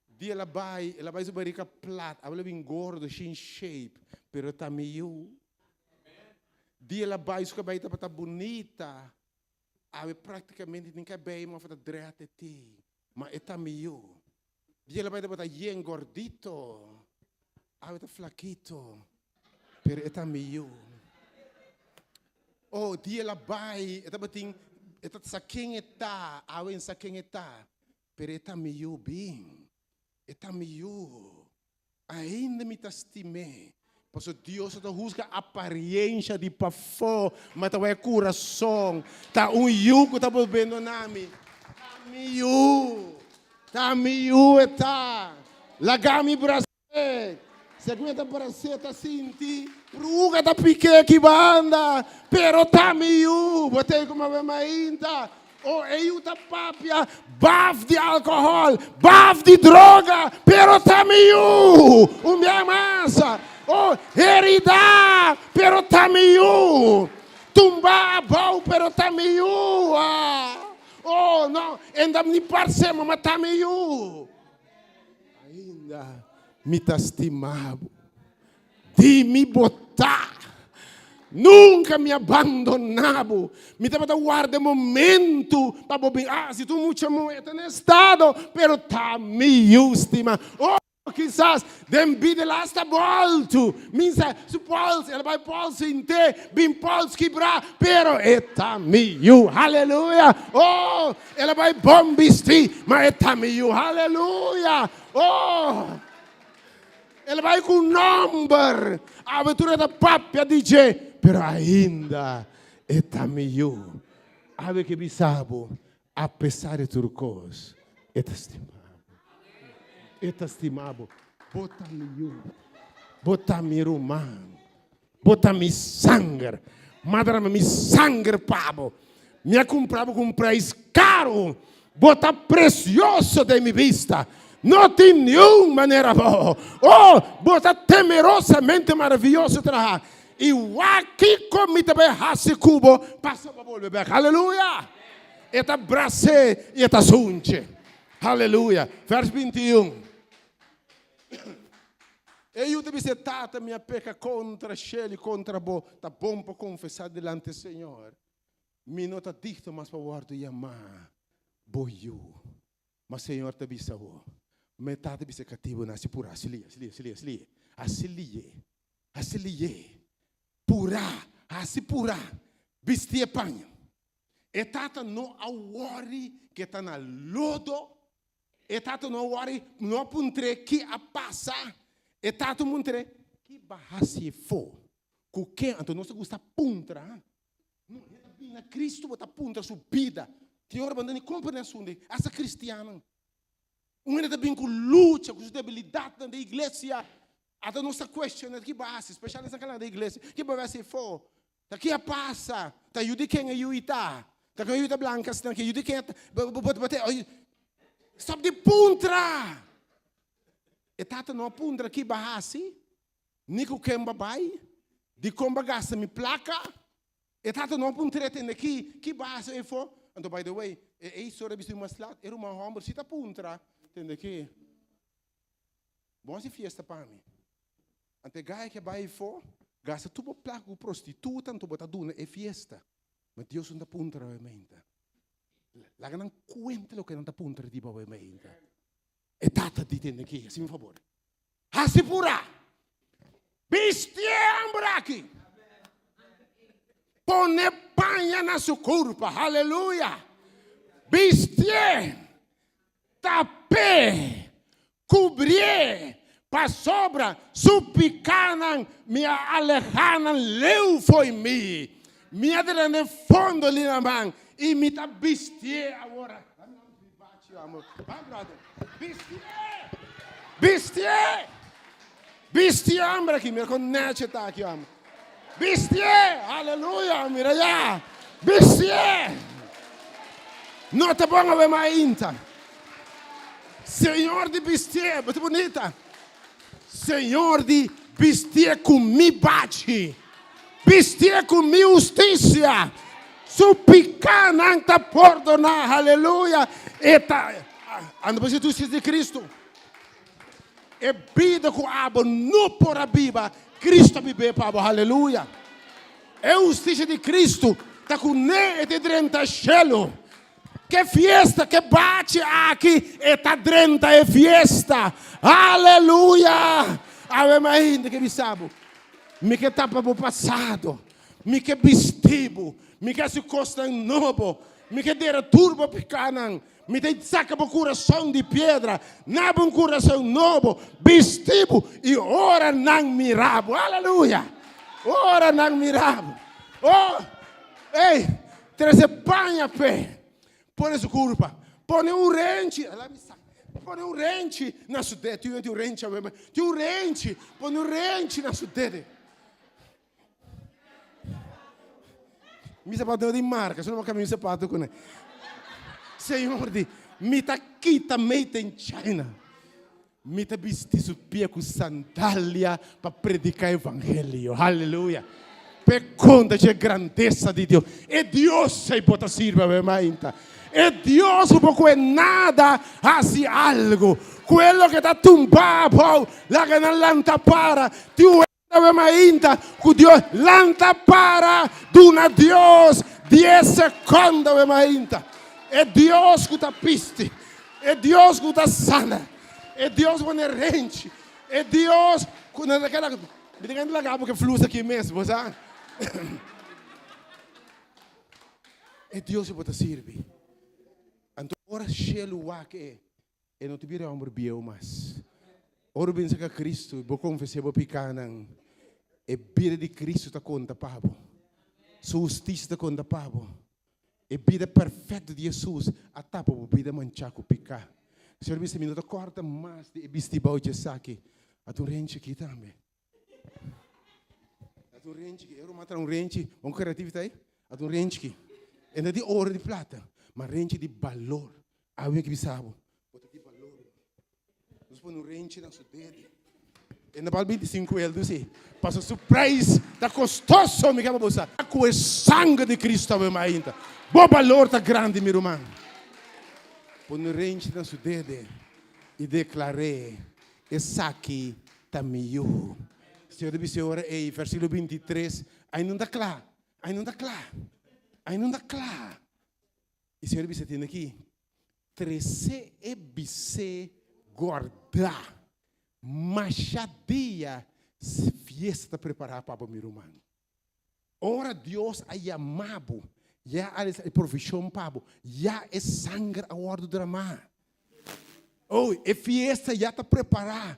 Dia el a bai, el a bai su barika plat, awe el a bin gordo, shin shape, pero ta mi yu. Dia el a bai, su kabei tabata bunita. Awe práktikamente tin kabei mòf ta drèt e ti, ma e ta mi yu. Dia el a bai tabata yen gordito, awe ta flakito, pero e ta mi yu. Oh, dia el a bai, e tabatin, e ta sa ken e ta, awe N sa ken e ta, pero e ta mi yu bin, e ta mi yu. Ainda mi ta stim'é. Pasobra Dios no ta husga apariensha di pafó, ma ta wak e kurason. Ta un yu ku ta bolbendo na mi. Ta mi yu. Ta mi yu e ta. Laga mi bras'é. Segun e ta bras'é ta sinti pruga ta pik'é aki banda. Pero ta mi yu. Bo ta ei ku mabé mainta. O e yu ta papia baf di alkohòl, baf di droga, pero ta mi yu! Un bia mas. O heridá, pero ta mi yu! Tumbá abou, pero ta mi yu! O no, e no ta ni parse, ma ta mi yu! Ainda mi ta stima bo. Di mi bo ta. Nunka mi a bandoná bo. Mi tabata warda e momentu pa bo bin. Ah, si tur mucha muhé ta na estado, pero ta mi yu stima. Oh, kisas den bida el asta boltu. Mi sa su pols, el a bai pols hint'é, bin pols kibrá, pero e ta mi yu. Haleluya! Oh, el a bai bon bistí, ma e ta mi yu. Haleluya! Oh! El a bai ku un nòmber. Awe tur e ta papia di dje, pero ainda e ta mi yu. Awe ke bisa bo, apesar di tur kos, e ta stima bo. E ta stima bo. Bo ta mi yu. Bo ta mi ruman. Bo ta mi sanger. M'a drama mi sanger pa bo. Mi a kumpra bo ku un preis karu. Bo ta presioso den mi bista. No tin niun manera bo. Oh, bo ta temerosamente maravioso traha. I wak kiko mi ta bai hasi ku bo pasobra bo bolbe bek. Aleluya! E ta bras'é i e ta sunch'e. Aleluya! Vers 21. E yu ta bisa e tata, Mi a peka kontra shelu i kontra bo. Ta bon pa konfesá dilanti Señor. Mi no ta digno mas pa wòrdu yamá bo yu. Ma Señor ta bisa bo, Ma e tata bisa e katibunan, Hasi purá, hasi liye, hasi liye, hasi liye, hasi liye, hasi liye, hasi liye, purá, hasi purá, bisti e paña. E tata no a wòri ku e ta na lodo. E tata no a wòri, no a puntr'é ki a pasa. E tata muntr'é, Ki bo a hasi efo? Ku ken? Anto nos ta gusta puntra. No, e ta bini na Kristu, bo ta puntra su bida. Tin ora bo no ta ni komprendé asuntu ei, asta kristiannan. Un hende ta bini ku lucha ku su debilidatnan den iglesia. Ata nos ta cuestiona ki bo a haci, special esnan calanda iglesia, ki bo a haci afo? Ta ki a pasa? Ta yu di ken e yu i ta? Ta kon e yu ta blanca asina? Ki yu di ken e ta? Bo bo bo ta Stop di puntra! E tata no a puntra ki bo a haci, ni cu ken bo a bay, dicon bo a gasta mi placa. E tata no a puntra e tende ki ki bo a haci afo. Anto by the way, e e historia bisti mas lat, e ruman homber si ta puntra tende ki. Bo hasi fiesta pa mi. Anto e gaya ke bai afó, gasta tur bo plaka ku prostituta, anto bo ta duna e fiesta. Ma Dios no ta puntra bo meinta. Laga nan kuenta loke nan ta puntra di bo meinta. E tata di tende aki, hasi mi fabor. Hasi purá! Bisti e hòmber aki! Pone paña na su kurpa, haleluya! Bistié! Tap'é, kubrié, pasobra su pikánan mi a alehá nan leu fo'i mi. Mi a dera den fondo di laman i mi ta bistié awor. Bistié! Bistié! Bistié homber aki, mira kon nèchi e ta aki homber. Bistié! Aleluya! Mira ya! Bistié! No ta bon awe mainta. Señor di bistié, bo ta bunita. Señor di bistié ku mi bachi. Bistié ku mi hustisia. Su pikánan ta pordoná. Aleluya! E ta, anda bo si hustisia di Cristo. E bida ku abo no por a biba, Cristo a bib'é pa bo. Haleluya! E hustisia di Cristo ta ku ne e ta drenta shelu. Ke fiesta, ke bachi aki, e ta drenta e fiesta. Haleluya! Awe mainta ke bisa bo, mi ke tapa bo pasado, mi ke bisti bo, mi ke hasi kosnan nobo, mi ke dera tur bo pikanan. Mi ta saka bo kurason di piedra, na bo un kurason nobo, bisti bo i ora nan mira bo. Aleluya! Ora nan mira bo. Oh, ey, trese paña p'e. Pone su kurpa. Pone un renchi, pone un renchi na su dede. Tin un renchi awe, tin un renchi, pone un renchi na su dede. Mi sapato no di marca, solo mi cambia mi sapato con Señor di, mi ta kita made in China. Mi ta bisti su pie cu sandalia pa predica evangelio. Hallelujah. Pe conta dje grandeza di Dios. E Dios ei bo ta sirbi awe mainta. E Dios cu bo cu nada haci algo. Cu e loke ta tumba abou, laga nan lanta para. Tin un Awe mainta ku Dios lanta para duna Dios dies sekondo awe mainta. E Dios ku ta bisti, e Dios ku ta sana, e Dios ku pone renchi, e Dios ku na keda mi tin gana di laga bo ke flus aki mes bo sa. E Dios ku bo ta sirbi. Anto ora shelu wak e. E no ta bira homber bieu mas. Ora bo bin serka Cristo i bo konfes'é bo pikanan, e bida di Cristo ta konta pa bo. Su hustisia ta konta pa bo. E bida perfekto di Hesus a tapa bo bida manchá ku piká. Señor bisa, Mi no ta kòrda mas di e bisti bou dje esaki. Ata un renchi aki tambe. Ata un renchi aki. E ruman traha un renchi. Bon kreativo ta ei. Ata un renchi aki. E no di oro di plata, ma renchi di balor. Awe ki bisa bo, bo ta di balor. Nos pone un renchi na su dede. E no bal 25 eldo si. Paso su prijs ta kostoso, mi kaba bo sa. Ku e sanger di Cristo awe mainta. Bo balor ta grandi, mi ruman. Pone un renchi na su dede i deklar'é, Esaki ta mi yu. Señor ta bisa e ora ei, versíkulo 23, Ai no ta kla, ai no ta kla, ai no ta kla. I Señor bisa tende aki, Trese e bisé gòrdá, masha dia fiesta ta prepará pa bo, mi ruman. Ora Dios a yama bo, ya a e provishon pa bo, ya e sanger a wòrdu dramá. Oh, e fiesta ya ta prepará.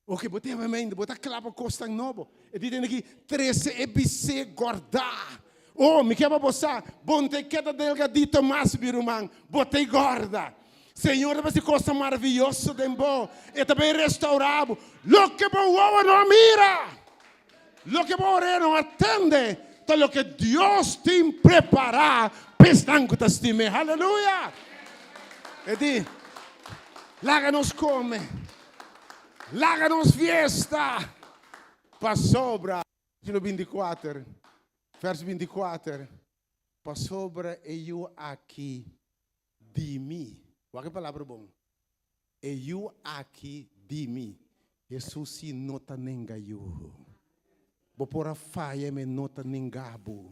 Ok, bo tin mente, bo ta kla pa kosnan nobo. E di tende ki trese e bisé gòrdá. Oh, mi ke pa bo sa, bo no ta keda delgadito mas, mi ruman, bo ta gòrda. Señor ta hasi kosnan maravioso den bo. E ta bai restaurá bo. Loke bo wowo no a mira, loke bo orea no a tende, ta loke Dios tin prepará pa esnan ku ta stim'é. Haleluya! E di, Laga nos kome, laga nos fiesta, pasobra. Versíkulo bintikuater, vèrs bintikuater, Pasobra e yu aki di mi. Wak e palabra bon. E yu aki di mi. Hesus si no ta nenga yu. Bo por a faya ma e no ta nenga bo.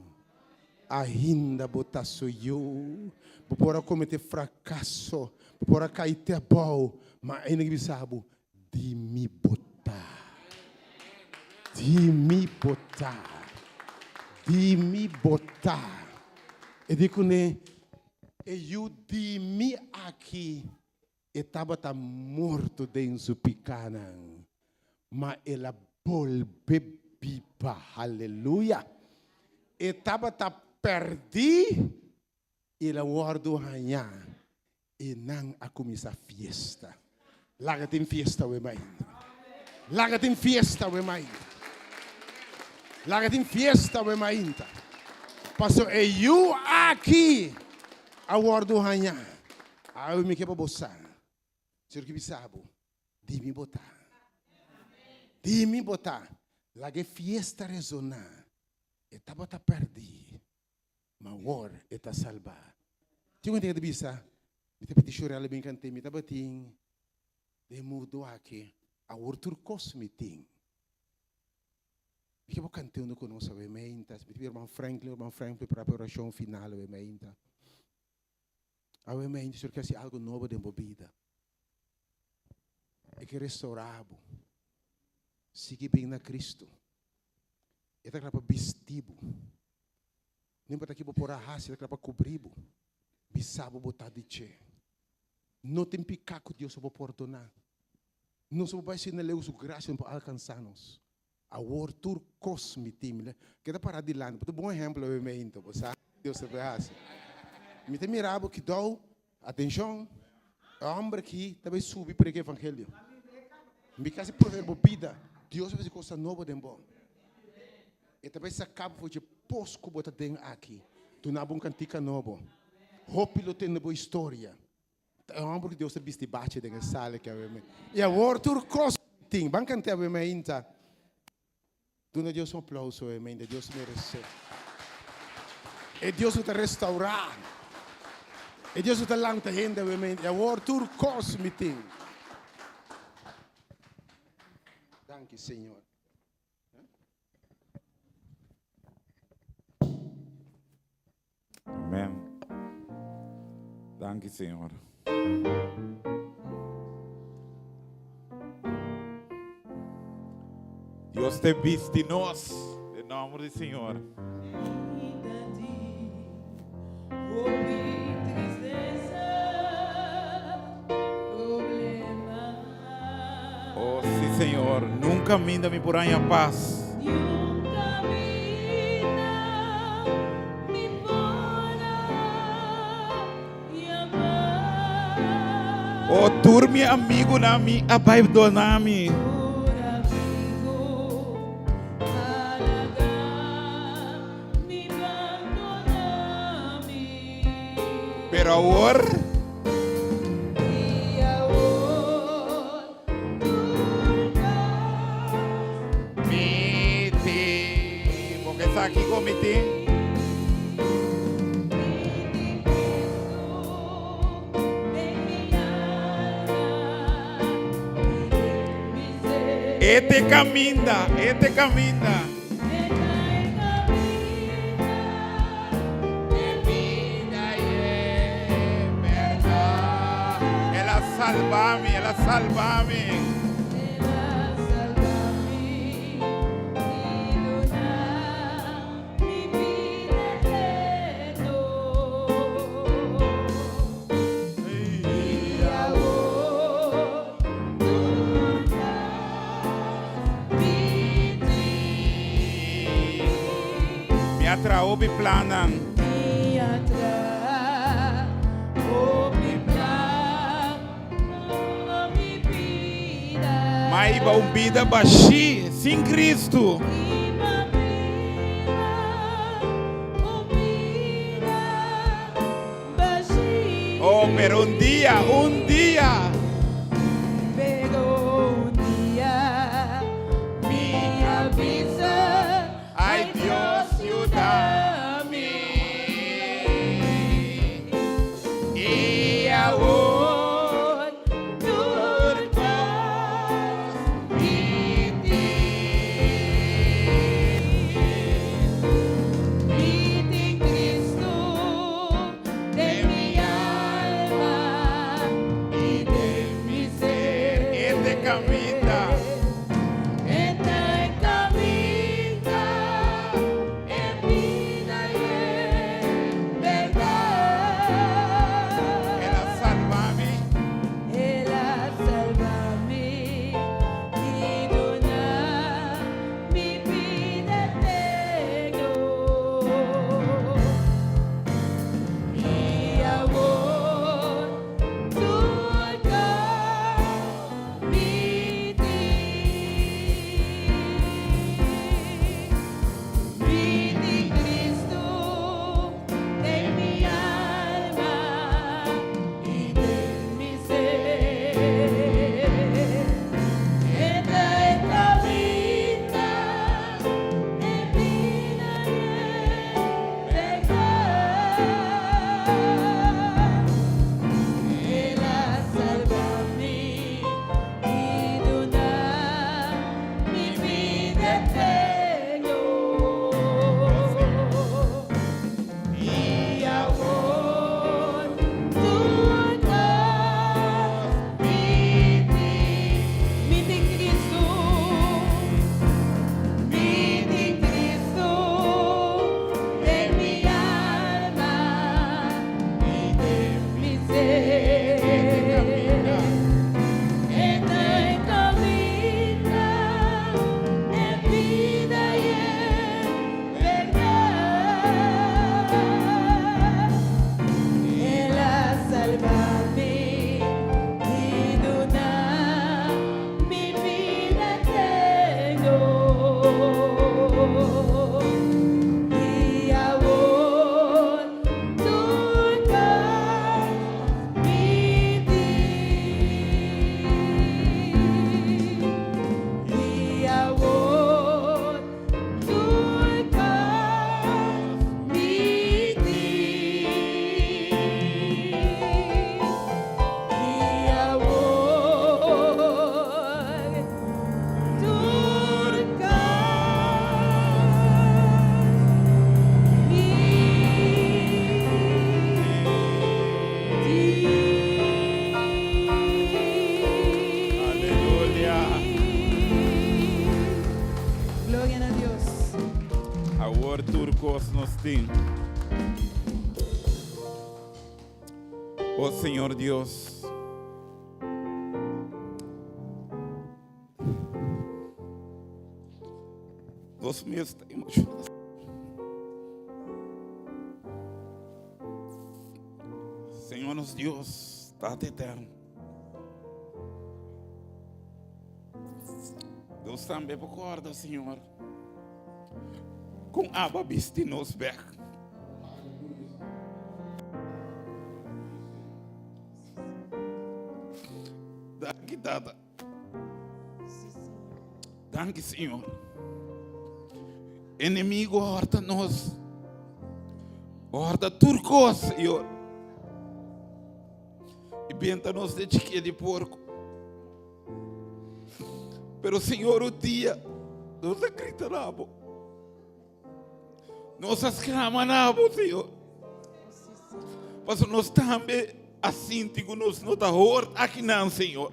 Ainda bo ta su yu. Bo por a komete frakaso, bo por a kai te abou, ma ainda ke bisa bo, Di mi bo ta. Di mi bo ta. Di mi bo ta. E di kuné, E yu di mi aki, e tabata morto den su pikánan, ma el a bolbe biba. Haleluya! E tabata pèrdí i el a wòrdu hañá. I nan a kuminsá fiesta. Laga tin fiesta awe mainta. Laga tin fiesta awe mainta. Laga tin fiesta awe mainta. Paso e yu aki a wòrdu hañá. Awe mi ke pa bo sa. Señor ke bisa bo, di mi bo ta. Di mi bo ta. Laga e fiesta resoná. E tabata pèrdí. Ma awor e ta salbá. Tin un hende ta bisa, Mi ta pidi Shurella bin kant'é, mi tabatin den mundo aki, awor tur kos mi tin. Mi ke bo kant'é unda ku nos awe meinta. Mi ta pidi ruman Franklin, ruman Franklin prepara pa e orashon final awe meinta. Awe meinta Señor ke hasi algu nobo den bo bida. E ke restaurá bo. Sigui bin na Cristo. E ta kla pa bisti bo. No importa ki bo por a hasi, ta kla pa kubri bo. Bisa bo bo ta di dje. No tin piká ku Dios no por pordoná. Nos no por bai asina leu, su grasia no por alkansá nos. Awor tur kos mi tin. Mi keda pará dilanti. Bo ta un bon ehèmpel awe meinta. Bo sa Dios ta por hasi. Mi ta mira bo kidou. Atenshon, e hòmber akí ta bai subi prediká evangelio. Mi kasi prover bo bida. Dios ta hasi kosnan nobo den bo. E ta bai saka bo for dje pos ku bo ta den aki. Duna bo un kantika nobo. Hopi lo tende bo historia. Ta e hòmber ku Dios ta bisti bachi den e sala aki awe me. I awor tur kos tin. Ban kant'é awe me ainda. Duna Dios un aplauso awe me ainda. Dios meresé. E Dios ku ta restaurá. E Dios ku ta lanta hende awe me ainda. I awor tur kos mi tin. Danki Señor. Amen. Danki Señor. Dios te bisti nos. Den nomber di Señor. Oh, sí, Señor. Nunca minda mi por haña paz. Oh, tur mi amigunan mi a bai dona mi. Pero awor. Mi tin. Bo ke sa kiko mi tin? E te kaminda, e te kaminda. El a salba mi, el a salba mi. Mi a traha hopi plannan. Biba un bida bashí sin Cristo. Oh, pero un dia, un dia. Pero un dia mi a bisa, Ay Dios, yuda mi. I awor tur kos mi tin. Mi tin Cristo den mi alma i den mi ser. E ta e kaminda. E ta e kaminda, e bida i e bèrdat. El a salba mi. El a salba mi i duna mi bida eterno. I awor tur kos mi tin. Mi tin Cristo den mi alma i den mi ser. E ta e kaminda, e bida i e bèrdat. El a salba mi i duna mi bida eterno. I awor tur kos mi tin. Mi tin Cristo, mi tin Cristo den mi alma i den mi ser. E ta e kaminda, e bida i e bèrdat. El a salba mi i duna mi bida eterno. I awor tur kos mi tin. I awor tur kos mi tin. I awor tur kos mi tin. Aleluya. Gloria na Dios. Awor tur kos nos tin. Oh Señor Dios. Nos mes ta emoshoná. Señor nos Dios, Tata eterno. Nos tambe por kòrda, Señor, kon abo a bisti nos bèk. Danki, Tata. Danki, Señor. Enemigu a hòrta nos. A hòrta tur kos, Señor. I benta nos den chikia di porko. Pero Señor, un dia nos a grita na bo. Nos a sklama na bo, Señor. Pasobra nos tambe a sinti ku nos no ta hort akinan, Señor.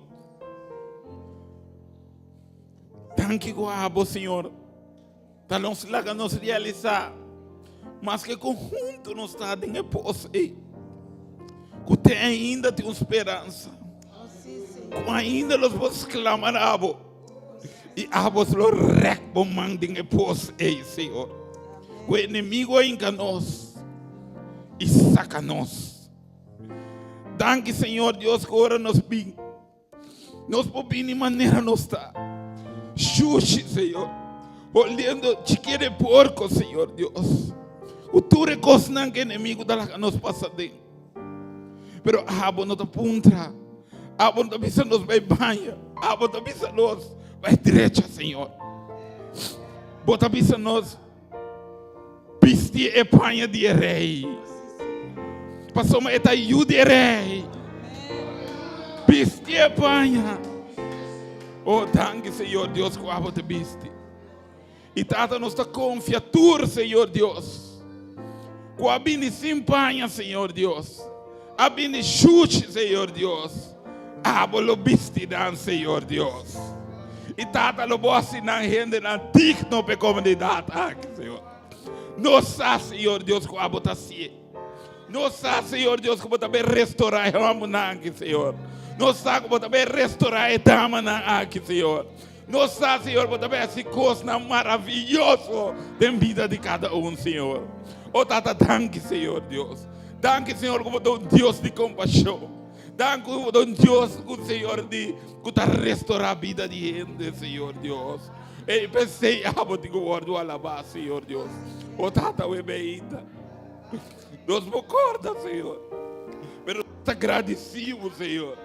Danki ku abo, Señor. Ta nos laga nos realisá, maske ku huntu nos ta den e pos ei, ku te ainda tin un speransa, ku ainda nos por sklama na abo, i abo lo rèk bo man den e pos ei, Señor. Ku e enemigo a hinka nos i saka nos. Danki, Señor Dios, ku ora nos bin, nos por bini manera nos ta. shushi, Señor. Oliendo chikere porco, Señor Dios. Ku tur e kosnan ku enemigu ta laga nos pasa den. Pero abo no ta puntra. Abo no ta bisa nos bai baña. Abo ta bisa nos bai drecha, Señor. Bo ta bisa nos bisti e paña di e rei. Pasobra e ta yu di e rei. Bisti e paña. Oh, danki, Señor Dios, ku abo ta bisti. I Tata, nos ta konfia tur, Señor Dios, ku a bini sin paña, Señor Dios, a bini shushi, Señor Dios, abo lo bisti nan, Señor Dios. I Tata, lo bo hasi nan hendenan digno pa e komunidat aki, Señor. Nos sa, Señor Dios, ku abo ta hasié. Nos sa, Señor Dios, ku bo ta bai restorá e hòmbernan aki, Señor. Nos sa ku bo ta bai restorá e damanan aki, Señor. Nos sa, Señor, bo ta bai hasi kosnan maravioso den bida di kada un, Señor. O Tata, danki, Señor Dios. Danki, Señor, ku bo ta un Dios di kompashon. Danki ku bo ta un Dios ku, Señor, di ku ta restorá bida di hende, Señor Dios. Ei, p'esei abo tin ku wòrdu alabá, Señor Dios. O Tata, we beinta. Nos por corda, Señor. Pero nos ta agradecido, Señor.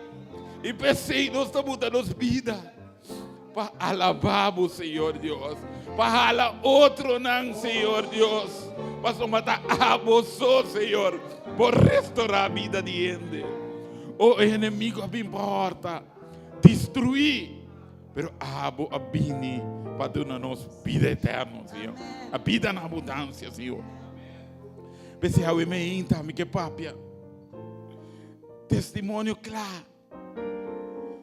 Y p'esei nos ta buta nos vida pa alabá bo, Señor Dios. Pa hala otronan, Señor Dios. Pasobra ta abo so, Señor, por restorá bida di hende. O e enemigo a bin pa horta, destruí. Pero abo a bini pa duna nos bida eterno, Señor. A bida na abundancia, Señor. P'esei awe meinta mi ke papia. Testimonio kla.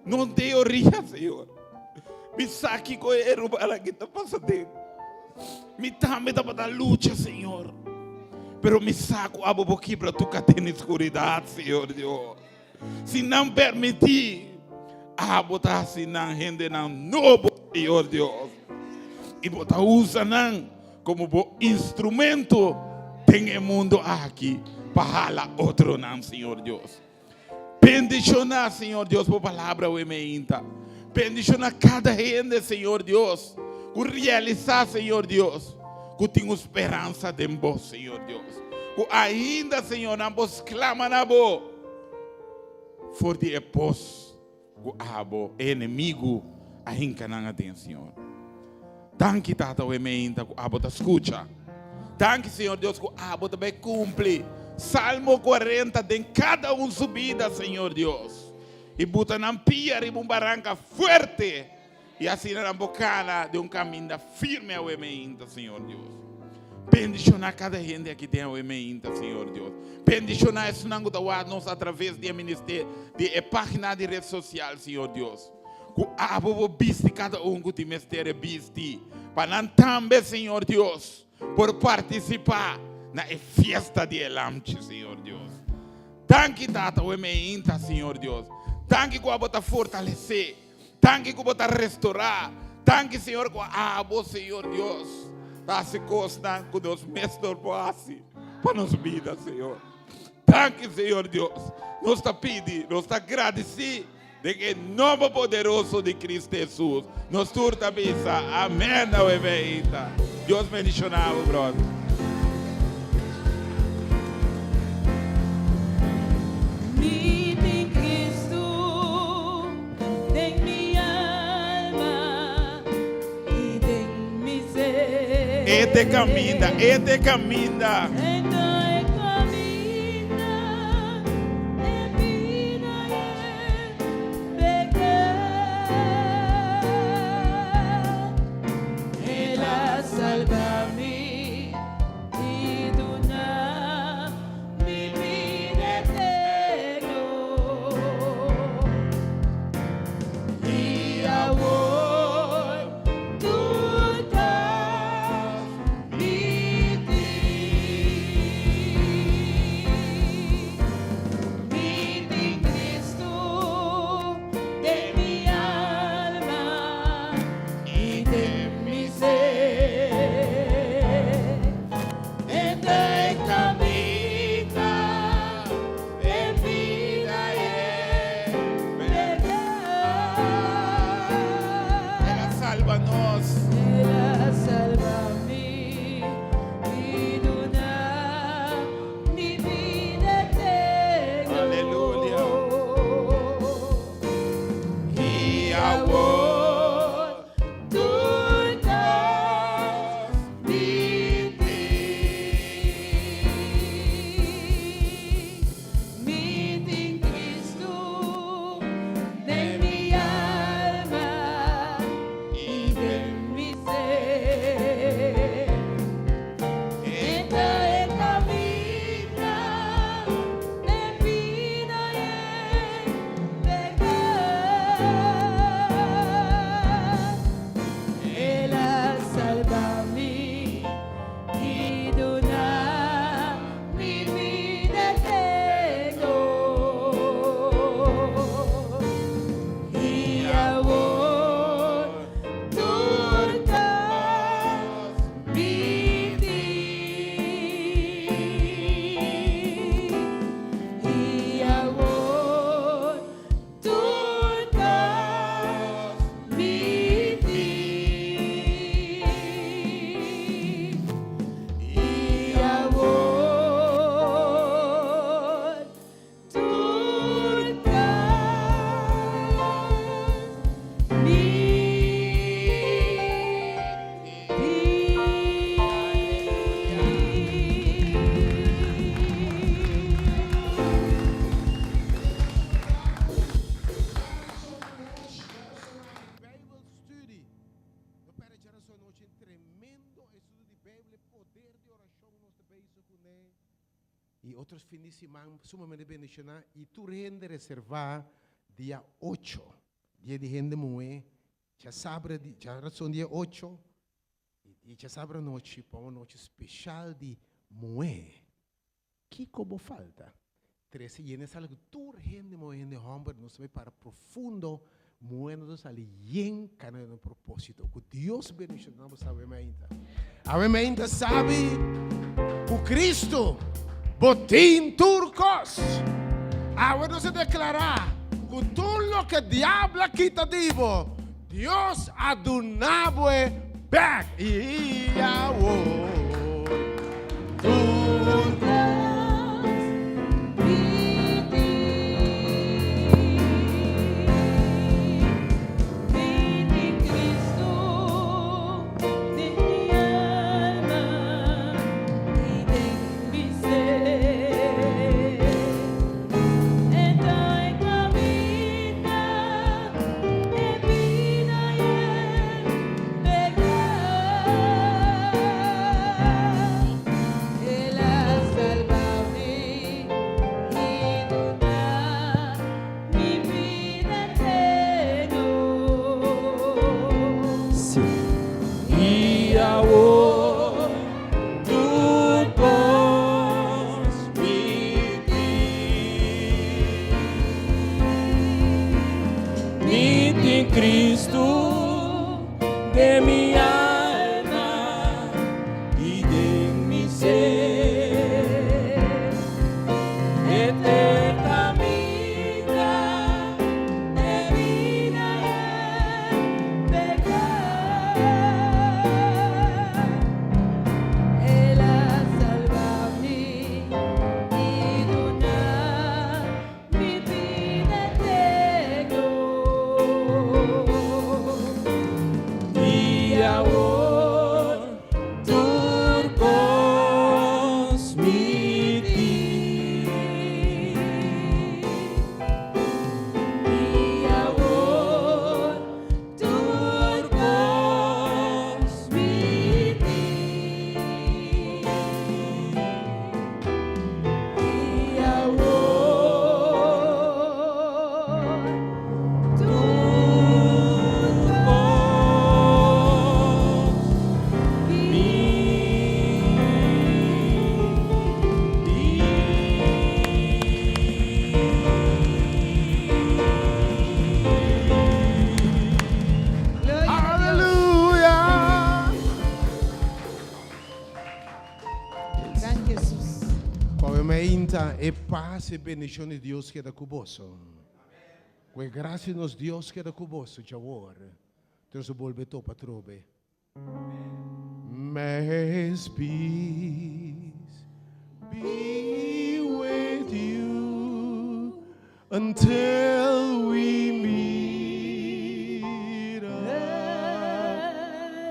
No teoria, Señor. Mi sa kiko e ruman aki ta pasa den. Mi tambe tabata lucha, Señor. Pero mi sa ku abo bo kibra tur kadena di skuridat, Señor Dios. Si nan permití, abo ta hasi nan hendenan nobo, Señor Dios. I bo ta usa nan komo bo instrumento den e mundu aki pa hala otronan, Señor Dios. Bendishoná, Señor Dios, bo palabra awe meinta. Bendishoná kada hende, Señor Dios, ku realisá, Señor Dios, ku tin un speransa den bo, Señor Dios. Ku ainda, Señor, nan por sklama na bo for di e pos ku abo, e enemigu, a hinka nan aden, Señor. Danki, Tata, awe meinta ku abo ta skucha. Danki, Señor Dios, ku abo ta bai kumpli Salmo 40 den kada un su bida, Señor Dios. I buta nan pia riba un baranka fuerte. I asina nan por kana den un kaminda firme awe meinta, Señor Dios. Bendishoná kada hende aki den awe meinta, Señor Dios. Bendishoná esunnan ku ta wak nos atraves di e ministerio, di e página di ret sosial, Señor Dios. Ku abo bo bisti kada un ku tin mester e bisti, pa nan tambe, Señor Dios, por partisipá na e fiesta di e Lamchi, Señor Dios. Danki, Tata, awe meinta, Señor Dios. Danki ku abo ta fortalesé. Danki ku bo ta restorá. Danki, Señor, ku abo, Señor Dios, ta hasi kosnan ku nos mes no por hasi pa nos bida, Señor. Danki, Señor Dios. Nos ta pidi, nos ta gradisí den e nomber poderoso di Cristo Hesus. Nos tur ta bisa, Amèn, awe meinta. Dios bendishoná bo, bròder. Mi tin Cristo den mi alma i den mi ser. E ta e kaminda, e ta e kaminda. E ta e kaminda, e bida i e bèrdat. El a salba mi i duna mi bida eterno. I awor tur kos mi tin. Mi tin Cristo den mi alma i den mi ser. Tremendo estudio di Bijbel, poder di oracion nos ta bezig cune. Y otro fin di siman sumamente bendiciona y tur hende reserva dia 8, dia di hende muhe, djasabra di djarason dia 8 y djasabra anochi pa un anochi special di muhe. Kico bo falta? Trece yena e sala cu tur hende muhe, hende homber, nos ta bay para profundo, muhe nos ta sali yen cana den un proposito. Cu Dios bendiciona bo sabi mainta. Awe mainta sabi cu Cristo bo tin tur cos. Awe nos a declara cu tur loke diablo a kita di bo, Dios a duna bo e bek. I awor tur cos mi tin. Mi tin Cristo den mi alma i den mi ser. E ta e caminda, e bida i e berdad. El a salba mi i duna mi bida eterno. Sí. I awor tur kos mi tin. Mi tin Cristo den mi alma i den mi ser. E ta e kaminda, e bida i e bèrdat. El a salba mi i duna mi bida eterno. I awor tur kos mi tin. I awor tur kos mi tin. I awor tur kos mi tin. Gloria na Dios. Aleluya! Gran Jesus. Awe mainta e pas i bendishon di Dios keda ku boso. Ku e grasia di nos Dios keda ku boso djawor te nos bolbe topa atrobe. May His peace be with you until we meet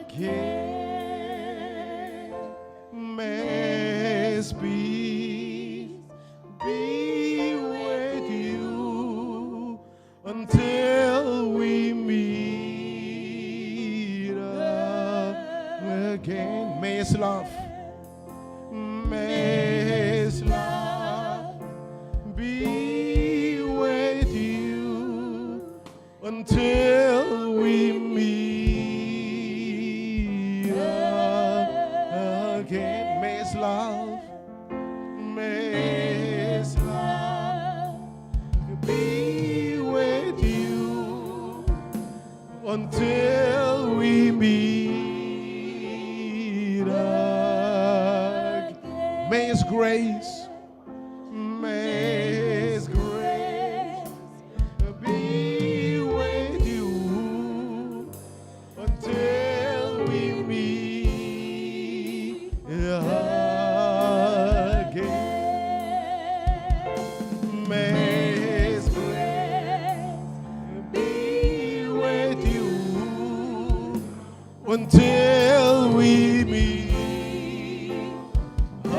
again. May His peace be with you until we meet again. May His love, may His love be with you until we meet again. May His love, may His love be with you until we meet again. May His grace, may His grace be with you until we meet again. May His grace be with you until we meet again.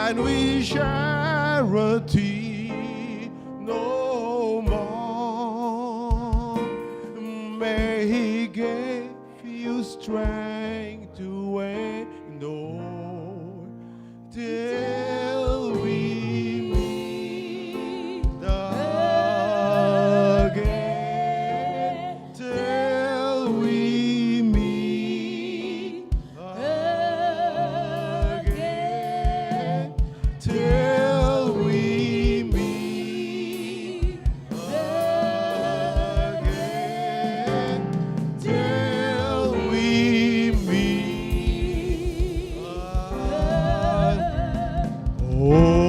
And we share a tear no more. May He give you strength to endure till we meet again. Till we meet again. Till we meet again. Till we meet. Oh.